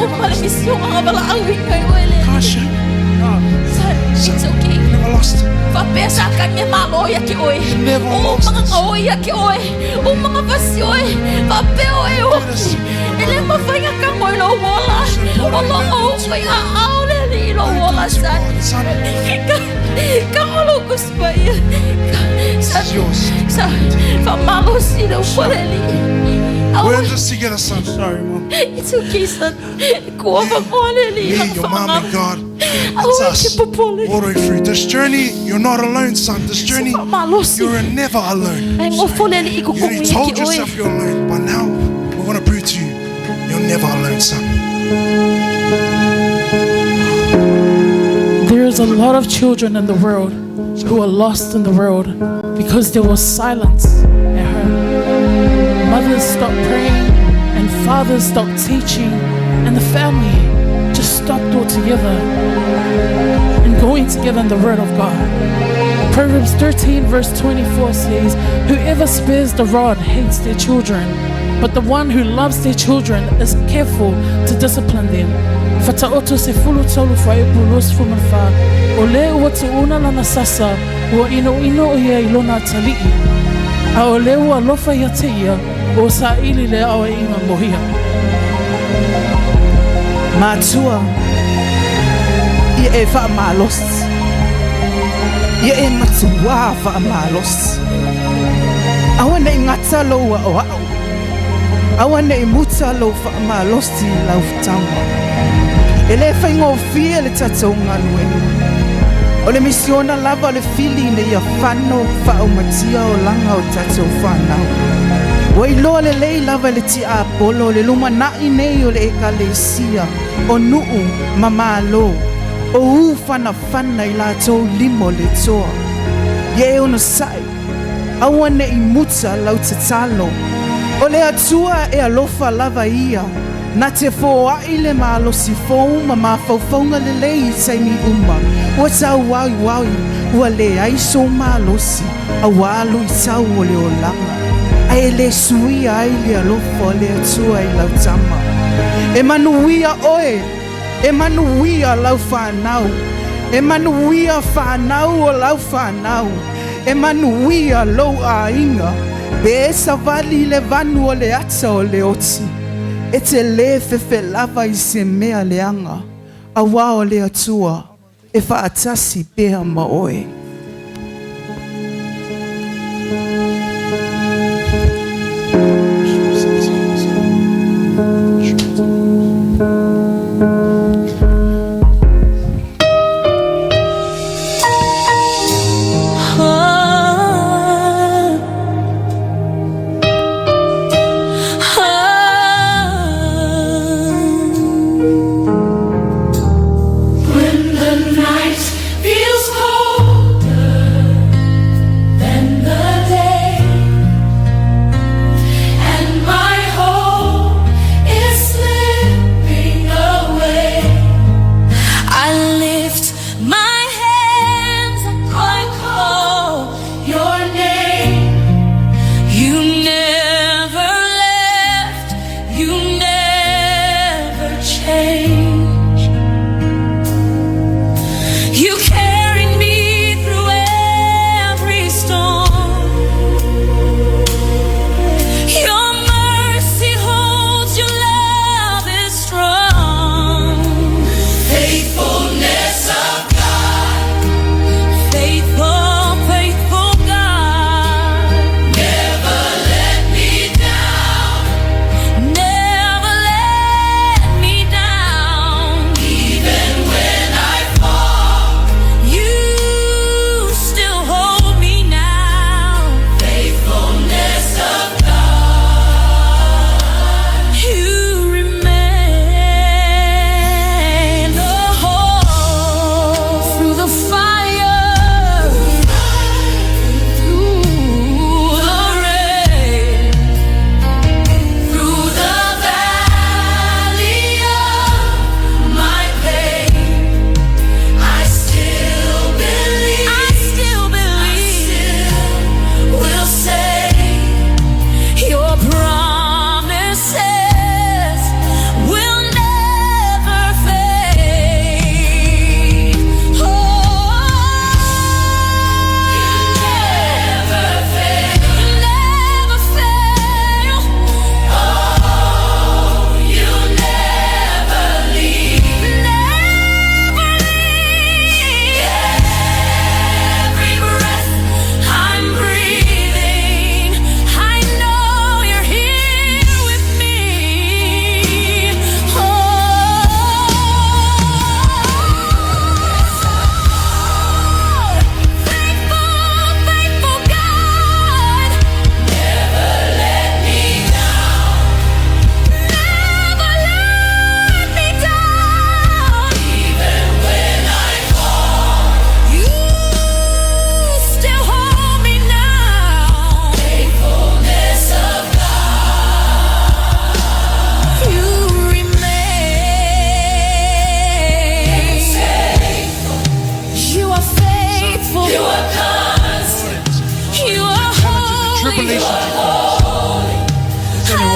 uma le misioga ga valaauina i oe le Son, it's okay. Faapea sa kage malo ia ke oe. O mga ngao ia ke oe. O mga vasi oe. Faapea oe oki. E le mawhainga ka moi lo wola. O lo o koe a ao le li lo wola son. Ka ngolo kuspa ia. Son, sa, whamalo si le upole li. We're in this together, son. Sorry, mom. It's okay, son. Kua whamole li. Me, your mom, and God. It's us. All the way through. This journey, you're not alone, son. This journey, you're never alone. Ai ngofole li i You only kukumu ia told ki oe. yourself you're alone, but now we're going to prove to you you're never alone, son. There is a lot of children in the world who are lost in the world because there was silence at home. Mothers stopped praying and fathers stopped teaching, and the family just stopped altogether and going together in the Word of God. Proverbs 13, verse 24 says, Whoever spares the rod hates their children, but the one who loves their children is careful to discipline them. Whataoto se fulu tolu whaepu los fumanwha, o le ua tuuna lana sasa, ua ino ino o ia i lona tali'i. A o le ua lofa ia te ia, o sa ili le awa inga mohia. Matua ia e faamalosi ia e matuā faamalosi aua nei gata lou aʻoaʻo aua nei muta lou faamalosi i lau fitaga e lē faigofie le tatou galuega o le misiona lava o le fili ina ia fano faaumatia olaga o tatou fanau ua iloa lelei lava e le tiapolo le lumanaʻi nei o le ekalesia o nuu ma mālō o ū fanafana i latou lima o le toa ia e onosaʻi aua neʻi muta lau tatalo o le atua e alofa lava ia na te foaʻi le malosi fou ma mafaufauga lelei i taimi uma ua tauauau ua leai sou malosi auā luitau o le olaga ae e lē suia ai le alofa o le atua i lau tama e manuia oe e manuia lau fanau e manuia fanau o lau fanau e manuia lou aiga pe e savali le vanu o le ata o le oti e te lē fefelava i se mea leaga auā o le atua e faatasi pea ma oe. When the night feels cold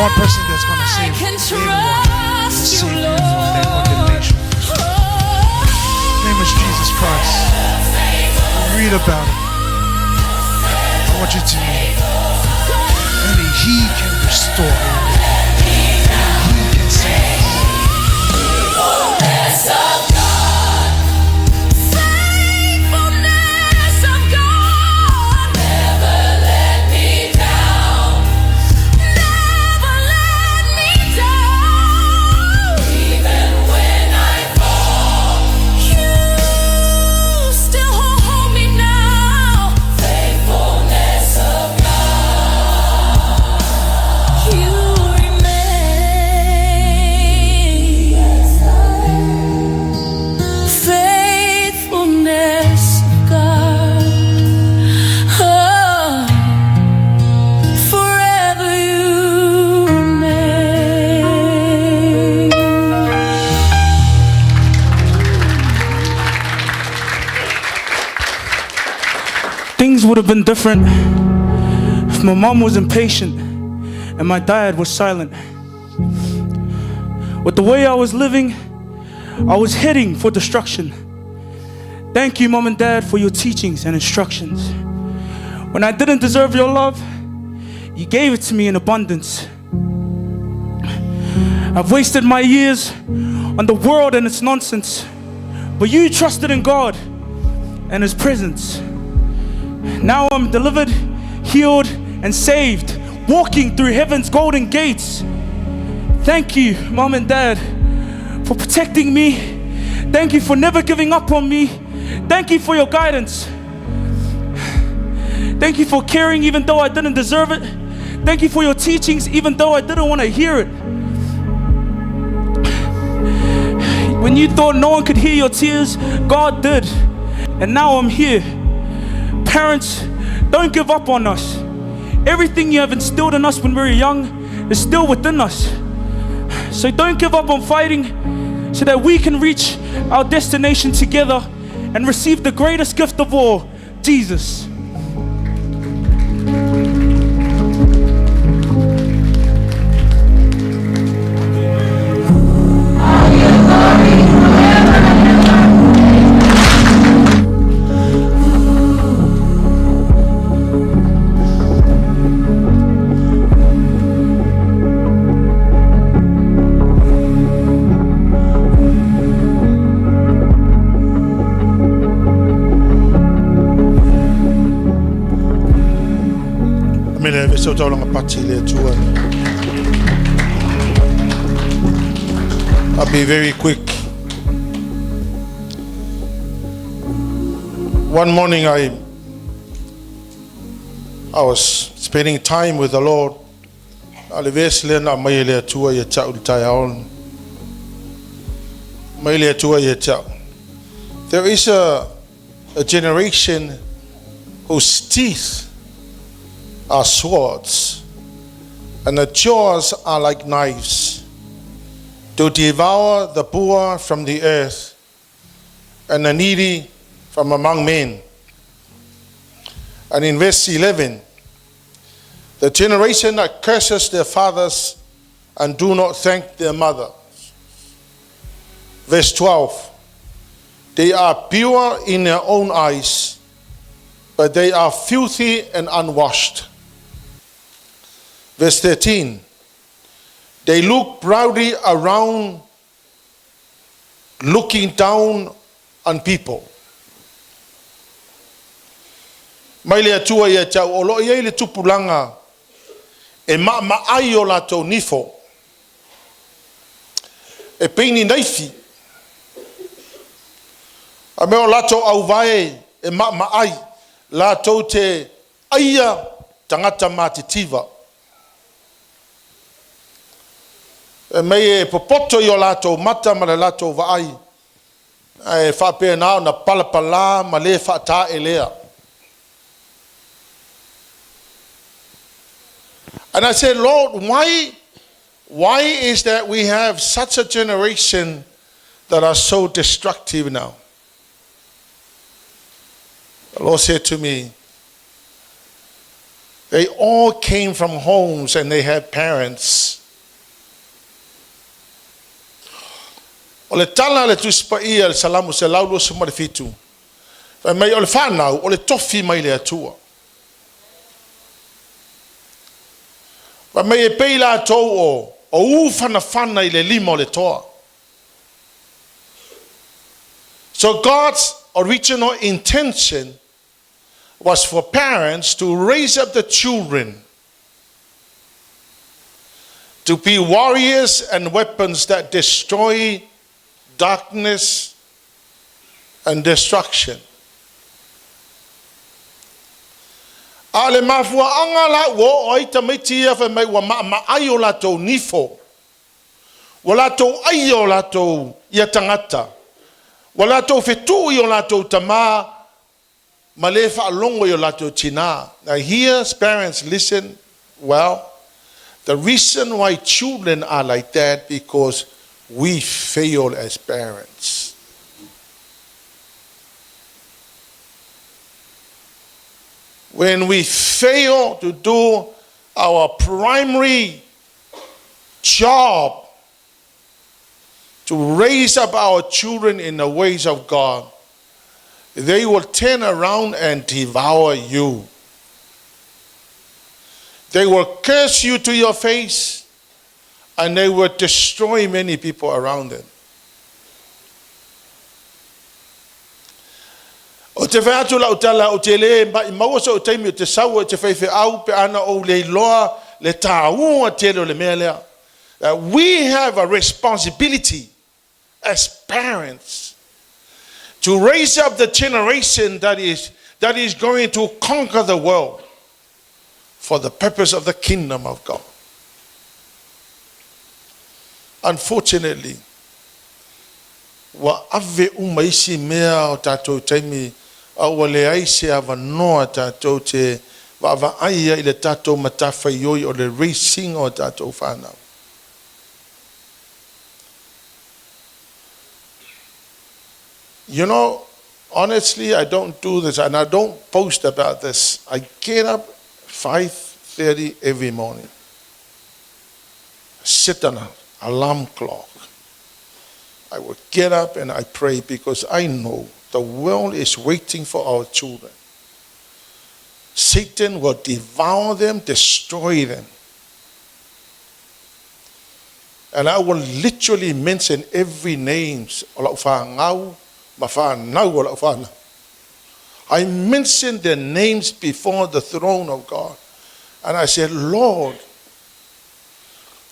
one person that's going to save can everyone. trust you, Save you from that condemnation. His name is Jesus Christ. Read about him. I want you to meet him. Only he can restore everything. He can save us. Faithfulness of God. Faithfulness of God. Never let me down. Never let me down. Even when I fall, you still hold me now. Faithfulness of God. You remain. Faithfulness of God. Oh, forever you remain. Things would have been different if my mom was impatient and my dad was silent. With the way I was living, I was heading for destruction. Thank you, mom and dad, for your teachings and instructions. When I didn't deserve your love, you gave it to me in abundance. I've wasted my years on the world and its nonsense, but you trusted in God and His presence. Now I'm delivered, healed, and saved, walking through heaven's golden gates. Thank you, mom and dad, for protecting me. Thank you for never giving up on me. Thank you for your guidance. Thank you for caring even though I didn't deserve it. Thank you for your teachings even though I didn't want to hear it. When you thought no one could hear your tears, God did. And now I'm here. Parents, don't give up on us. Everything you have instilled in us when we were young is still within us. So don't give up on fighting so that we can reach our destination together and receive the greatest gift of all, Jesus. Me le vese o taulanga pati le atua. I'll be very quick. One morning I was spending time with the Lord. A le vese le na mai le atua ia tau le tai aon. Mai le atua ia tau. There is a generation whose teeth are swords, and the jaws are like knives, to devour the poor from the earth and the needy from among men. And in verse 11, the generation that curses their fathers and do not thank their mother. Verse 12, they are pure in their own eyes, but they are filthy and unwashed. Verse 13, they look proudly around, looking down on people. Mai le atua ia tau, o loo iai le tupulaga e maamaai o latou nifo. E pei ni naifi. A me o latou auvae e maamaai, latou te aia tagata matitiva. E mei e popoto i o latou mata ma le latou vaai. E faapena ona palapalā ma le faataelea. And I said, Lord, why is that we have such a generation that are so destructive now? The Lord said to me, They all came from homes and they had parents. O le tala a le Tusi Paia i le Salamo 127, fai mai o le fanau o le tofi mai le Atua. Fai mai e pei latou o o u fanafana i le lima o le toa. So God's original intention was for parents to raise up the children to be warriors and weapons that destroy darkness and destruction. A o le mafuaaga la ua oo ai tamaiti ia fai mai ua maamaai o latou nifo, ua latou aia o latou ia tagata, ua latou fetuu i o latou tama ma le faalogo i o latou tinā. Now here parents listen well, the reason why children are like that because we fail as parents. When we fail to do our primary job to raise up our children in the ways of God, they will turn around and devour you. They will curse you to your face and they will destroy many people around them. O te whai atu lau tala o te le mai maua so o taimi o te sau o te whaiwhe pe ana o le iloa le tāua tele o le mea lea. That we have a responsibility as parents to raise up the generation that is, that is going to conquer the world for the purpose of the kingdom of God. Unfortunately, ua ave uma isi mea o tatou taimi a ua leai se avanoa tatou te vaavaai ai i le tatou matafaioi o le raising o tatou fanau. You know, honestly, I don't do this and I don't post about this. I get up 5:30 every morning. Set an alarm clock. I will get up and I pray because I know the world is waiting for our children. Satan will devour them, destroy them. And I will literally mention every name o lau whāngau, ma whānau o lau whānau. I mention their names before the throne of God. And I said, Lord,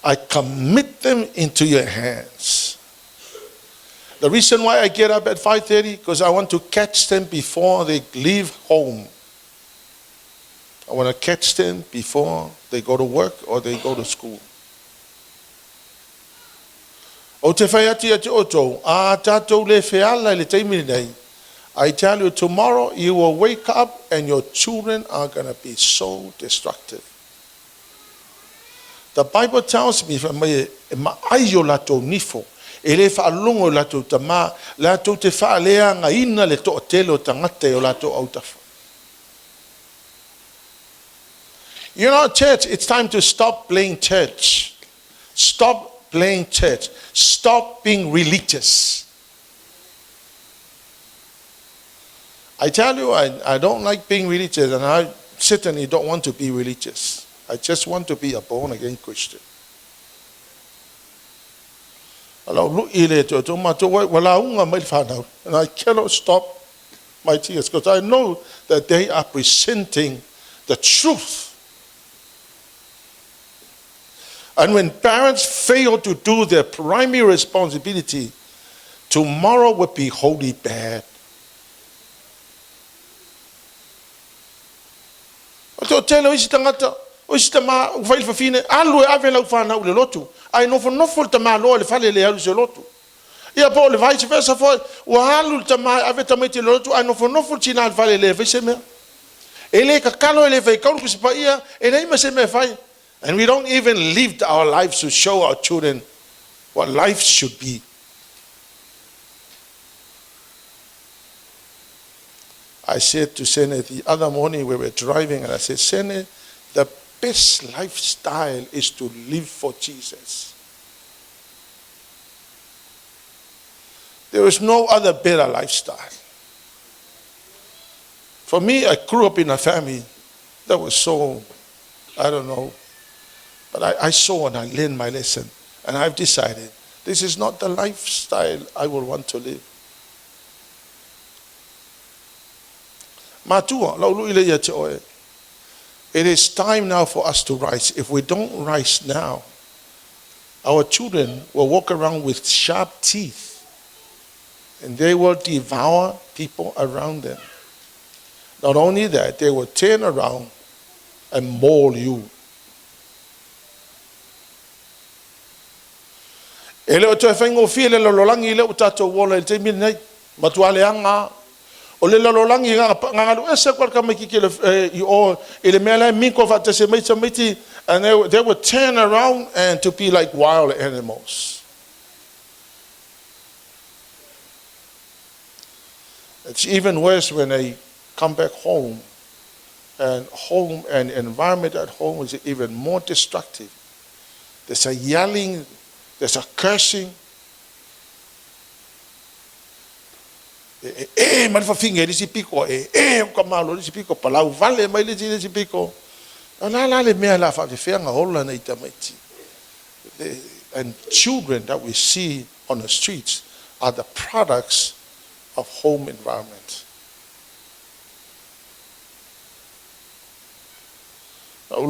I commit them into your hands. The reason why I get up at 5:30 because I want to catch them before they leave home. I want to catch them before they go to work or they go to school. O te whai atu ia te outou, a tātou le wheala i le taimi nei, I tell you, tomorrow you will wake up and your children are going to be so destructive. The Bible tells me, fai mai e maai o latou nifo, e le faalogo i latou tama, latou te faaleagaina le toatele o tagata i o latou autafa. You know, church, it's time to stop playing church. Stop playing church. Stop being religious. I tell you, I, I don't like being religious, and I certainly don't want to be religious. I just want to be a born again Christian. And I cannot stop my tears because I know that they are presenting the truth. And when parents fail to do their primary responsibility, tomorrow will be wholly bad. O te tele o isi tagata, o isi tama, ua fai le fafine, alu e ave lau fanau i le lotu, ae nofonofo le tamaloa i le fale e le alu i se lotu. Ia po o le vice versa foi, ua alu le tama e ave tamaiti i le lotu, ae nofonofo le tina i le fale e le fai se mea. E le kakalo, e le fai kaulu Tusi Paia, e leai ma se mea e fai. And we don't even live our lives to show our children what life should be. I said to Sene the other morning, we were driving, and I said, Sene, The best lifestyle is to live for Jesus. There is no other better lifestyle. For me, I grew up in a family that was so, I don't know, but I saw and I learned my lesson. And I've decided this is not the lifestyle I will want to live. Matua, lau lui le ia te oe. It is time now for us to rise. If we don't rise now, our children will walk around with sharp teeth and they will devour people around them. Not only that, they will turn around and maul you. E le o toe faigofie le lalolagi lea ua tatou ola i le taimi lenei. Matua leaga. O le lalolagi gagalu ese kwa tamaititi i o i le mea la e minko faatasi mai tamaiti and they would turn around and to be like wild animals. It's even worse when they come back home and home and environment at home is even more destructive. There's a yelling, there's a cursing. E e mai le fafine i le isi piko, e e o ka malo i le isi piko, palau vale mai le isi piko. O la la le mea la faafefea ola nei tamaiti. And children that we see on the streets are the products of home environment. Why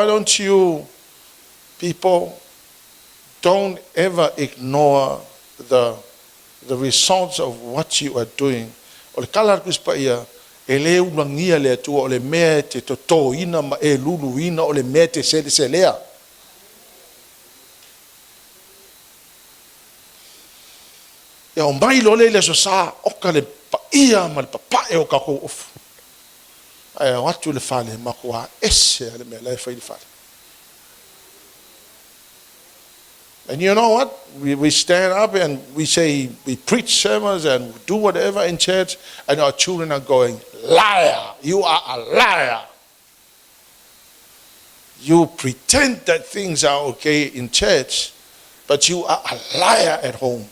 don't you people don't ever ignore the results of what you are doing. O le kala atu ia, e le ulagia le Atua o le mea e te totoina ma e luluina o le mea e te seleselea. Ia o mai lo le le aso sa, oka le paia ma le papae o kākou ofu. Ae o atu le fale, matua ese a le mea la e fai le fale. And you know what? We stand up and we say, we preach sermons and do whatever in church, and our children are going, liar! You are a liar! You pretend that things are okay in church, but you are a liar at home.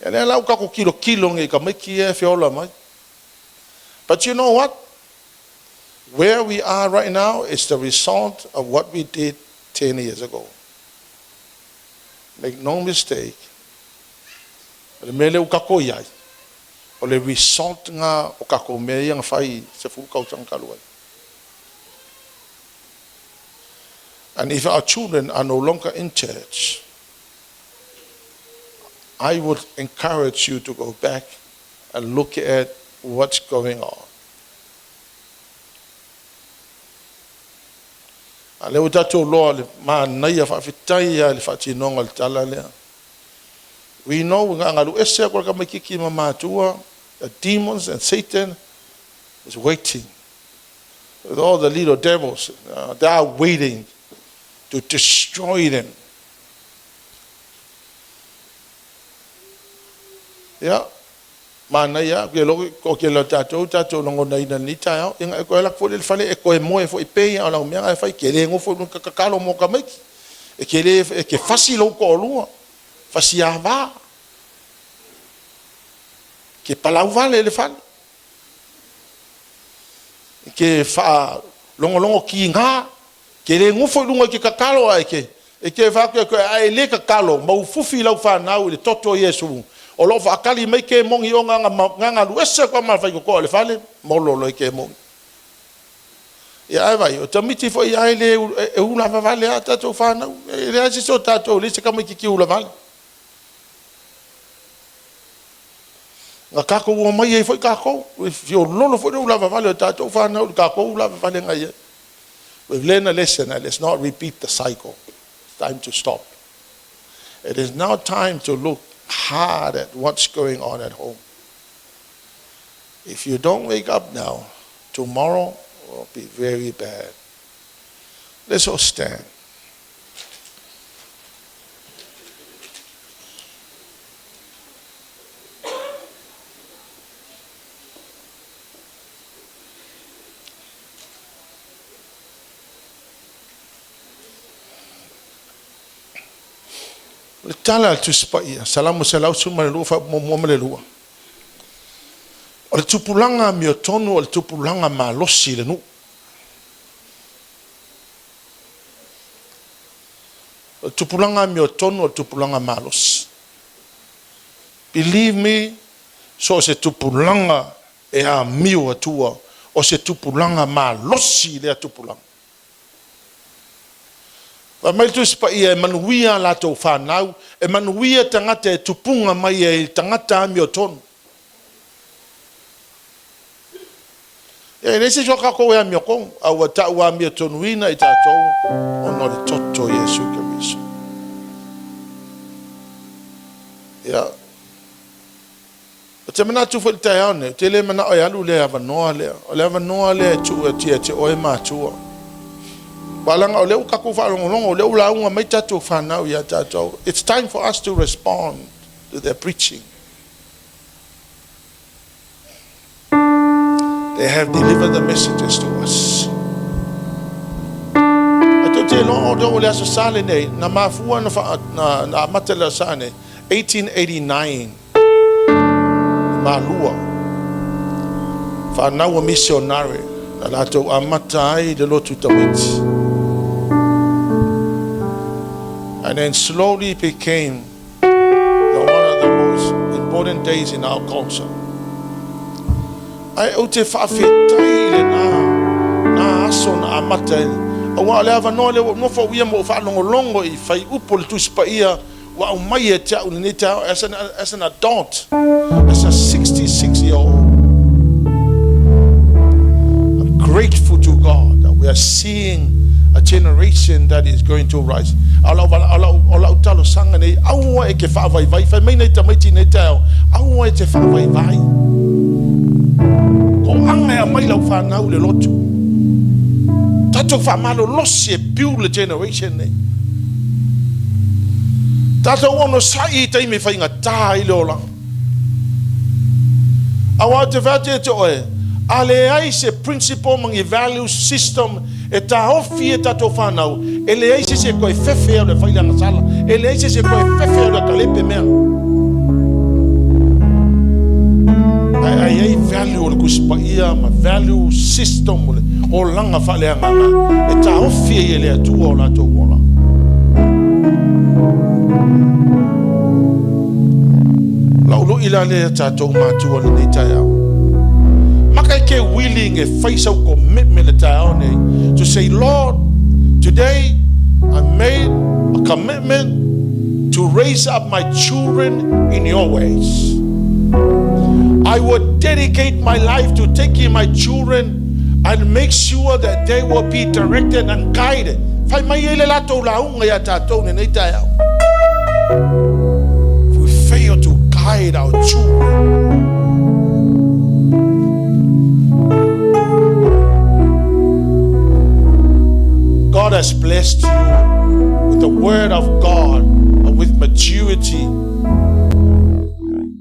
Ia lea lau kako kilo kilo nge ka mai ki e whiola mai. But you know what? Where we are right now is the result of what we did 10 years ago. Make no mistake. Le mele u kako iai. O le result nga o kako mea ia nga whai se fulu kautanga kaluai. And if our children are no longer in church, I would encourage you to go back and look at what's going on. A le o tātou loa le mānaia whaawhitai a le whaatinonga le tala lea. We know ngā ngalu ese a ka maikiki ma mātua, the demons and Satan is waiting. With all the little devils, they are waiting to destroy them. Ia, manaia, ke lo ko ke lo tātou, tātou longo nei na ni tai inga e koe lak fo le fale e koe moe fo i pe ia o lau mea e fai ke le ngofo no kakalo mo ka maiki. E ke le e ke fasi lo ko lua, fasi a va. Ke palau vale le fale. E ke fa longo longo ki ngā, ke le ngofo lunga ke kakalo ai ke e ke fa ke ai le kakalo mau fufi lau whanau i le toto Iesu. O lo whaakali mai ke mongi o nganga nganga luese kwa ma whai koko le fale, molo lo ke mongi. Ia ai vai, o tamiti fo i ai le e ula vavale a tātou whanau, e le asi so tātou, le se kama ki ki ula vale. Ngā kākou ua mai e foi kākou, e fio lolo foi le ula vavale o tātou whanau, le kākou ula vavale ngai e. We've learned a lesson, and let's not repeat the cycle. It's time to stop. It is now time to look hard at what's going on at home. If you don't wake up now, tomorrow will be very bad. Let's all stand. O le tala a le Tusi Paia, Salamo 112 faaupu muamua ma le lua, O le tupulaga amiotonu o le tupulaga malosi i le nuu. O le tupulaga amiotonu o le tupulaga malosi. Believe me, so o se tupulaga e amio atua, o se tupulaga malosi lea tupulaga. Fai mai le Tusi Paia, e manuia a latou fanau, e manuia tagata e tupuga mai ai i tagata amiotonu. E leai se isi o tatou e amiotonu, a ua tau amiotonuina i tatou ona o le toto o Iesu Keriso. Ia, ou te manatu foi i le taeao nei, ou te le manao e alu le avanoa lea. O le avanoa lea e tuu atu ia te oe matua. Aua leaga o lea ua tatou faalogologo, o lea ua lauga mai tatou fanau ia tatou. It's time for us to respond to their preaching. They have delivered the messages to us. Ae tou te iloa o le Aso Sa lenei, na mafua na, wha, na, na amata le Aso Sa nei, 1889, i Malua, whanau a missionary, na latou amata ai le lotu tamaiti. And then slowly became the one of the most important days in our culture. Ae ou te faafetai i lenā, nā aso na amata ai. Aua o le avanoa lea ua ou nofo au ia ma ou faalogologo i faiupu o le Tusi Paia ua aumai ia te au i lenei taeao as an adult, as a 66 year old. I'm grateful to God that we are seeing a generation that is going to rise. A o lau, o lau, o lau talosaga nei, aua e ke faavaivai, fai mai nei tamaiti i nei taeao, aua e te faavaivai. Ko aga e aumai lau fanau i le lotu. Tatou faamalolosi e build le generation nei. Tatou onosai i taimi e faigata ai le olaga. Aua ou te fai atu ia te oe, a leai se principle ma ni values system e taofi e tatou fanau, e leai se isi e toe fefe au le fai le agasala, e leai se isi e toe fefe au le kalepe mea. Ae a i ai value o le Tusi Paia ma value system o le olaga faaleagaga e taofi ai e le Atua o latou ola. Lau lo'i la lea tatou matua lenei taeao. Maka e ke willing e fai sau commitment le taeao nei to say, Lord, today I made a commitment to raise up my children in your ways. I would dedicate my life to taking my children and make sure that they will be directed and guided. Fai mai ai le latou lauga ia tatou lenei taeao. If we fail to guide our children, God has blessed you with the word of God and with maturity.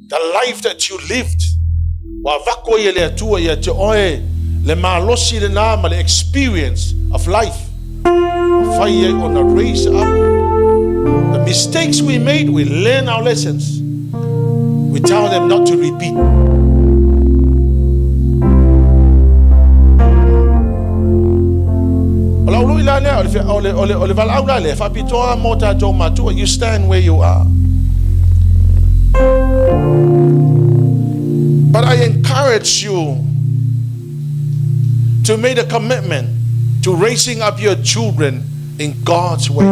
The life that you lived, ua avatu ai e le Atua ia te oe le malosi lenā ma le experience of life. Ua fai ai ona raise up. The mistakes we made, we learn our lessons. We tell them not to repeat. O lau lui la lea, o le valaau la lea, faapitoa mo tatou matua, you stand where you are. But I encourage you to make a commitment to raising up your children in God's ways.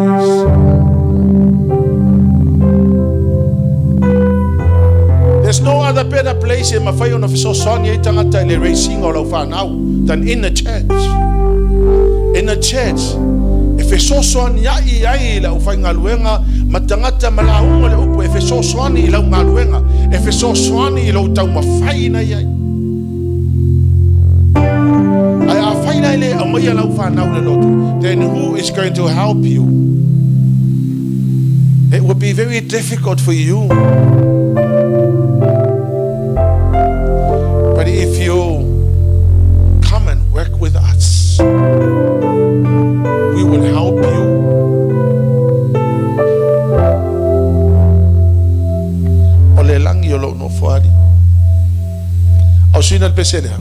There's no other better place e mafai ona fesoasoani ai tagata i le raising o lau fanau than in the church. In the church, e fesoasoani ai ai i lau faigaluega ma tagata ma lauga le upu e fesoasoani i lau galuega, e fesoasoani i lou taumafai ina ia. Ae afai la e le aumaia lau fanau i le lotu, then who is going to help you? It would be very difficult for you. But if you come and work with us, we will help you. O suiina le pese lea.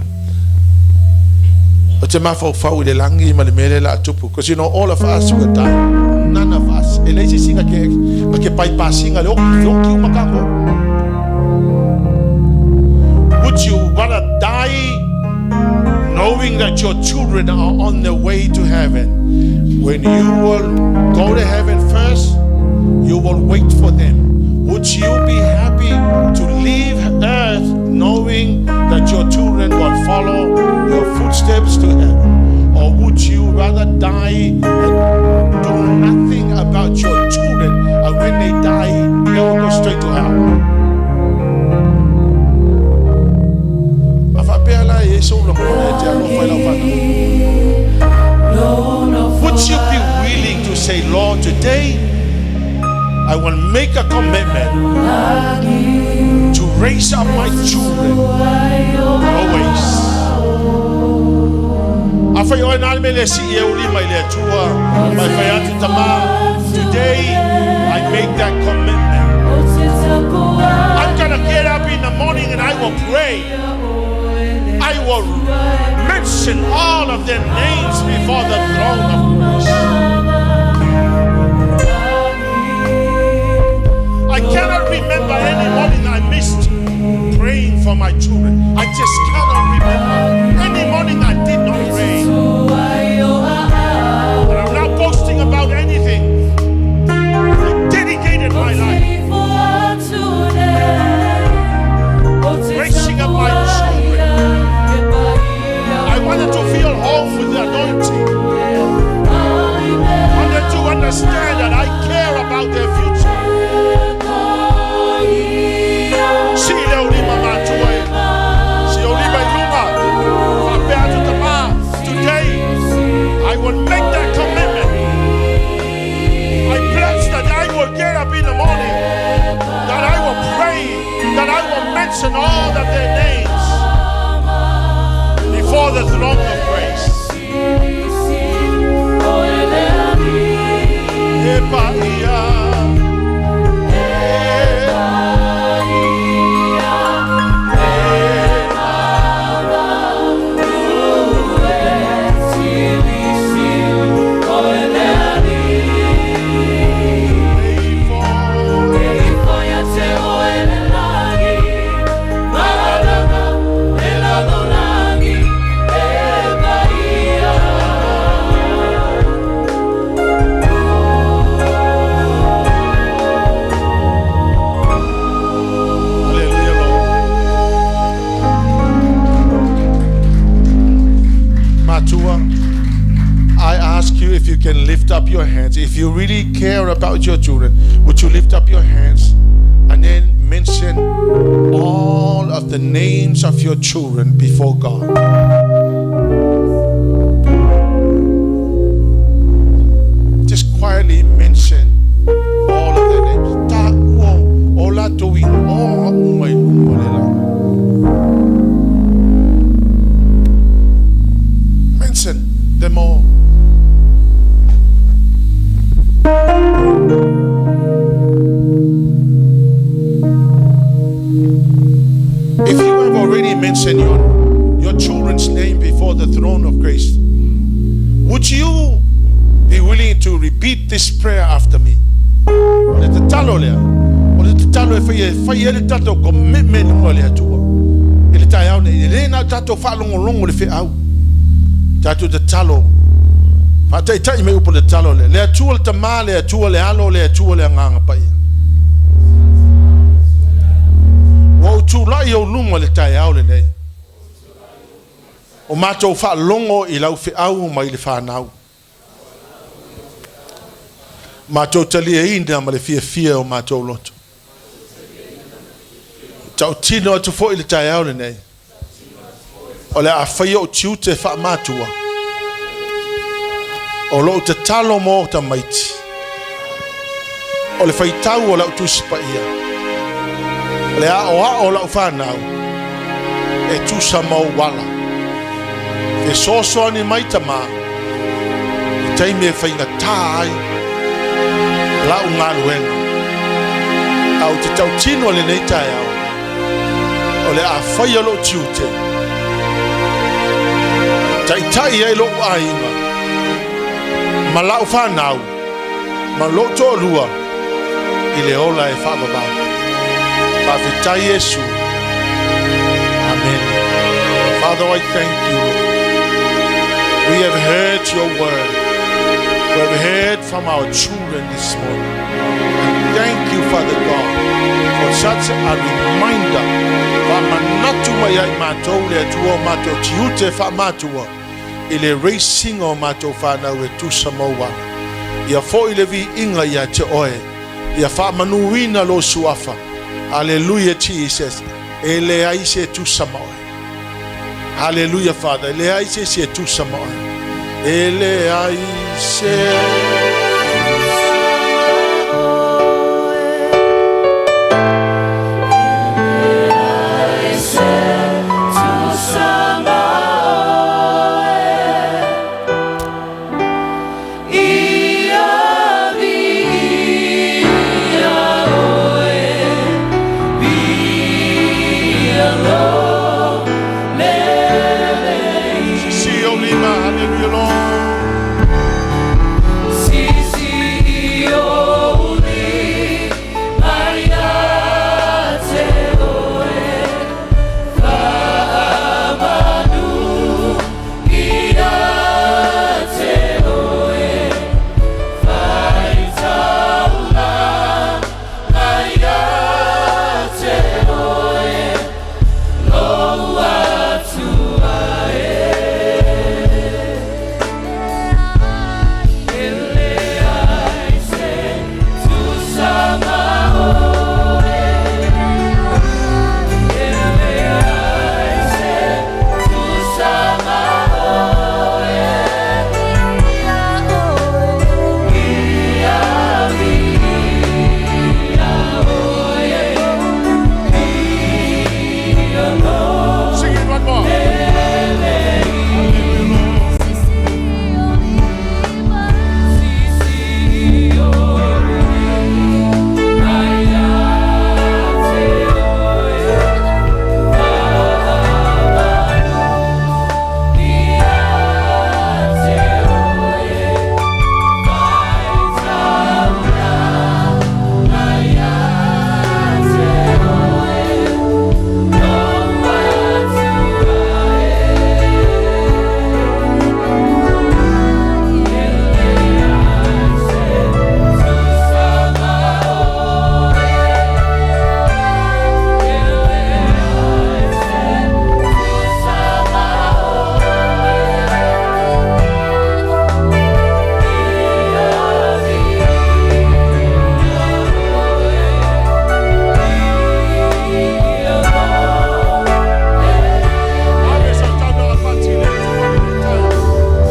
O te mafaufau i le lagi ma le mea lea o le a tupu. Because you know, all of us will die. None of us. E leai se isi na ke, na ke bypass ina le oki, feoki uma kākou. Would you rather die knowing that your children are on their way to heaven? When you will go to heaven first, you will wait for them. Would you be happy to leave earth knowing that your children will follow your footsteps to heaven? Or would you rather die and do nothing about your children, and when they die, they will go straight to hell? A faapea la e i ai sou lagona e te alofa i lau fanau. Would you be willing to say, Lord, today I will make a commitment to raise up my children your ways? Afai oe na le mea lea sii e ou lima i le Atua, ma e fai atu, Tama, today I make that commitment. I'm gonna get up in the morning and I will pray. I will mention all of their names before the throne of grace. I cannot remember any morning I missed praying for my children. I just cannot remember any morning I did not pray. And I'm not boasting about anything. I dedicated my life raising up my children. I wanted to feel home with the anointing. I wanted to understand that I care about their future. Si le o lima matua e. Si o lima i luga. Faapea atu tama. Today, I will make that commitment. I pledge that I will get up in the morning, that I will pray, that I will mention all of their names before the throne of grace. E paia. Hallelujah, Lord. Matua, I ask you if you can lift up your hands. If you really care about your children, would you lift up your hands and then mention all of the names of your children before God? Just quietly mention all of their names. Ta ua o latou igoa uma i luma o le lagi. Mention them all. If you have already mentioned your children's name before the throne of grace, would you be willing to repeat this prayer after me? O le tatalo lea, o le tatalo e fai e fai ai le tatou commitment i luga o le Atua. I le taeao nei, e le na o tatou faalogologo i le feau. Tatou tatalo, faataitai mai upu o le tatalo lea. Le Atua le Tama, le Atua le Alo, le Atua le Agaga Paia. Ua ou tulai i ou luma i le taeao lenei. O matou faalogo i lau feau mai le fanau. Matou taliaina ma le fiafia o matou loto. Tautino atu foi i le taeao lenei, o le a faia ou tiute faamatua, o lou tatalo mo tamaiti, o le faitau o lau Tusi Paia, o le aoao o lau fanau, e tusa ma ou ala. Fesoasoani mai Tama i taimi e faigata ai lau galuega. A ou te tautino i lenei taeao, o le a faia lo'u tiute, taʻitaʻi ai lo'u aiga ma la'u fanau ma lo'u to'alua i le ola e faavavau. Faafetai Iesu. Amen. Father, I thank you, Lord. We have heard your word. We have heard from our children this morning. And thank you, Father God, for such a reminder. Faamanatu mai ia i matou le Atua o matou tiute faamatua i le raising o matou fanau e tusa ma ou ala. Ia foʻi le viiga ia te oe. Ia faamanuina lou suafa. Hallelujah, Jesus. E leai se e tusa ma oe. Hallelujah, Father. E leai se isi e tusa ma oe. E leai se. Sisi ou lima. Hallelujah, Lord. Sing it one more.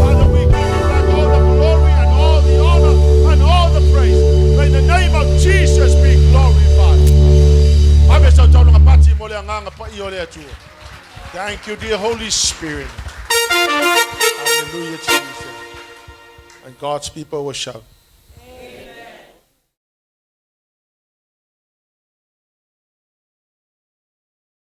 Father, we give you back all the glory and all the honor and all the praise. May the name of Jesus be glorified. Ave sau taulaga pati mo le agaga paia o le Atua. Thank you, dear Holy Spirit. Hallelujah, Jesus. And God's people will shout.